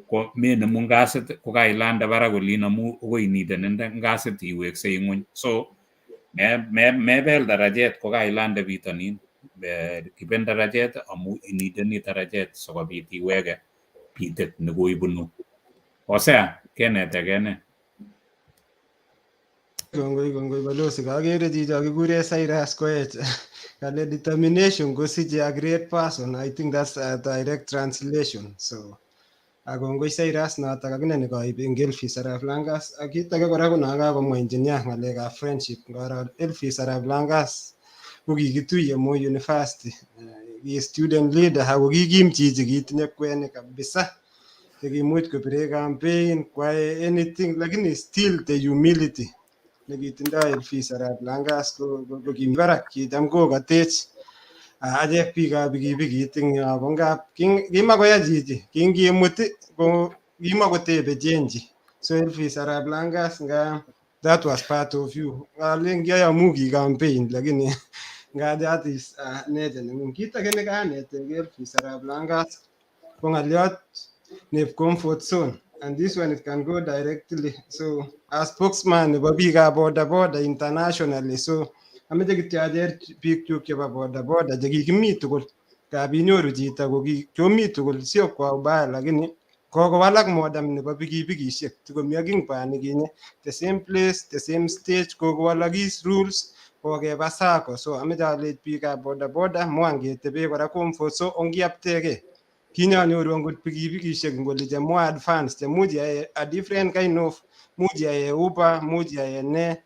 ko menemu ngasit ko kailande barak olin amu akoi iniden ngasit iweksei ng'weny, so mebel darajet ko kailande bitonin, kiben darajet amu inideni darajet sikobit iweke bitet nekoibunu. Hosea, keneteke ne? Kongoi, kongoi balozi. Kakere chicho kikure Cyrus Koech. Kale determination kosiche a great person. I think that's a direct translation. So kongoi Cyrus notok akine nekaib eng Elvis Arap Langas. Ak kit age kora ko nakakomwa engineer ng'alekab friendship. Ngoro Elvis Arap Langas ko kikituye Moi University. Ki student leader ako kikim chichi, kitinye kwenik kabisa chekimuch kobire campaign, kwai anything, lakini still the humility nekitindoi Elvis Arap Langas ko kimi barak. Kicham kokatech achek biikab pikipikit eng yo, ko ngap kimakoya chichi, kingimut ko kimakotebe chenji. So Elvis Arap Langas, nga that was part of you. Alen kiayamu ki campaign, lakini nga that is nature nengung. Kit age nekanetegei Elvis Arap Langas ko ng'aliot neb comfort zone, and this one it can go directly. So as spokesman nebo biikab boda boda internationally, so ameche kityo acher biik chuk chebo boda boda chekikimi tugul. Ngap inyoru chito ko kiomi tugul, sio kwa ubaya, lakini kokowalak modem nebo pikipikishek. Tikomi ak ing nikinye the same place, the same stage, kokowalakis rules, kokeba sacco. So ameche alech biikab boda boda moan ketebe kora comfort zone, ongiaptegei. Kinyonyoru angot pikipikishek ngoli che more advanced, chemuch iyae a different kind of, much iyae Uber, much iyae ne,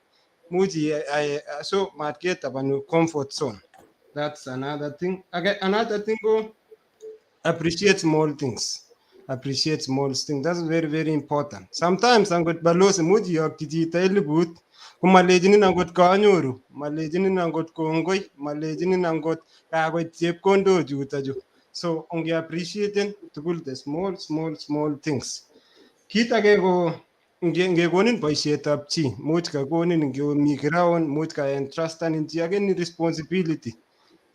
much iyae. So mat ketabanu comfort zone. That's another thing. Okay, another thing ko appreciate small things. Appreciate small things, that's very very important. Sometimes angot balozi much iyokyi chito 1000, komalechinin angot kanyoru, malechinin angot kongoi, malechinin angot kakoit chepkondok chuto chu. So onge appreciaten tugul the small small small things. Kit age ko ngekonin boisietab chi, much kakonin ngomi ground, much ka entrustanin chi age ni responsibility,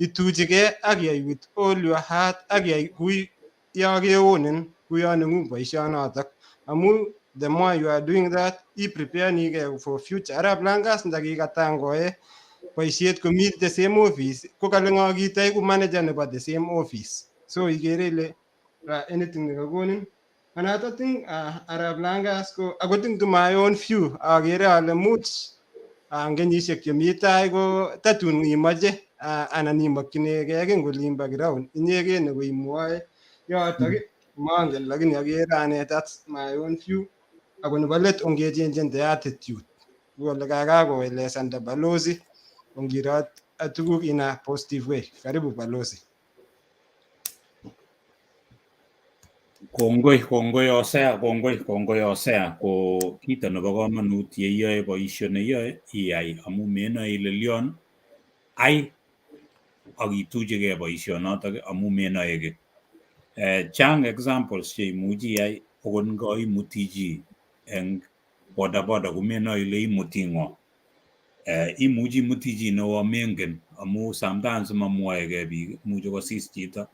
ituchigei ak iyai with all your heart, ak iyai kui yo keonin kuyo nengung boisionotok, amu the more you are doing that, ipreparenigei for future. Arap Langas ndakikatangoe boisiet komi the same office, ko kale ng'o kitaiku manager nebo the same office. So ikere ile anything nekakonin. Another thing, Arap Langas, ko according to my own view, akere ale much ang kenyisiek chemi tai ko tatun imoche anan imokchinigei eng olimbo ground inyegei nekoimwoe yotok, mangen, lakini akere ane that's my own view. Ako nebo let, ongechenjen the attitude kole kakakoelesanda balozi, ongiro tuguk in a positive way. Karibu balozi. Kongoi, kongoi Hosea, kongoi, kongoi Hosea. Ko kito nebo komonut yeiyoe boisio neiyoe iyai amu menoe ile lion ai ak ituchigei boisionotok amu menoe kiy. Chang examples cheimuchi iyai okot ngo imuti chi eng bodaboda komenoe ile imuti ng'o. Imuchi imuti chi neo mengen amu sometimes mamwoegei biik, imuchi kosis chito.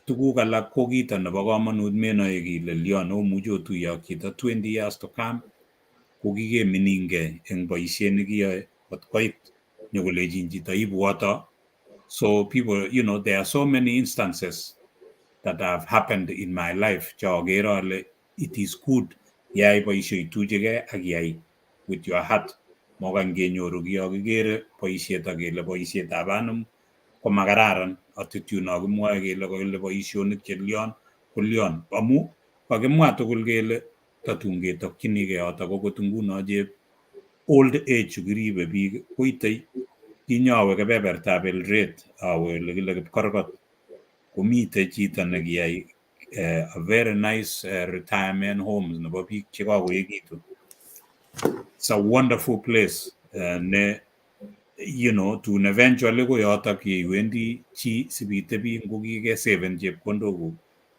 Tuguk alak ko kito nebo komonut menoe kiy ile lion omuchi otuiye ak chito 20 years to come ko kikeminingei eng boisiet nekiyoe kot koit nyokolechin chito ibwoto. So people, there are so many instances that have happened in my life che akere ale it is good yai boisio ituchigei ak yai with your heart. Mokany kenyoru kiyo kikere boisiet ak kele boisietab anum komakararan attitude no kimwoe kele kole boisionik che lion ko lion amu kakimwa tugul kele tatun ketokchinigei yotok okot nguno chep old age chu kiribe biik koitei kinyowe kebebertab Eldoret awe ole kile Kipkorgot komite chito nekiyai a very nice retirement home nebo biik chekakoekitu. It's a wonderful place ne tun eventually ko yotok yeiwendi chi sipitebi ngokikeseven chepkondokuk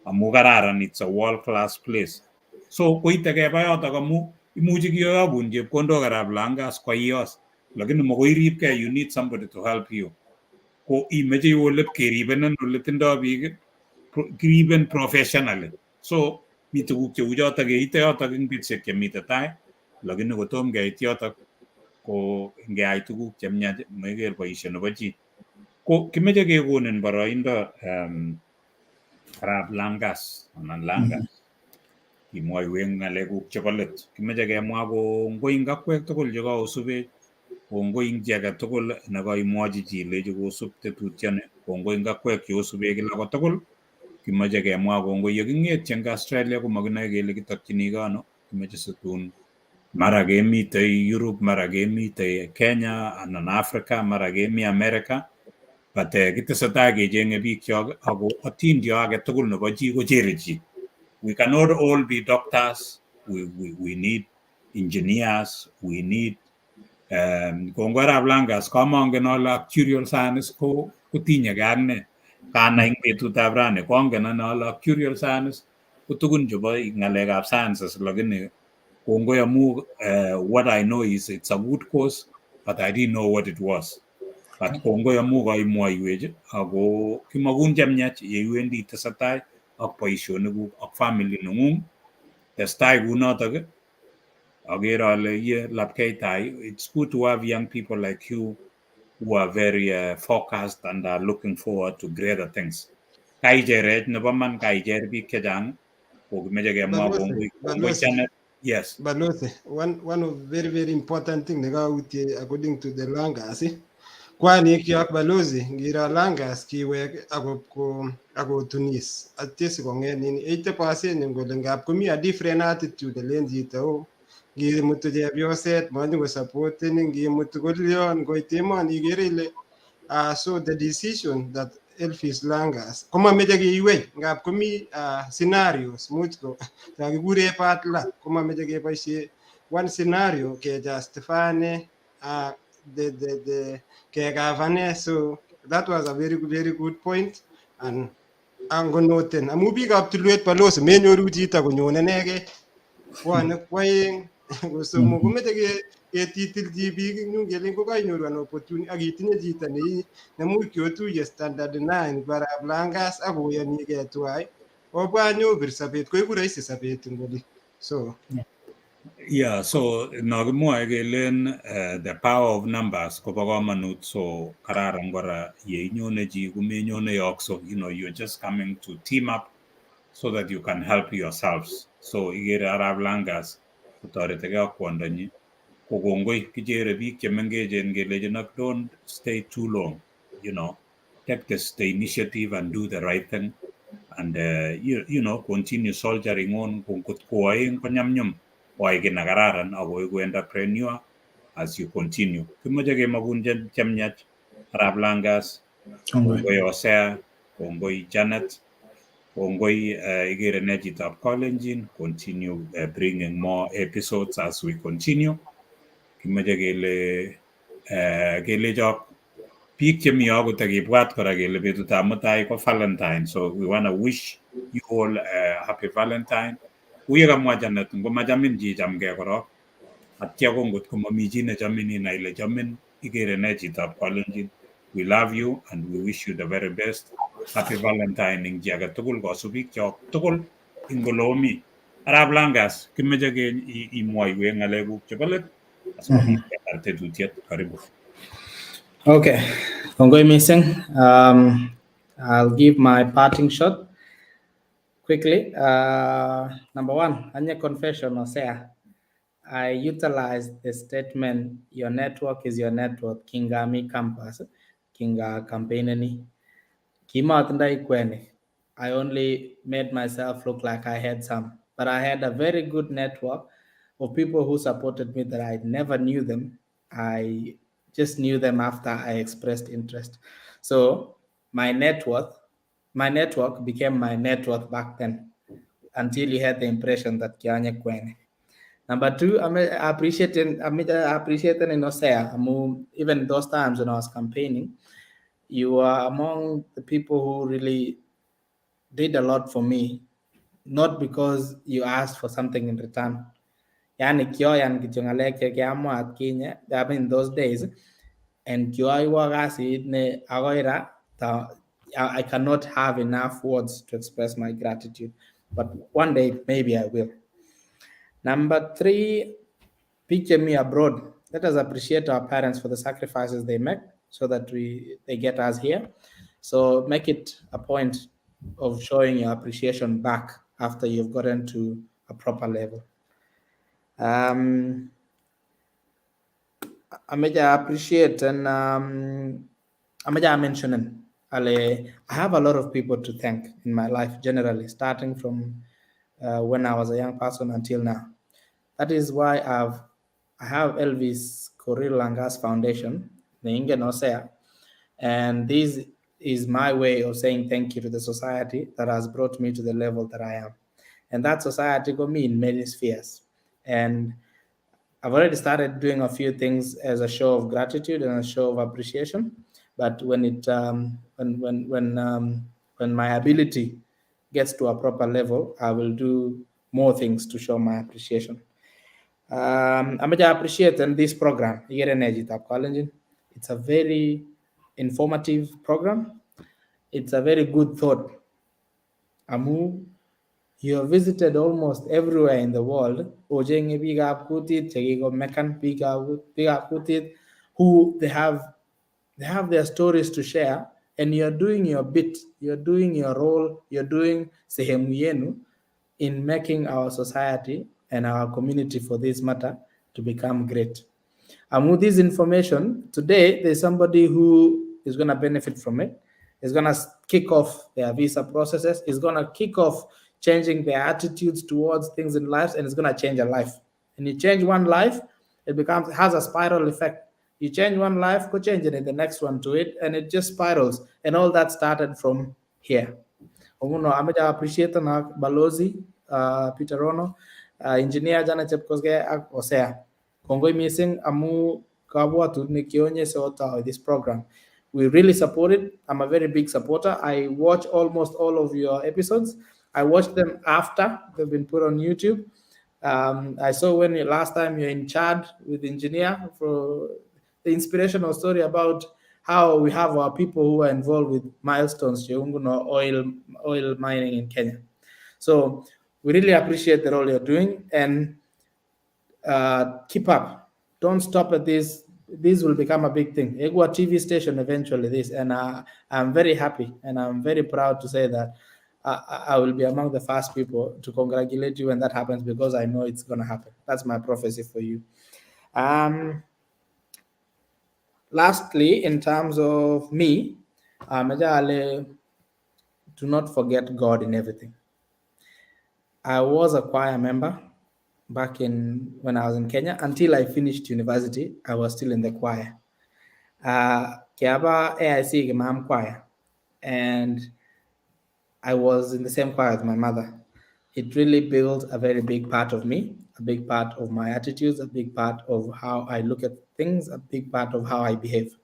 amu kararan, it's a world class place. So koite keba yotok amu imuchi kiyoyokun chepkondok arap Langas koiyos, lakini makoi iripkei, you need somebody to help you. Ko imeche iwe ole pkeribenen ole tindoi biik kiriben professionally. So mi tuguk cheu chotok keite yotok eng betusiek chemite tai, lakini kotom keit yotok ko ngeai tuguk chemiach meker boisio nebo chi. Ko kimeche kekonin boroindo arap Langas anan Langas. Kimwoiwech ng'alekuk chebo let. Kimeche kemwa kongoi eng akwek tugul chekaosubech, kongoi eng chi age tugul nekaimwochi chi ilechi kosub tetutioni, kongoi eng akwek cheosubech kila kotugul. Kimoche kemwa kongoi yeking'etye eng Australia komakinoe kele kitokchinigei ano, kimoche situn mara kemitei Europe, mara kemitei Kenya anan Africa, mara kemi America, but kitesetai kecheng'e biikchok ako atindio age tugul nebo chi kochere chi. We cannot all be doctors. We need engineers. We need kongoi arap Langas, kamangen ale actuarial science ko kotinyegei ak ne. Kanai eng betutab rani kongen ane ale actuarial science ko tugun chebo ng'alekab sciences, lakini kongoi amu what I know is it's a good course, but I didn't know what it was. But kongoi amu kaimwoiwech ako kimakun chemiach yeiwendi itesetai ak boisionikuk ak family neng'ung. Testai kunotok, akere ale iye lapkei tai. It's good to have young people like you who are very focused and are looking forward to greater things. Kaicherech nebo man, kaicher biik chechang, kokimeche kemwa kongoi kongoi Janet. Yes. Balozi, one of very very important thing nekautie according to the Langas, kwanikyok balozi, ngiro Langas kiwek akotunis atya sikong'et nini 80% kole ngap komi a different attitude len chito oh ngimutu chepyoset manyokosupporten, ngimutu kolion ngoit emoni ikere ile so the decision that Elvis Langas komameche kiiwei, ngap komi scenarios much ko chakikure bad luck, komameche keboisie one scenario kejustifyane the kekavane. So that was a very very good point and angonoten amu biikab tulwet balozi menyoru chito konyone inegei, bwone kwoeng kosomok, komeche ketitilchi biik eng yun kelen kokainyoru an opportunity ak itinye chito nemuch kiotuye standard 9 barab Langas ak oyonikei tuwai obwa nyobir sobet koiku rahisi sobet eng oli so. Yeah, so nokimwoe kelen the power of numbers kobo komonut, so kararan kora yeinyone chi komenyone yokso, you're just coming to team up so that you can help yourselves. So ikere arap Langas kotoretigei ak kwondonyi, ko kongoi kichere biik chemengechen kelechin ak don't stay too long, take this the initiative and do the right thing and continue soldiering on. Ko ngot ko oeng konyumnyum oai kiy nekararan akoiku entrepreneur as you continue. Kimoche kemakun chemiach arap Langas, kongoi Hosea, kongoi Janet, kongoi ikere ne chitab Kalenjin. Continue bringing more episodes as we continue. Kimoche kele kelechok biik chemi yo kotakibwat kora kele betutab mutai ko Valentine, so we wanna wish you all happy Valentine. Uye kamwa Janet, ngomachamin chi chamgei korok atya ko ngot komami chi nechamin inai ile chamin ikere ne chitab Kalenjin. We love you and we wish you the very best. Happy Valentine ing chi age tugul, kosubik chok tugul ing ole omi. Arap Langas, kimeche ke imwoiwech ng'alekuk chebo let asikobit ketar tetutiet. Karibu. Okay, kongoi missing. I'll give my parting shot quickly. Number one, anya confession, Hosea. I utilized the statement, "Your network is your net worth," kingami campus, kinga campaigneni. Kimatindoi kwenik. I only made myself look like I had some, but I had a very good network of people who supported me that I never knew them. I just knew them after I expressed interest. So my net worth, my network became my net worth back then until you had the impression that kianye kwenik. Number two, I'm appreciating in Hosea. Even those times when I was campaigning, you are among the people who really did a lot for me, not because you asked for something in return. Yani kioyan kityo ng'alek che kiamwa atkinye, I mean those days, and kioiwo kasit ne akoi ra, I cannot have enough words to express my gratitude, but one day maybe I will. Number three, picture me abroad. Let us appreciate our parents for the sacrifices they make so that we they get us here. So make it a point of showing your appreciation back after you've gotten to a a proper level. Ameche appreciate and ameche mention ale I have a lot of people to thank in my life generally, starting from when I was a young person until now. That is why I have Elvis Korir Langas Foundation, neingen Hosea, and this is my way of saying thank you to the society that has brought me to the level that I am. And that society got me in many spheres. And I've already started doing a few things as a show of gratitude and a show of appreciation. But when it when my ability gets to a proper level, I will do more things to show my appreciation. Ameche appreciate in this program. It's a very informative program. It's a very good thought. Amu, you have visited almost everywhere in the world. Ochenge biikab kutit chekikomekan, biikab kutit who they have their stories to share, and you're doing your bit, you're doing your role, you're doing sehemu yenu in making our society and our community, for this matter, to become great. And with this information, today there's somebody who is going to benefit from it, is going to kick off their visa processes, is going to kick off changing their attitudes towards things in life, and it's going to change a life. And you change one life, it becomes has a spiral effect. You change one life, go change it in the next one to it, and it just spirals. And all that started from here. Omuno ameche appreciate na Balozi Peter Rono, Engineer Jana Chepkosgei ak Hosea. Kongoi mising amu kabwatut nekionye sotoi this program. We really support it. I'm a very big supporter. I watch almost all of your episodes. I watch them after they've been put on YouTube. I saw when you, last time you're in Chad with engineer for the inspirational story about how we have our people who are involved with milestones, Cheunguno oil mining in Kenya. So we really appreciate the role you're doing and keep up. Don't stop at this. This will become a big thing. Egwa TV station eventually this, and I'm very happy and I'm very proud to say that I will be among the first people to congratulate you when that happens because I know it's going to happen. That's my prophecy for you. Lastly, in terms of me, do not forget God in everything. I was a choir member back in when I was in Kenya. Until I finished university, I was still in the choir. Kiaba AIC Imam choir, and I was in the same choir with my mother. It really built a very big part of me, a big part of my attitudes, a big part of how I look at things, a big part of how I behave.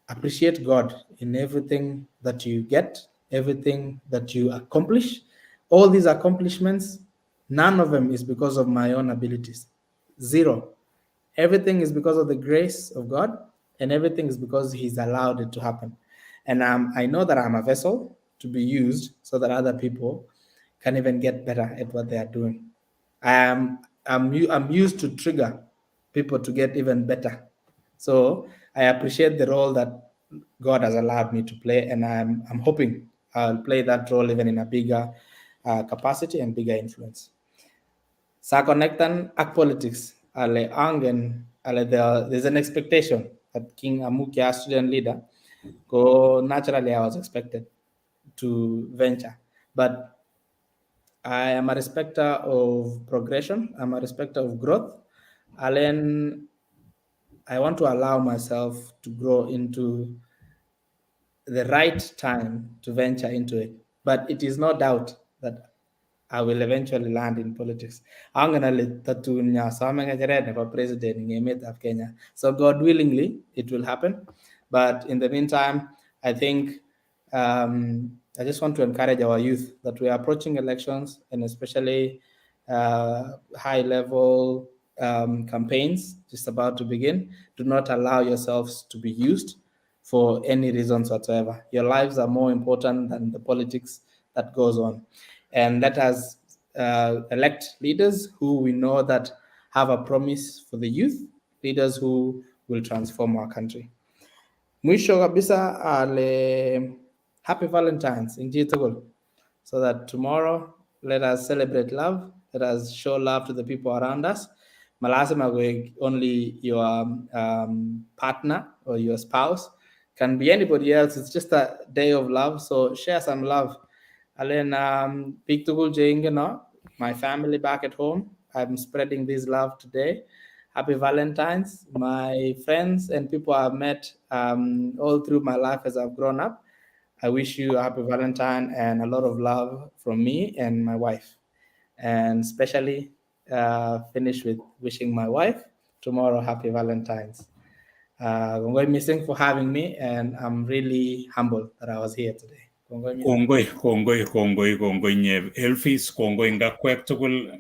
Appreciate God in everything that you get, everything that you accomplish. All these accomplishments, none of them is because of my own abilities. Zero. Everything is because of the grace of God, and everything is because He's allowed it to happen. And I know that I'm a vessel to be used so that other people can even get better at what they are doing. I'm used to trigger people to get even better. So I appreciate the role that God has allowed me to play, and I'm hoping I'll play that role even in a bigger capacity and bigger influence. Sa connectan ak politics, ale angen, ale there's an expectation that King Amukia, student leader, go naturally I was expected to venture. But I am a respecter of progression. I'm a respecter of growth. And I want to allow myself to grow into the right time to venture into it. But it is no doubt that I will eventually land in politics. Angen ale tatun nyasome ng'echeret nebo president eng emetab Kenya. So God willingly, it will happen. But in the meantime, I think I just want to encourage our youth that we are approaching elections and especially high level campaigns just about to begin. Do not allow yourselves to be used for any reasons whatsoever. Your lives are more important than the politics that goes on. And let us elect leaders who we know that have a promise for the youth, leaders who will transform our country. Mwisho kabisa ale happy Valentine's in tugul, so that tomorrow let us celebrate love. Let us show love to the people around us. Malasima koek only your partner or your spouse. Can be anybody else. It's just a day of love. So share some love. Alen biik tugul cheingeno, my family back at home, I'm spreading this love today. Happy Valentine's. My friends and people I've met all through my life as I've grown up, I wish you a happy Valentine and a lot of love from me and my wife. And especially finish with wishing my wife tomorrow happy Valentine's. Kongoi mising for having me, and I'm really humbled that I was here today. Kongoi mising. Kongoi, kongoi, kongoi, kongoi nye Elvis, kongoi eng akwek tugul,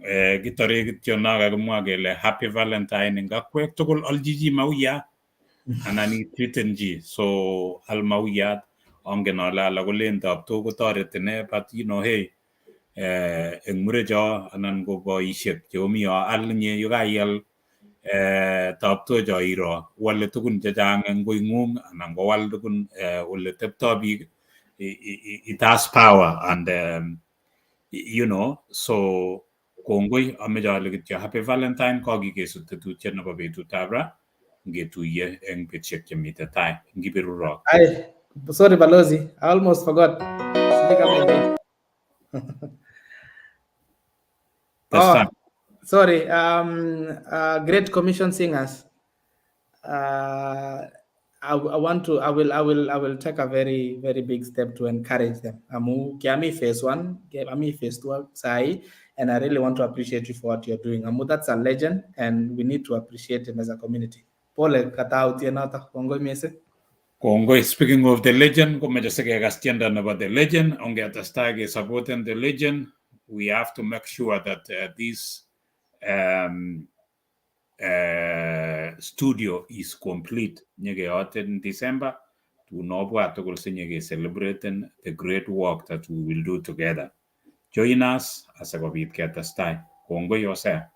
kitore kityo no kakimwa kele happy Valentine eng akwek tugul, olchi chi mauyat anan itweeten chi, so al mauyat, angen ale alak kolen taptok kotoreti ne, but you know, hey, eng murecho anan ko boisiek cheomi yo al inye yekaial taptocho iro wale tugun chechang eng koing'ung anan kowal tugun ole teptoi biik. It has power and so kongoi, ameche ale kityo happy Valentine. Kokikesut tetutiet nebo betutab ra, ngetuiye eng betusiek chemite tai, ngiberurok. Ay, sorry, Balozi, I almost forgot. Sijui kama Testai. Oh, sorry. Great Commission Singers. I want to. I will. I will. I will take a very, very big step to encourage them. Amu kiami phase one, ami phase two, sai, and I really want to appreciate you for what you're doing. Amu, that's a legend, and we need to appreciate him as a community. Pole katautie noto. Kongoi mising. Kongoi. Speaking of the legend, komeche sikekas tiendo nebo the legend. Ongetestai kesupporten the legend. We have to make sure that this studio is complete. Nyekeyote in December. Tun obwa tugul sinyekecelebraten the great work that we will do together. Join us asikobit ketestai. Kongoi, Hosea.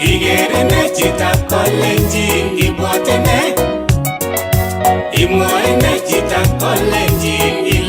Ikere ne chitab Kalenjin, ibwote ne? Imwoe ne chitab Kalenjin?